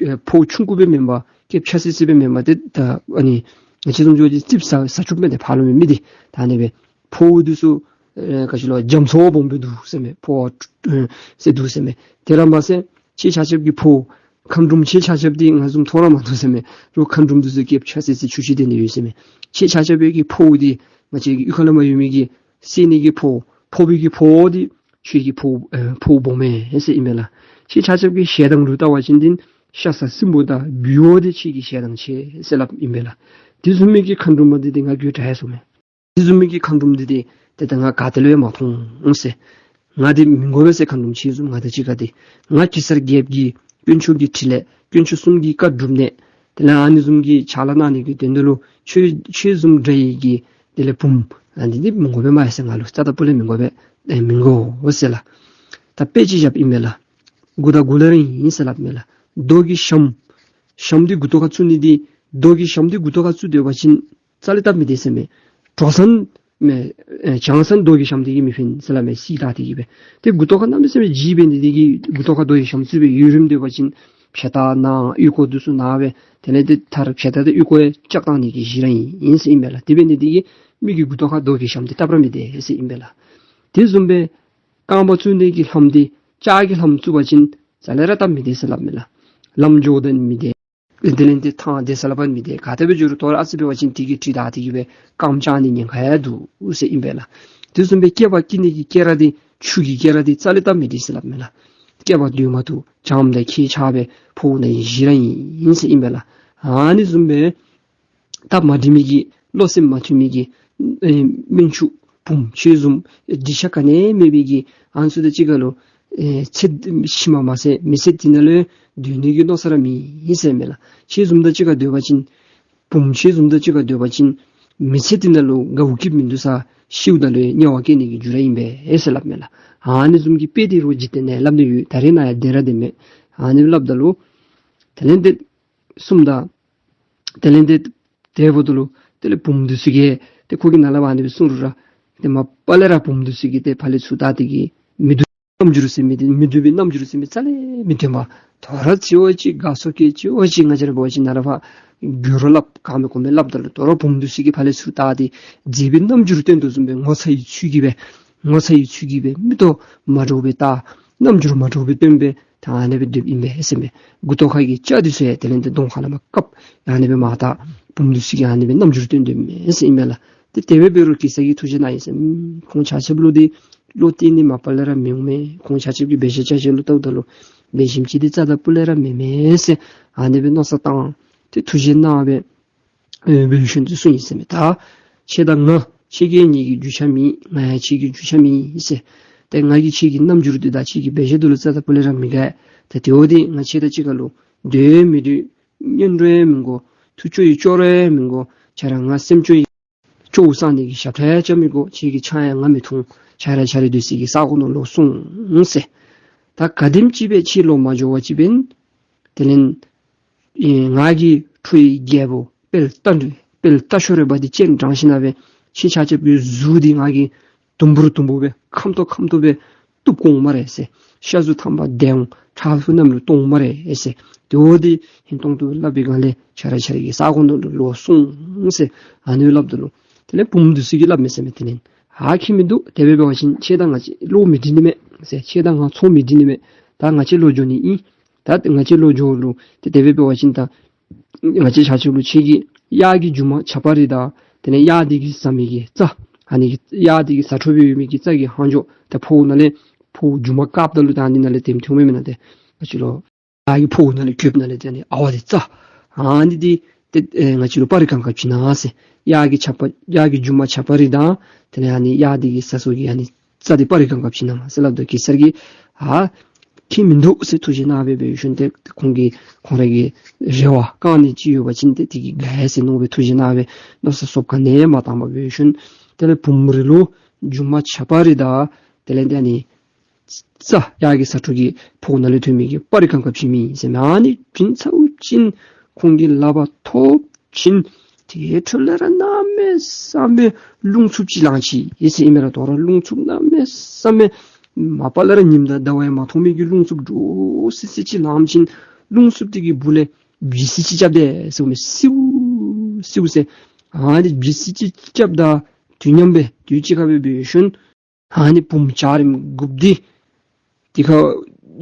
ཨེ་ཕོཝ་ཆུང་ཀུ་སྦེ་མེན་པར་སྐེདཔ་ཆ་སི་སི་སྦེ་མེན་པར་ཏེ་ད་ཨ་ནི་ང་བཅས་བཟུམ་ཅིག་ཙིགཔ་ཟ་ཟ་བཅུག་མི་འདི་ཕར་ལུ་མི་མི་འདི་ད་ཨ་ནི་སྦེ་ཕོཝ་འདི་ཚུ་ཨེ་ག་ཅི་ལོ་རྒྱ་མཚོ་བ་སྦོམ་སྦེ་འདུག་ཟེར་མས། ཕོཝ་ཨེ་ཟེར་འདུག་ཟེར་མས། དེ་ར་མ་ཟད་ཁྱེད་ཆ་ཁྱབ་ཀྱི་ཕོཝ་མཁའ་འགྲོམ་ཁྱེད་ཆ་ཁྱབ་འདི་ང་བཟུམ་མཐོ་ར་མ་མཐོ་ཟེར་མས། རོགས་མཁའ་འགྲོམ་འདི་ཚུ་སྐེདཔ་ཆ་སི་སི་ཆུ་ཤི་དེ་འདི་ཡོད་ཟེར་མས། ཁྱེད་ཆ་ཁྱབ་ཀྱི་ཕོཝ་འདི་ང་བཅས་ཀྱི་གཡུས་ཁ་ལས་མར་ཡོད་མི་གི་སེར་ནི་གི་ཕོཝ་ཕོ་བའི་གི་ཕོཝ་འདི་ཁྱེད་ཀྱི་ཕོཝ་ཨེ་ཕོཝ་སྦོམ་མས་ཟེར་ཨིན་མས་ལགས། ཁྱེད་ཆ་ཁྱབ་ཀྱི་ཞལ་གདངས་ལུ་བལྟ་བ་ཅིན་འདི་ཤ་ཟ་སྲིན་པོ་དང་འབུལ་བ་འདི་ཁྱེད་ཀྱི་ཞལ་གདངས་ཆེ་ཟེར་སླབ་ཨིན་པས་ལགས། དེ་བཟུམ་མའི་གི་མཁའ་འགྲོ་མ་འདི་འདི་ང་དགོད་བྲ་ཡར་སོང་མས། དེ་བཟུམ་མའི་གི་མཁའ་འགྲོ་མ་འདི་འདི་ཏེ་ད་ང་ག་ཏེ་ལུ་ཡང་མ་མཐོང་ཟེར། ང་འདི་མི་དགོ་པས་ཟེར། མཁའ་འགྲོ་མ་ཁྱེད་བཟུམ་ང་དང་གཅིག་ཁར་འདི་ང་གེ་སར་རྒྱལཔོ་གི་དཀོན་མཆོག་གི་ཕྲིན་ལས་དཀོན་མཆོག་གསུམ་གྱི་བཀའ་སྒྲུབ་ནི་དེ་ལས་ཨ་ནི་བཟུམ་གྱི་ཕྱག་ལཱ་གནང་ནི་གི་དོན་དུ་ལུ་ཁྱེད་ཁྱེད་བཟུམ་འདྲ་བའི་གི་དེ་ལས་བུམོ་ཨ་འདི་འདི་མི་དགོ་པས་མ་ཡ་ཟེར། ང་ལུ་རྩ་དང་སྤུ་ལས་མི་དགོ་པས། ཨེ་མི་དགོ་ཟེར་ལགས། ད་དཔེ་ཅིག་བཞགཔ་ཨིན་མས་ལགས། མགུ་ཏོ་མགུ་ལས་ར་ཨིན་ཟེར་སླབ་མས་ལགས། རྡོ་གི་ཞྭམོ་ཞྭམོ་འདི་མགུ་ཏོ་ཁར་བཙུགས་ནི་འདི་རྡོ་གི་ཞྭམོ་འདི་མགུ་ཏོ་ཁར་བཙུགས་སྡོད་པ་ཅིན་རྩ་ལས་སྟབས་མི་བདེ་ཟེར་མས། གྲོགས་སང་མེ་ཨེ་བྱང་སང་རྡོ་གི་ཞྭམོ་འདི་གིས་མི་ཕན་ཟེར་སླབ་མས། སི་ད་འདི་གིས་སྦེ་ཏེ་མགུ་ཏོ་ཁར་གནམ་མེད་ས་མེད་ལྗིད་འབད་ནི་འདི་གིས་མགུ་ཏོ་ཁར་རྡོ་གི་ཞྭམོ་བཙུགས་སྦེ་ཡུན་རིངམོ་སྡོད་པ་ཅིན་ཕྱེད་དར་ན་ཨོལ་ལྐོག་འདི་ཚུ་ན་སྦེ་དེ་ལས་ཏེ་མཐར་ཕྱེད་དར་དང་ཨོལ་ལྐོག་ཡང་བཅག་བཏང་ནི་གི་གཞི་ར་ཨིན་ཟེར་ཨིན་པས་ལགས། དེ་འབད་ནི་འདི་གིས་མི་གི་མགུ་ཏོ་ཁར་རྡོ་གི་ཞྭམོ་འདི་སྟབས་ར་མི་བདེ་ཟེར་ཨིན་པས་ལགས། དེ་བཟུམ་སྦེ་རྐངམ་བཙུགས་ནི་གི་ལྷམ་འདི་ལྕགས་ཀྱི་ལྷམ་བཙུགས་པ་ཅིན་རྩ་ལས་ར་སྟབས་མི་བདེ་ཟེར་སླབ་མས་ལགས། ལམ་འགྱོ་དོན་མི་བདེ། དེ་ལས་ཏེ་ཐང་བདེ་ས་ལ་ཕན་མི་བདེ། ག་དེ་སྦེ་འགྱོ་རུང་དོ་རུང་ཨ་ཙི་འབད་བ་ཅིན་དེ་གི་གྲི་དང་དེ་གིས་སྦེ་རྐངམ་བཅག་ནི་ཉེན་ཁ་ཡང་འདུག་ཟེར་ཨིན་པས་ལགས། དེ་བཟུམ་སྦེ་སྐེད་པར་དཀྲི་ནི་གི་སྐེ་རགས་འདི་ཆུ་གི་སྐེ་རགས་འདི་རྩ་ལས་སྟབས་མི་བདེ་ཟེར་སླབ་མས་ལགས། སྐེད་པར་སྡོད་མ་བཏུབ། བྱམོ་དང་ཁྱད་ཆགས་སྦེ་ཕོཝ་ནང་གི་གཞི་ར་ཨིན་ཟེར་ཨིན་པས་ལགས། ཨ་ནི་བཟུམ་སྦེ་སྟབས་མ་བདེ་མི་གི་བློ་སེམས་མ་མཐུན་མི་གི་ཨེ་སྨན་ཆུང་བུམོ་ཁྱེད་བཟུམ་འདི་ཆ་ག་ནི་མེད་པའི་གི་ཨ་ནི་ཚུ་དང་གཅིག་ཁར་ལུ་ཨེ་ཚེ་ཕྱི་མ་མ་ཚད་མི་ཚེ་འདི་ནང་ལུ་སྡོད་ནི་གི་མནོ་ས་ར་མེད་ཟེར་མས་ལགས། ཁྱེད་བཟུམ་དང་གཅིག་ཁར་སྡོད་པ་ཅིན་བུམོ་ཁྱེད་བཟུམ་དང་གཅིག་ཁར་སྡོད་པ་ཅིན་མི་ཚེ་འདི་ནང་ལུ་དགའཝ་སྐྱིདཔ་མིན་འདུག་ས་ཤིཝ་ད་ལུ་དམྱལ་བར་སྐྱེ་ནི་གི་རྒྱུ་ར་ཨིན་པས་ཟེར་སླབ་མས་ལགས། ཨ་ནི་བཟུམ་གྱི་དཔེ་འདི་རུང་འཇིག་རྟེན་ནང་སླབ་ནི་ཡོད། ད་རེས་ནངས་ཡང་བདེན་ར་བདེན་མས། ཨ་ནི་སླབ་ད་ལུ་དེ་ལས་ཏེ་གསུངམ་ད་དེ་ལས་ཏེ་དེ་འབདཝ་ད་ལུ་དེ་ལས་བུམོ་འདི་ཚུ་གིས་ཏེ་ཁོ་གིས་ནཱ་ལས་ཕར་ཨ་ནི་སྦེ་གསུངས་རུང་ར་ཏེ་མ་པ་ལས་ར་བུམོ་འདི་ཚུ་གིས་ཏེ་ཕར་ལས་ཚུར་བལྟ་སྟེ་གི་མི་སྡུག་རྣམ་འགྱུར་ཟེར་མི་འདི་མི་སྡུག་པའི་རྣམ་འགྱུར་ཟེར་མི་རྩ་ལས་མི་སྟོན་པར་དོ་རུང་ཅིག་འོ་ཅིག་དགའ་ཚོར་སྐྱེས་ཅིག་འོ་ཅིག་ང་བཅས་ར་འབད་བ་ཅིན་ནཱ་ལས་ཕར་རྒྱུ་རོ་སླབ་ག་མེད་གོ་མེད་སླབ་ད་ལུ་དོ་རུང་བུམོ་འདི་ཚུ་གིས་ཕར་ལས་ཚུར་བལྟ་སྟེ་མཛེས་པའི་རྣམ་འགྱུར་སྟོན་དོ་བཟུམ་སྦེ་ངོ་ཚ་ཡི་ཚུལ་གྱིས་སྦེ་ངོ་ཚ་ཡི་ཚུལ་གྱིས་སྦེ་མིག་ཏོ་མ་འདྲཝ་སྦེ་བལྟ་རྣམ་འགྱུར་མ་འདྲཝ་སྦེ་སྟོན་སྦེ་ད་ཨ་ནི་སྦེ་སྡོདཔ་ཨིན་པས་ཟེར་མས། མགུ་ཏོ་ཁ་གི་སྐྱ་འདི་ཚུ་ཡང་དེ་ལས་ཏེ་གདོང་ཁ་ལས་མར་བཀབ་ཨ་ནི་སྦེ་མར་བལྟ། བུམོ་འདི་ཚུ་གིས་ཨ་ནི་སྦེ་རྣམ་འགྱུར་སྟོན་དོ་མས་ཟེར་ཨིན་མས་ལགས། ཏེ་དེ་སྦེ་འབད་རུང་གེ་སར་གྱིས་ཐུགས་རྗེ་གནང་ཡི་ཟེར། ཁོང་ཆ་ཁྱབ་ལུ་འདི་བློ་གཏད་ནི་མ་པ་ལས་ར་མི་འོང་མས། ཁོང་ཆ་ཁྱབ་ཀྱི་འབད་བཞག་བྱ་བཞག་ལུ་བལྟཝ་ད་ལུ་ འབད་ཞིནམ་ཅིག་འདི་རྩ་དང་སྤུ་ལས་ར་མེན་མས་ཟེར་ཨ་ནི་སྦེ་མནོ་བསམ་བཏང་སྟེ་ཐུགས་བཞེད་གནང་སྦེ་ཨེ་འབད་ཞིནམ་དུ་གསུངས་ཡི་ཟེར་མས། ད་ཁྱེད་དང་ང་ཁྱེད་ཀྱིས་ངེ་གི་རྒྱུ་ཆ་མེན། ང་ཡང་ཁྱེད་ཀྱི་རྒྱུ་ཆ་མེན་ཟེར། ཏེ་ང་གིས་ཁྱེད་ཀྱི་རྣམ་འགྱུར་འདི་དང་ཁྱེད་ཀྱི་འབད་བཞག་འདི་ལུ་རྩ་དང་སྤུ་ལས་ར་མི་དགའ། ཏེ་དེ་འོ་འདི་ང་ཁྱེད་དང་གཅིག་ཁར་ལུ་སྡོད་མི་སྡོད་གཉེན་གྲོགས་ཡང་མི་དགོ། ཐུགས་སྐྱོ་ཡི་སྐྱོ་རོགས་ཡང་མི་དགོ། ཁྱེད་ར་ང་སེམས་སྐྱོ་ཡི་སྐྱོ་བ་སངས་ནི་གི་ཞབས་ཁྲ་ཡང་རྐྱབ་མི་དགོ། ཁྱེད་ཀྱི་ཆང་ཡང་ང་མི་འཐུང་། ཁྱེད་ར་ཁྱེད་ར་སྡོད་སའི་གི་ས་གོ་ནང་ལོག་སོང་ཟེར། ད་ག་དེམ་ཅིག་སྦེ་ཁྱེད་ལོག་མ་འགྱོ་བ་ཅིན་འབདན་དེ་ལས་ཨེ་ང་གིས་ཁྲོ་བོའི་རྒྱལ་པོ་དཔལ་རྟ་མགྲིན་དཔལ་རྟ་མཆོག་རོལ་པ་འདི་སྤྱན་དྲངས་ཞིནམ་ལས་ཁྱེད་ཆ་ཁྱབ་ཀྱི་གཟུགས་འདི་ང་གིས་དུམ་བུར་དུམ་བུར་སྦེ་ཁམ་ཏོག་ཁམ་ཏོག་སྦེ་གཏུབ་འོང་སྨ་རེ་ཟེར། ཤ་གཟུགས་ཐམས་ཅད་འདྲེན་འོང་། ཁྲག་གཟུགས་གནམ་ལུ་གཏོར་འོང་སྨ་རེ་ཟེར། དེ་འོ་འདི་ཧིང་སྟོང་དུ་སླབ་པའི་སྒང་ལས་ཁྱེད་ར་ཁྱེད་ར་གི་ས་གོ་ནང་ལུ་ལོག་སོང་ཟེར་ཨ་ནི་སླབ་ད་ལུ་དེ་ལས་བུམོ་འདི་ཚུ་གིས་སླབ་མས་ཟེར་མས། དེ་ལས་ཨ་ཁྱད་མིན་འདུག། དེ་སྦེ་འབད་བ་ཅིན་ཁྱེད་དང་ང་གཅིག་བློ་མི་འགྲིག་ནི་མས་ཟེར། ཁྱེད་དང་ང་ཚོར་མི་འགྲིག་ནི་མས། ད་ང་བཅས་ལོག་འགྱོ་ནི་ཨིན། ད་ང་བཅས་ལོག་འགྱོ་རུང་ཏེ་དེ་སྦེ་འབད་བ་ཅིན་ད་ང་བཅས་ཆ་ཁྱབ་ལུ་ཁྱེད་ཀྱིས་གཡག་གི་རྒྱུ་མ་ཆག་པ་རེ་དང་དེ་ལས་གཡག་འདི་གིས་ཟ་མི་གི་རྩྭ་ཨ་ནི་གི་གཡག་འདི་གིས་ཟ་འཕྲོ་སྦེ་ཡོད་མི་གི་རྩྭ་གི་ལྷག་འཕྲོ་ད་ཕོཝ་ནང་ལས་ཕོཝ་རྒྱུ་མ་བཀབ་ད་ལུ་ད་ཨ་ནི་ནང་ལས་དེམ་ཐོན་མས་མེན་ན། ཏེ་ང་བཅས་ལུ་གཡག་གི་ཕོཝ་ནང་ལས་རྒྱུ་མ་ནང་ལས་ཏེ་ཨ་ནི་ཨ་ཝ་འདི་རྩྭ་ཨ་ནི་འདི་ཏེ་ཨེ་ང་བཅས་ལུ་སྤར་རི་གང་ག་བྱིན་གནང་ཟེར། གཡག་གི་ཆག་པ་གཡག་གི་རྒྱུ་མ་ཆག་པ་རེ་དང་དེ་ལས་ཨ་ནི་གཡག་འདི་གིས་ཟ་སོ་གི་ཨ་ནི་རྩྭ་འདི་སྤར་རི་གང་ག་བྱིན་གནང་ཟེར་སླབ་ད་གེ་སར་གྱིས་ཨ་ཁྱད་མིན་འདུག་ཟེར་ཐུགས་བཞེད་གནང་སྦེ་འབད་ཞིནམ་ཏེ་ཁོང་གིས་ཁོང་ར་གི་རེ་བ་བསྐང་ནི་ཅིག་ཡོད་པ་ཅིན་ཏེ་དེ་གིས་དགའ་ཡི་ཟེར་མནོ་སྦེ་ཐུགས་བཞེད་གནང་སྦེ་མནོ་བསམ་སོབ་ག་ནི་མ་བཏང་པར་འབད་ཞིནམ་དེ་ལས་བུམོ་ར་ལུ་རྒྱུ་མ་ཆག་པ་རེ་དང་དེ་ལས་ཏེ་ཨ་ནི་རྩྭ་གཡག་གི་ཟ་འཕྲོ་གི་ཕོཝ་ནང་ལས་ཐོན་མི་གི་སྤར་རི་གང་ག་བྱིན་མི་ཨིན་ཟེར་མས། ཨ་ནི་བྱིན་ཚརཝ་ཅིག་ཁོང་གི་ལག་པར་ཐོབ་ཅིག་དེ་འཕྲོ་ལས་ར་གནམ་མེད་ས་མེད་རླུང་འཚུབ་ཅིག་ལངས་ཅི་ཨིན་ཟེར་ཨིན་མས་ལགས། དོ་རུང་རླུང་འཚུབ་གནམ་མེད་ས་མེད་མ་པ་ལས་ར་ཉིམ་དང་ཟླ་བ་ཡང་མ་མཐོང་མི་གི་རླུང་འཚུབ་འདྲོག་སི་སི་ཅིག་ལངས་ཅིག་རླུང་འཚུབ་འདི་གི་སྦུག་ལས་བི་སི་ཅིག་རྐྱབ་དེས་ཟེར་མས། སིའུ་སིའུ་ཟེར། ཨ་ནི་བི་སི་ཅིག་རྐྱབ་ད་དུས་མཉམ་སྦེ་དུས་གཅིག་ཁར་སྦེ་འབད་ཞིནམ་ཨ་ནི་བུམོ་འཇའ་རིསམོ་དགུཔོ་འདི་དེ་ཁར་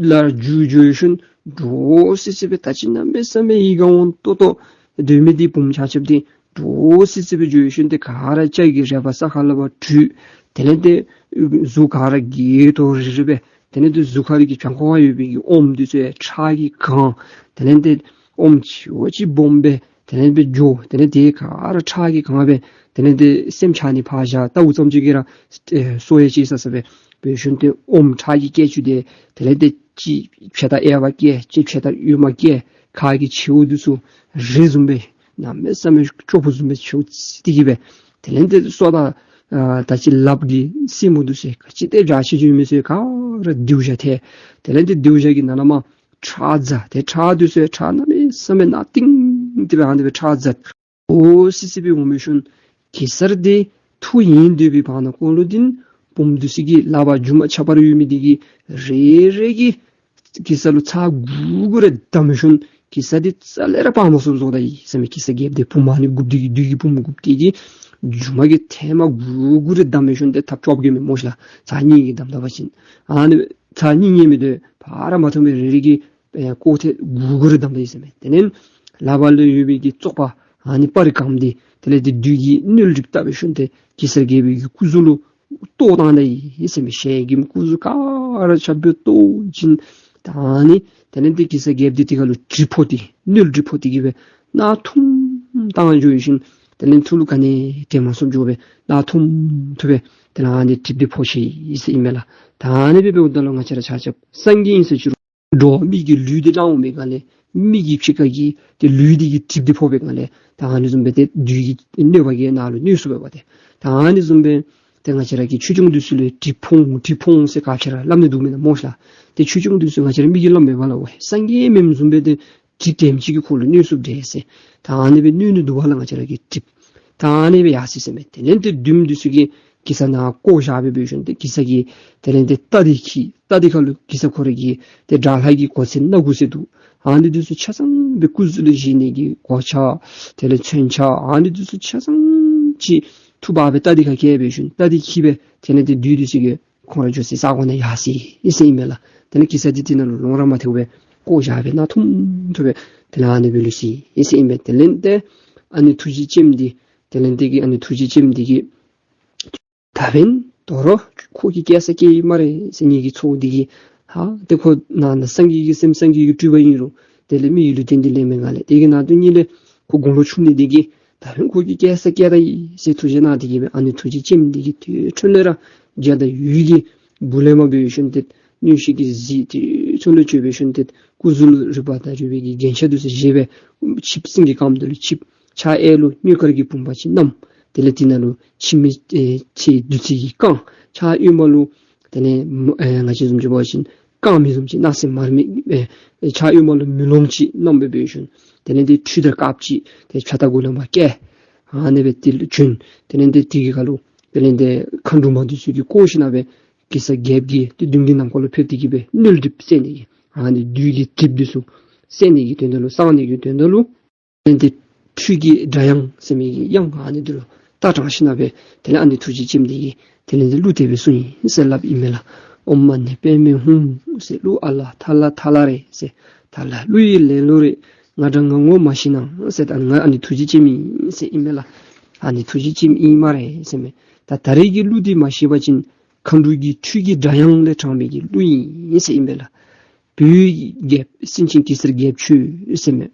ལུ་འགྱུར་འགྱུར་ཞིནམ་འདྲོག་སི་སི་སྦེ་ད་ཅི་གནམ་མེད་ས་མེད་ཡིད་ཁར་འོང་ཏོག་ཏོ་སྡོད་མི་འདི་བུམོ་ཆ་ཁྱབ་འདི་འདྲོག་སི་སི་སྦེ་འགྱུར་ཞིནམ་ཏེ་ག་ར་ལྕགས་ཀྱི་རལ་པ་ས་ཁར་ལུ་ཕར་དྲུད། དེ་ལས་ཏེ་གཟུགས་ག་ར་གྱེས་ཏོ་རི་རི་སྦེ་དེ་ལས་ཏེ་གཟུགས་ཁར་གྱི་བྱང་ཁོག་ཁར་ཡོད་པའི་གི་ཨོམ་འདི་ཚུ་ཡང་ཁྲག་གིས་གང་། དེ་ལས་ཏེ་ཨོམ་ཆེ་བ་ཅིག་སྦོམ་སྦེ་དེ་ལས་སྦེ་འགྱོ། དེ་ལས་ཏེ་ག་ར་ཁྲག་གིས་གང་སྦེ་དེ་ལས་ཏེ་སེམས་ཆགས་ནི་ཕར་བཞག། ལྟཝ་ཙམ་ཅིག་གིས་ར་ཨེ་སོ་ཡང་ཅིག་ས་ས་སྦེ་འབད་ཞིནམ་ཏེ་ཨོམ་ཁྲག་གིས་བསྐྱལ་བཅུག་སྟེ་དེ་ལས་ཏེ་ཅིག་ཕྱེད་དང་གཡས་པ་བསྐྱལ་ཅིག་ཕྱེད་དང་གཡོན་མ་བསྐྱལ། ཁ་གི་མཆེཝ་འདི་ཚུ་རི་བཟུམ་སྦེ་གནམ་མེད་ས་མེད་སྐྱོ་པོ་བཟུམ་སྦེ་མཆེཝ་བཙིར་ཏེ་གི་སྦེ་དེ་ལས་ཏེ་སོ་དང་ཨ་ད་ཅི་ལགཔ་གི་སེན་མོ་འདི་ཚུ་ག་ཅི་ཏེ་འཇའ་ཆི་ཆི་ཡོད་མི་ཚུ་ག་ར་སྡེར་བཞག་ཐལ། དེ་ལས་ཏེ་སྡེར་བཞག་གི་ནང་ན་མར་ཁྲག་འཛག། ཏེ་ཁྲག་འདི་ཚུ་ཁྲག་གནམ་མེད་ས་མེད་ནག་ཏིང་ཏི་སྦེ་ཨ་ནི་སྦེ་ཁྲག་འཛག། འོ་སི་སི་སྦེ་འོང་མི་ཤུལ་གེ་སར་འདི་ཐུགས་ཡེངས་སྡོད་པའི་བར་ན་ཁོ་ལུ་འདི་བུམོ་འདི་ཚུ་གི་ལག་པར་རྒྱུ་མ་ཆག་པ་རེ་ཡོད་མི་འདི་གིས་རེ་རེ་གིས་གེ་སར་ལུ་ཚར་དགུ་དགུ་རེ་བསྡམས་ཤུལ་གེ་སར་འདི་རྩ་ལས་ར་སྤར་མ་ཚུགསཔ་བཟོ་ད་ཡི་ཟེར་མས། གེ་སར་རྒྱལཔོ་འདི་བུམོ་ཨ་ནི་དགུཔ་འདི་གིས་བདུད་ཀྱི་བུམོ་དགུཔ་འདི་གིས་རྒྱུ་མ་གིས་ཐེངས་མ་དགུ་དགུ་རེ་བསྡམས་ཤུལ་ཏེ་ཐགཔ་བཅོ་བརྒྱད་མས་སྨོ་ཤ་ལགས། ཚར་གཉིས་ཀྱིས་བསྡམས་ད་པ་ཅིན་ཨ་ནི་ཚར་གཉིས་ཡང་མི་སྡོད། ཕར་མ་ཐོན་པའི་རེ་རེ་གིས་ཨེ་ཀོ་ཐེངས་དགུ་དགུ་རེ་བསྡམས་ད་ཡི་ཟེར་མས། དེ་ལས་ལག་པ་ལུ་ཡོད་པའི་གི་བཙོག་པ་ཨ་ནི་སྤར་རི་གང་འདི་དེ་ལས་ཏེ་བདུད་ཀྱི་མནོལ་གྲིབ་ལྟ་བུ་ཤུལ་ཏེ་གེ་སར་རྒྱལཔོ་གི་སྐུ་གཟུགས་ལུ་གཏོར་བཏང་ད་ཡི་ཟེར་མས། ཞལ་གྱི་སྐུ་གཟུགས་ག་ར་ཆ་བོ་གཏོར་བྱིན། ད་ཨ་ནི་དེ་ལས་ཏེ་གེ་སར་རྒྱལཔོ་འདི་དེ་ཁར་ལུ་གྲིབ་ཕོག་སྟེ་མནོལ་གྲིབ་ཕོག་སྟེ་གི་སྦེ་གནག་ཐུམ་བཏང་འགྱོ་ཞིནམ་དེ་ལས་ཐུགས་ལུ་ག་ནི་དྲན་མ་ཚུགསཔ་འགྱོ་སྦེ་གནག་ཐུམ་ཐུམ་སྦེ་དེ་ལས་ཨ་ནི་གྲིབ་འདི་ཕོག་ཅི་ཟེར་ཨིན་མས་ལགས། ད་ཨ་ནི་སྦེ་འབདཝ་ད་ལུ་ང་བཅས་ར་ཆ་ཁྱབ་སངས་རྒྱས་ཨིན་ཟེར་ཅི་རུང་འགྲོ་བ་མི་གི་ལུས་འདི་བླངས་འོང་པའི་སྒང་ལས་མི་གི་ཕྱི་ཁ་གི་ཏེ་ལུས་འདི་གི་གྲིབ་འདི་ཕོག་པའི་སྒང་ལས་ད་ཨ་ནི་བཟུམ་སྦེ་ཏེ་བདུད་ཀྱི་གནོད་པ་གིས་ནཱ་ལུ་གནོད་ཚུགས་པས་པ་ཏེ། ད་ཨ་ནི་བཟུམ་སྦེ་ཏེ་ང་བཅས་ར་གི་ཆོས་སྐྱོང་འདི་ཚུ་ལུ་གྲིབ་ཕོག་འོང་གྲིབ་ཕོག་འོང་ཟེར་ག་ཅི་ར་སླབ་ནི་འདུག་མེན་ན་སྨོ་ཤ་ལགས། ཏེ་ཆོས་སྐྱོང་འདི་ཚུ་ང་བཅས་ར་མི་གིས་སླབ་མེད་པ་ལགས། འོ་སངས་རྒྱས་མེནམ་བཟུམ་སྦེ་ཏེ་གྲིབ་དེམ་ཅིག་གིས་ཁོ་ལུ་གནོད་ཚུགས་འདྲས་ཟེར། ད་ཨ་ནི་སྦེ་གནོད་ནི་འདུག་པ་ལགས་ང་བཅས་ར་གི་གྲིབ། ད་ཨ་ནི་སྦེ་ཡར་སོ་ཡི་ཟེར་མས། དེ་ལས་ཏེ་བདུདམོ་འདི་ཚུ་གིས་གེ་སར་ནཱ་བཀོ་བཞག་སྦེ་འབད་ཞིནམ་ཏེ་གེ་སར་གྱིས་དེ་ལས་ཏེ་རྟ་འདི་འཁྱིད། རྟ་འདི་ཁར་ལུ་གེ་སར་ཁོ་ར་གི་ཏེ་དགྲ་ལྷ་གི་གོ་མཚོན་སྣ་དགུ་ཟེར་འདུག། ཨ་ནི་འདི་ཚུ་ཆ་ཚང་སྦེ་སྐུ་གཟུགས་ལུ་བཞེས་ནི་གི་གོ་ཆ་དེ་ལས་མཚོན་ཆ་ཨ་ནི་འདི་ཚུ་ཆ་ཚང་ཅིག་འཐུ་འབག་སྦེ་རྟ་འདི་ཁར་བཀལ་འབད་ཞིནམ་རྟ་འདི་འཁྱིད་སྦེ་དེ་ལས་ཏེ་བདུད་འདི་ཚུ་གིས་ཁོང་ར་འགྱོ་སའི་ས་གོ་ནང་ཡར་སོ་ཡི་ཟེར་ཨིན་མས་ལགས། དེ་ལས་གེ་སར་འདི་དེ་ནང་ལུ་ལོང་ར་མ་སྟེར་བར་བཀོ་བཞག་སྦེ་གནག་ཐུམ་ཐུམ་སྦེ་དེ་ལས་ཨ་ནི་སྦེ་ལུས་སོ་ཡི་ཟེར་ཨིན་མས། དེ་ལས་ཏེ་ཨ་ནི་ཐུགས་རྗེ་ཅནམ་འདི་དེ་ལས་ཏེ་གི་ཨ་ནི་ཐུགས་རྗེ་ཅནམ་འདི་གིས་ད་འབདན་དོ་རུང་ཁོ་གིས་སྐྱེལ་ས་སྐྱེལ་ཡི་སྨ་རེ་ཟེར། ངེ་གི་ཚའོ་འདི་གིས་ ཧ་ཏེ་ཁོ་ནང་ན་སངས་རྒྱས་ཀྱི་སེམས་སངས་རྒྱས་ཀྱི་སྤྲུལ་པ་ཨིན་རུང་དེ་ལས་མི་ཡུལ་ལུ་བརྟེན་ཏེ་ལེན་མི་ང་ལས་དེ་གི་ནང་དུ་ཉིད་ལས་ཁོ་དགུང་ལོ་ཆུང་ནི་དེ་གིས་ད་རུང་ཁོ་གིས་སྐྱེ་ས་སྐྱེ་ད་ཡི་ཟེར་ཐུགས་བཞེད་གནང་དེ་གིས་སྦེ་ཨ་ནི་ཐུགས་རྗེ་ཅན་འདི་གིས་དེ་འཕྲོ་ལས་ར་རྒྱ་དང་ཡུལ་གྱི་སྦུག་ལས་མར་འབད་ཞིནམ་ཏེ་གནོད་བྱེད་ཀྱི་གཟི་དེ་ཚུ་ལུ་བཅོལ་འབད་ཞིནམ་ཏེ་སྐུ་གཟུགས་ལུ་རིག་པ་དང་རིག་པའི་གི་རྒྱན་ཆ་དེ་ཚུ་བཞེས་སྦེ་ཆིབས་སེང་གེ་དཀརམོ་དེ་ལུ་ཆིབས། ཕྱག་གཡས་ལུ་གཉོས་མཁར་གྱི་བུམ་པ་ཅིག་བསྣམས། དེ་ལས་དེ་ནང་ལུ་ཕྱེ་མའི་ཨེ་ཕྱེ་བདུད་རྩི་གིས་བཀང་། ཕྱག་གཡོན་མ་ལུ་དེ་ལས་ཨེ་ང་བཅས་བཟུམ་ཅིག་འབད་བ་ཅིན་དཀར་མེ་བཟུམ་ཅིག་སྣང་གསལ་མར་མེ་ཨེ་ཕྱག་གཡོན་མ་ལུ་མེ་ལོང་ཅིག་བསྣམས་སྦེ་འབད་ཞིནམ་དེ་ལས་དེ་ཁྲུས་དང་དཀརཔོ་ཅིག་དེ་ཕྱག་དང་གུ་ལུ་མར་བཀལ། ཨ་ནི་སྦེ་དེ་ལུ་བྱོན། དེ་ལས་དེ་དེ་གི་ཁ་ལུ་དེ་ལས་དེ་མཁའ་འགྲོ་མ་དེ་ཚུ་གིས་བསྐོར་ཞིནམ་སྦེ་གེ་སར་རྒྱལཔོ་གིས་དེ་མདུན་གྱི་ནམ་མཁའ་ལུ་ཕེབས་ཏེ་གི་སྦེ་མནོལ་གྲིབ་སེལ་ནི་གི་ཨ་ནི་བདུད་ཀྱི་གྲིབ་དེ་ཚུ་སེལ་ནི་གི་དོན་དག་ལུ་སངས་ནི་གི་དོན་དག་ལུ་དེ་ལས་དེ་ཁྲུས་ཀྱི་སྒྲ་དབྱངས་ཟེར་མི་གི་དབྱངས་ཨ་ནི་དེ་ལུ་ད་དྲངས་ཞིནམ་སྦེ་དེ་ལས་ཨ་ནི་ཐུགས་རྗེ་ཅན་འདི་གིས་དེ་ལས་དེ་གླུ་དེ་སྦེ་གསུངས་ཡི་ཟེར་སླབ་ཨིན་མས་ལགས། ཨོཾ་མ་ཎི་པདྨེ་ཧཱུྃ་ཟེར། གླུ་ཨ་ལ་ཐ་ལ་ཐ་ལ་རེད་ཟེར། ཐ་ལ་གླུ་ཡི་ལེན་ལུགས་རེད། ང་འདྲ་ང་ངོ་མ་ཤེས་ན་ཟེར། ད་ང་ཨ་ནི་ཐུགས་རྗེ་ཅན་ཨིན་ཟེར་ཨིན་མས་ལགས། ཨ་ནི་ཐུགས་རྗེ་ཅན་ཨིན་སྨ་རེ་ཟེར་མས། ད་ད་རེས་ཀྱི་གླུ་འདི་མ་ཤེས་པ་ཅིན་མཁའ་འགྲོ་གི་ཁྲུས་ཀྱི་སྒྲ་དབྱངས་ལས་དྲངས་པའི་གི་གླུ་ཨིན་ཟེར་ཨིན་མས་ལགས། བོད་ཀྱི་རྒྱལཔོ་སེང་ཆེན་གེ་སར་རྒྱལཔོ་ཁྱོད་ཟེར་མས།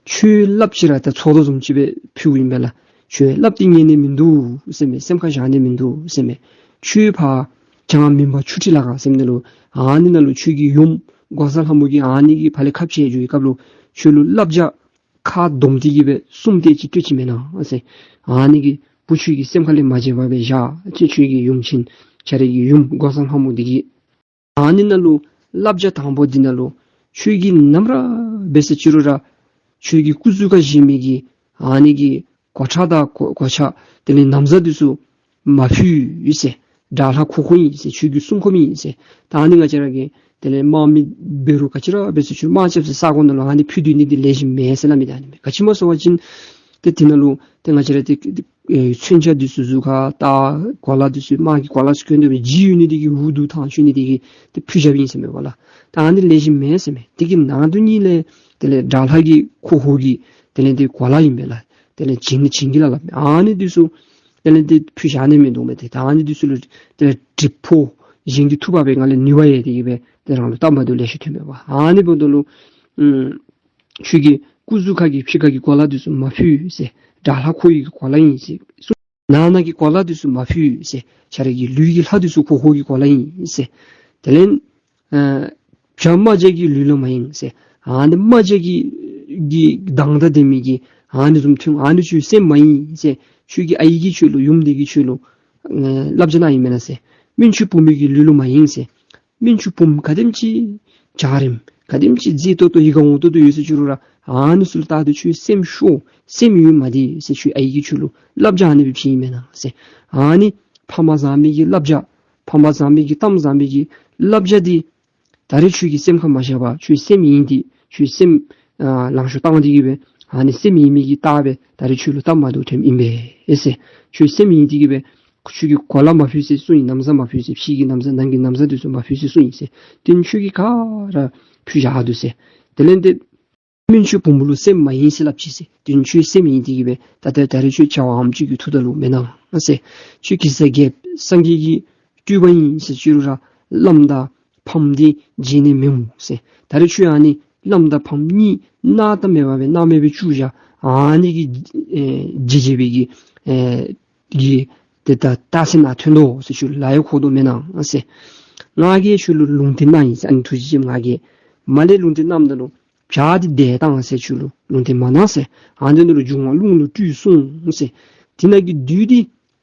ཁྱོད་སླབ་ཅི་ར་ད་ཚོགས་གཏོར་བཟུམ་ཅིག་སྦེ་ཕུལཝ་ཨིན་པས་ལགས། ཁྱོད་སླབ་སྟེ་ཉན་ནི་མིན་འདུག་ཟེར་མས། སེམས་ཁར་བཞག་ནི་མིན་འདུག་ཟེར་མས། ཁྱོད་ཕར་བྱང་མུན་པ་ཆུ་ཁྲི་ལ་ག་ཟེར་མི་ནང་ལུ་ཨ་ནི་ནང་ལུ་ཁྱོད་ཀྱི་ཡུམ་འགོག་བཟའ་ལྷ་མོ་གིས་ཨ་ནི་གི་ཕར་ལས་ཁ་འཕྱལ་འགྱོ་བའི་སྐབས་ལུ་ཁྱོད་ལུ་བསླབ་བྱ་ཁ་བསྡོམས་ཏེ་གི་སྦེ་གསུམ་དེ་ཅིག་སྤྲོད་ཅི་མེན་ན་ཟེར། ཨ་ནི་གི་བུ་ཁྱོད་ཀྱི་སེམས་ཁ་ལས་མ་བརྗེད་པར་སྦེ་བཞག་ཅིག། ཁྱོད་ཀྱི་ཡུམ་ཆེན་ཁྱོད་རའི་གི་ཡུམ་འགོག་བཟའ་ལྷ་མོ་འདི་གིས་ཨ་ནི་ནང་ལུ་བསླབ་བྱ་དང་པོ་འདི་ནང་ལུ་ཁྱོད་ཀྱིས་ནམ་ར་འབད་ཟེར་ཅི་རུང་ར་ཁྱོད་ཀྱི་སྐུ་གཟུགས་ཁར་བཞེས་མི་གི་ཨ་ནི་གི་གོ་ཁྲབ་དང་གོ་གོ་ཆ་དེ་ལས་ན་བཟའ་འདི་ཚུ་མ་ཕུལ་ཟེར། དགྲ་ལྷ་འཁོར་འཁོར་ཨིན་ཟེར། ཁྱོད་ཀྱི་སྲུང་འཁོར་མི་ཨིན་ཟེར། ད་ཨ་ནི་ང་བཅས་ར་གིས་དེ་ལས་དམག་མི་འབད་རུང་ག་ཅི་ར་འབད་ཟེར་ཁྱོད་དམག་རྐྱབ་སའི་ས་གོ་ནང་ལུ་ཨ་ནི་ཕུལ་སྡོད་ནི་འདི་ལེགས་ཤོམ་མེན་ཟེར་སླབ་མི་འདི་ཨ་ནི་མས། ག་ཅི་སྨོ་ཟེར་བ་ཅིན་ཏེ་དེ་ནང་ལུ་ཏེ་ང་བཅས་ར་ཏེ་ཨེ་མཚོན་ཆ་འདི་ཚུ་གཟུགས་ཁར་ད་གོ་ལ་འདི་ཚུ་དམག་གི་གོ་ལ་ཚུ་གྱོན་སྡོད་པའི་ལྗིད་ཡོད་ནི་འདི་གིས་འུ་སྡུག་ཐང་ཆད་ནི་འདི་གིས་ཏེ་ཕུལ་བཞགཔ་ཨིན་ཟེར་མས་པ་ལགས། ད་ཨ་ནི་ལེགས་ཤོམ་མེན་ཟེར་མས། དེ་གི་ནང་དུ་ཉིད་ལས་དེ་ལས་དགྲ་ལྷ་གི་འཁོར་འཁོར་གྱི་དེ་ལས་ཏེ་གོ་ལ་ཨིན་པས་ལགས། དེ་ལས་བྱིན་ནི་བྱིན་གྱིས་བརླབས་བརླབས་ཨ་ནི་འདི་ཚུ་དེ་ལས་ཏེ་ཕུལ་བཞག་ནི་མིན་འདུག་མས། ཏེ་ད་ཨ་ནི་འདི་ཚུ་ལུ་དེ་ལས་གྲིབ་ཕོག་གཞན་གྱིས་འཐུ་འབག་པའི་ངང་ལས་ནུས་པ་ཡོད་དེ་གིས་སྦེ་ཏེ་རང་ལུ་སྟབས་མ་བདེཝ་ལེ་ཤ་ཐོན་མས་པ། ཨ་ནི་འབདཝ་ད་ལུ་ཨམ་ཁྱོད་ཀྱི་སྐུ་གཟུགས་ཁ་གི་ཕྱི་ཁ་གི་གོ་ལ་འདི་ཚུ་མ་ཕུལ་ཟེར། དགྲ་ལྷ་འཁོར་གྱི་གོ་ལ་ཨིན་ཟེར། ནང་ན་གི་གོ་ལ་འདི་ཚུ་མ་ཕུལ་ཟེར། ཁྱོད་རའི་གི་ལུས་ཀྱི་ལྷ་འདི་ཚུ་འཁོར་འཁོར་གྱི་གོ་ལ་ཨིན་ཟེར། དེ་ལས་ཨ་བྱ་རྨ་བྱ་གི་ལུས་ལུ་མ་ཡེངས་ཟེར། ཨ་ནི་རྨ་བྱ་གི་གི་མདངས་དང་ལྡན་མི་གི་ཨ་ནི་བཟུམ་ཐོན། ཨ་ནི་ཁྱོད་སེམས་མ་ཡེངས་ཟེར། ཁྱོད་ཀྱི་ཨའི་གིས་ཁྱོད་ལུ་ཡུམ་འདི་གིས་ཁྱོད་ལུ་ཨ་བསླབ་བྱ་གནང་ཡི་མེན་ན་ཟེར། སྨན་ཆུང་བུ་མོ་གི་ལུས་ལུ་མ་ཡེངས་ཟེར། སྨན་ཆུང་བུམོ་ག་དེམ་ཅིག་འཇའ་རིསམོ་ག་དེམ་ཅིག་མཛེས་ཏོག་ཏོ་ཡིད་ཁར་འོང་ཏོག་ཏོ་ཡོད་ཟེར་ཅི་རུང་ར་ཨ་ནི་ཚུ་ལུ་བལྟ་སྟེ་ཁྱོད་སེམས་ཤོར་སེམས་ཡེངས་མ་སྡོད་ཟེར། ཁྱོད་ཨའི་གིས་ཁྱོད་ལུ་བསླབ་བྱ་ཨ་ནི་སྦེ་བྱིན་ཡི་མེན་ན་ཟེར། ཨ་ནི་ཕ་མ་བཟང་མི་གི་བསླབ་བྱ་ཕ་མ་བཟང་མི་གི་གཏམ་བཟང་མི་གི་བསླབ་བྱ་འདི་ད་རེས་ཁྱོད་ཀྱི་སེམས་ཁར་མ་བཞག་པར་ཁྱོད་སེམས་ཡེངས་ཏེ་ཁྱོད་སེམས་ཨ་ལང་ཤོར་བཏང་སྟེ་གིས་སྦེ་ཨ་ནི་སེམས་ཡེངས་མི་གི་རྟགས་སྦེ་ད་རེས་ཁྱོད་ལུ་སྟབས་མ་བདེཝ་ཐོནམ་ཨིན་པས་ཟེར། ཁྱོད་སེམས་ཡེངས་ཏེ་གིས་སྦེ་ཁྱོད་ཀྱི་གོ་ལ་མ་ཕུལ་ཟེར་གསུངས་ཡི། ན་བཟའ་མ་ཕུལ་ཟེར། ཕྱི་གི་ན་བཟའ་ནང་གི་ན་བཟའ་འདི་ཚུ་མ་ཕུལ་ཟེར་གསུངས་ཡི་ཟེར། དེ་ཁྱོད་ཀྱིས་ག་ར་ཕུལ་བཞག་འདུག་ཟེར། དེ་ལས་ཏེ་སྨན་ཆུང་བུམོ་ལུ་སེམས་མ་ཡེངས་ཟེར་སླབ་ཅི་ཟེར། དེ་ཁྱོད་སེམས་ཡེངས་ཏེ་གིས་སྦེ་ད་ལྟོ་ད་རེས་ཁྱོད་བྱ་བ་ཨ་ནེམ་ཅིག་གི་ཐུག་ད་ལུ་མེན་ན་ཟེར། ཁྱོད་གེ་སར་རྒྱལཔོ་སངས་རྒྱས་ཀྱི་སྤྲུལ་པ་ཨིན་ཟེར་ཅི་རུང་ར་བླམ་དང་ཕམ་འདི་བརྗེད་ནི་མི་འོང་ཟེར། ད་རེས་ཁྱོད་ཨ་ནི་བླམ་དང་ཕམ་གཉིས་སྣང་དང་མེད་པ་སྦེ་སྣང་མེད་སྦེ་བཅུག་བཞག། ཨ་ནི་གིས་ཨེ་བརྗེད་བརྗེད་པའི་གི་ཨེ་གི་ཏེ་ད་རྟགས་མཚན་ནང་ཐོན་དོ་ཟེར། ཁྱོད་ལཱ་ཡང་ཁོག་དོ་མེན་ན་ཟེར། ང་གིས་ཁྱོད་ལུ་ལུང་བསྟན་གནང་ཡི་ཟེར། ཨ་ནི་ཐུགས་རྗེ་ཅན་ང་གིས་མ་ལས་ལུང་བསྟན་གནངམ་ད་ལུ་བྱ་འདི་བདས་བཏང་ཟེར། ཁྱོད་ལུ་ལུང་བསྟན་མ་གནང་ཟེར། ཨ་ནི་ལུ་འབྱུང་བ་རླུང་ལུ་སྤྲུལ་གསུངས་ཟེར། དེ་ནང་གི་བདུད་འདི་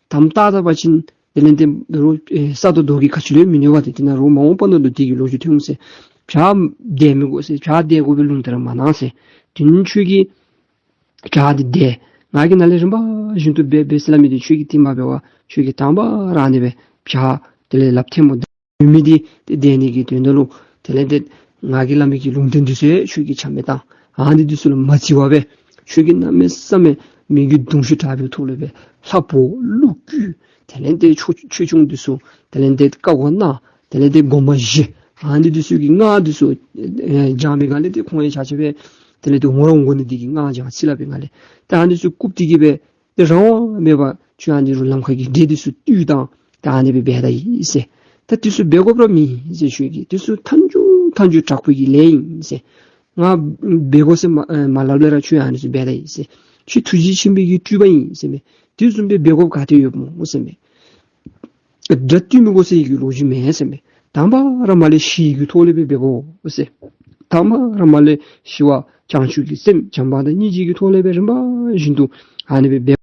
དམ་བཏགས་ད་པ་ཅིན་དེ་ལས་ཏེ་རོགས་ཨེ་ས་དང་རྡོ་གིས་ཁ་ཕྱེ་ལུ་མི་ནུས་པ་ཏེ། དེ་ནང་རོགས་མ་འོངས་པ་ནང་ལུ་དེ་གི་ལོ་རྒྱུས་ཐོན་འོང་ཟེར། བྱ་བདས་མི་དགོ་ཟེར། བྱ་བདས་དགོ་པའི་ལུང་དེ་ར་མ་གནང་ཟེར། དེ་ནི་ཁྱོད་ཀྱིས་བྱ་འདི་བདས། ང་གིས་ནཱ་ལས་རིམ་པ་བཞིན་དུ་འབད་འབད་ཟེར་སླབ་མི་འདི་ཁྱོད་ཀྱིས་དེ་མ་འབད་བར་ཁྱོད་ཀྱིས་དང་པ་ར་ཨ་ནི་སྦེ་བྱ་དེ་ལས་ལགཔ་ཐལ་མོ་སྦེ་ཡོད་མི་འདི་ཏེ་བདས་ནི་གི་དོན་དག་ལུ་དེ་ལས་ཏེ་ང་གིས་སླབ་མི་གི་ལུང་བསྟན་འདི་ཚུ་ཁྱོད་ཀྱིས་ཆ་མེད་བཏང་། ཨ་ནི་འདི་ཚུ་ལུ་མ་བརྩི་བར་སྦེ་ཁྱོད་ཀྱིས་གནམ་མེད་ས་མེད་མི་རྒྱུད་གདུང་ཤུགས་དྲག་པོའི་ཐོག་ལུ་སྦེ་ལྷ་འབོ་ཀླུ་བསྐུལ། དེ་ལས་ཏེ་ཆོས་ཆོས་སྐྱོང་འདི་ཚུ་དེ་ལས་ཏེ་བཀའ་བསྒོ་གནང་། དེ་ལས་ཏེ་སྒོ་མ་བཞི་ཨ་ནི་འདི་ཚུ་གི་སྔགས་འདི་ཚུ་ཨེ་བགྱང་མི་ག་ལས་ཏེ་ཁོང་ཡང་ཆ་ཁྱབ་སྦེ་དེ་ལས་ཏེ་འོང་ར་འོང་དགོ་ནི་འདི་གིས་སྔགས་བགྱང་ཟེར་སླབ་པའི་ངང་ལས་ད་ཨ་ནི་ཚུ་བཀུག་སྟེ་གིས་སྦེ་ཏེ་རང་དབང་མེད་པར་ཁྱོད་ཨ་ནི་རུ་ལམ་ཁ་གི་འདྲེ་འདི་ཚུ་བཏུལ་བཏང་། ད་ཨ་ནི་སྦེ་འབད་ད་ཡི་ཟེར། ད་དེ་ཚུ་འབད་དགོཔ་ར་མེད་ཟེར་ཁྱོད་ཀྱིས། དེ་ཚུ་མཐའ་མཇུག་མཐའ་མཇུག་དྲག་པོའི་གི་ལས་ཨིན་ཟེར། ང་འབད་དགོ་ཟེར་མ་ཨེ་མ་སླབ་ལས་ར་ཁྱོད་ཨ་ནི་ཚུ་འབད་ད་ཡི་ཟེར། ཁྱོད་ཐུགས་རྗེ་ཆེན་པོའི་གི་སྤྲུལ་པ་ཨིན་ཟེར་མས། དེ་བཟུམ་སྦེ་འབད་དགོཔ་ག་ཏེ་ཡོདཔ་སྨོ་ཟེར་མས། དགྲ་བཏུལ་མི་དགོ་ཟེར་གྱི་ལོ་རྒྱུས་མེན་ཟེར་མས། དང་པ་ར་མར་ལས་ཞི་བའི་གི་ཐོག་ལས་སྦེ་འབད་དགོ་ཟེར། དང་པ་ར་མར་ལས་ཞི་བ་བྱང་ཆུབ་ཀྱི་སེམས་བྱམས་པ་དང་སྙིང་རྗེ་གི་ཐོག་ལས་སྦེ་རིམ་པ་བཞིན་དུ་ཨ་ནི་སྦེ་འབད།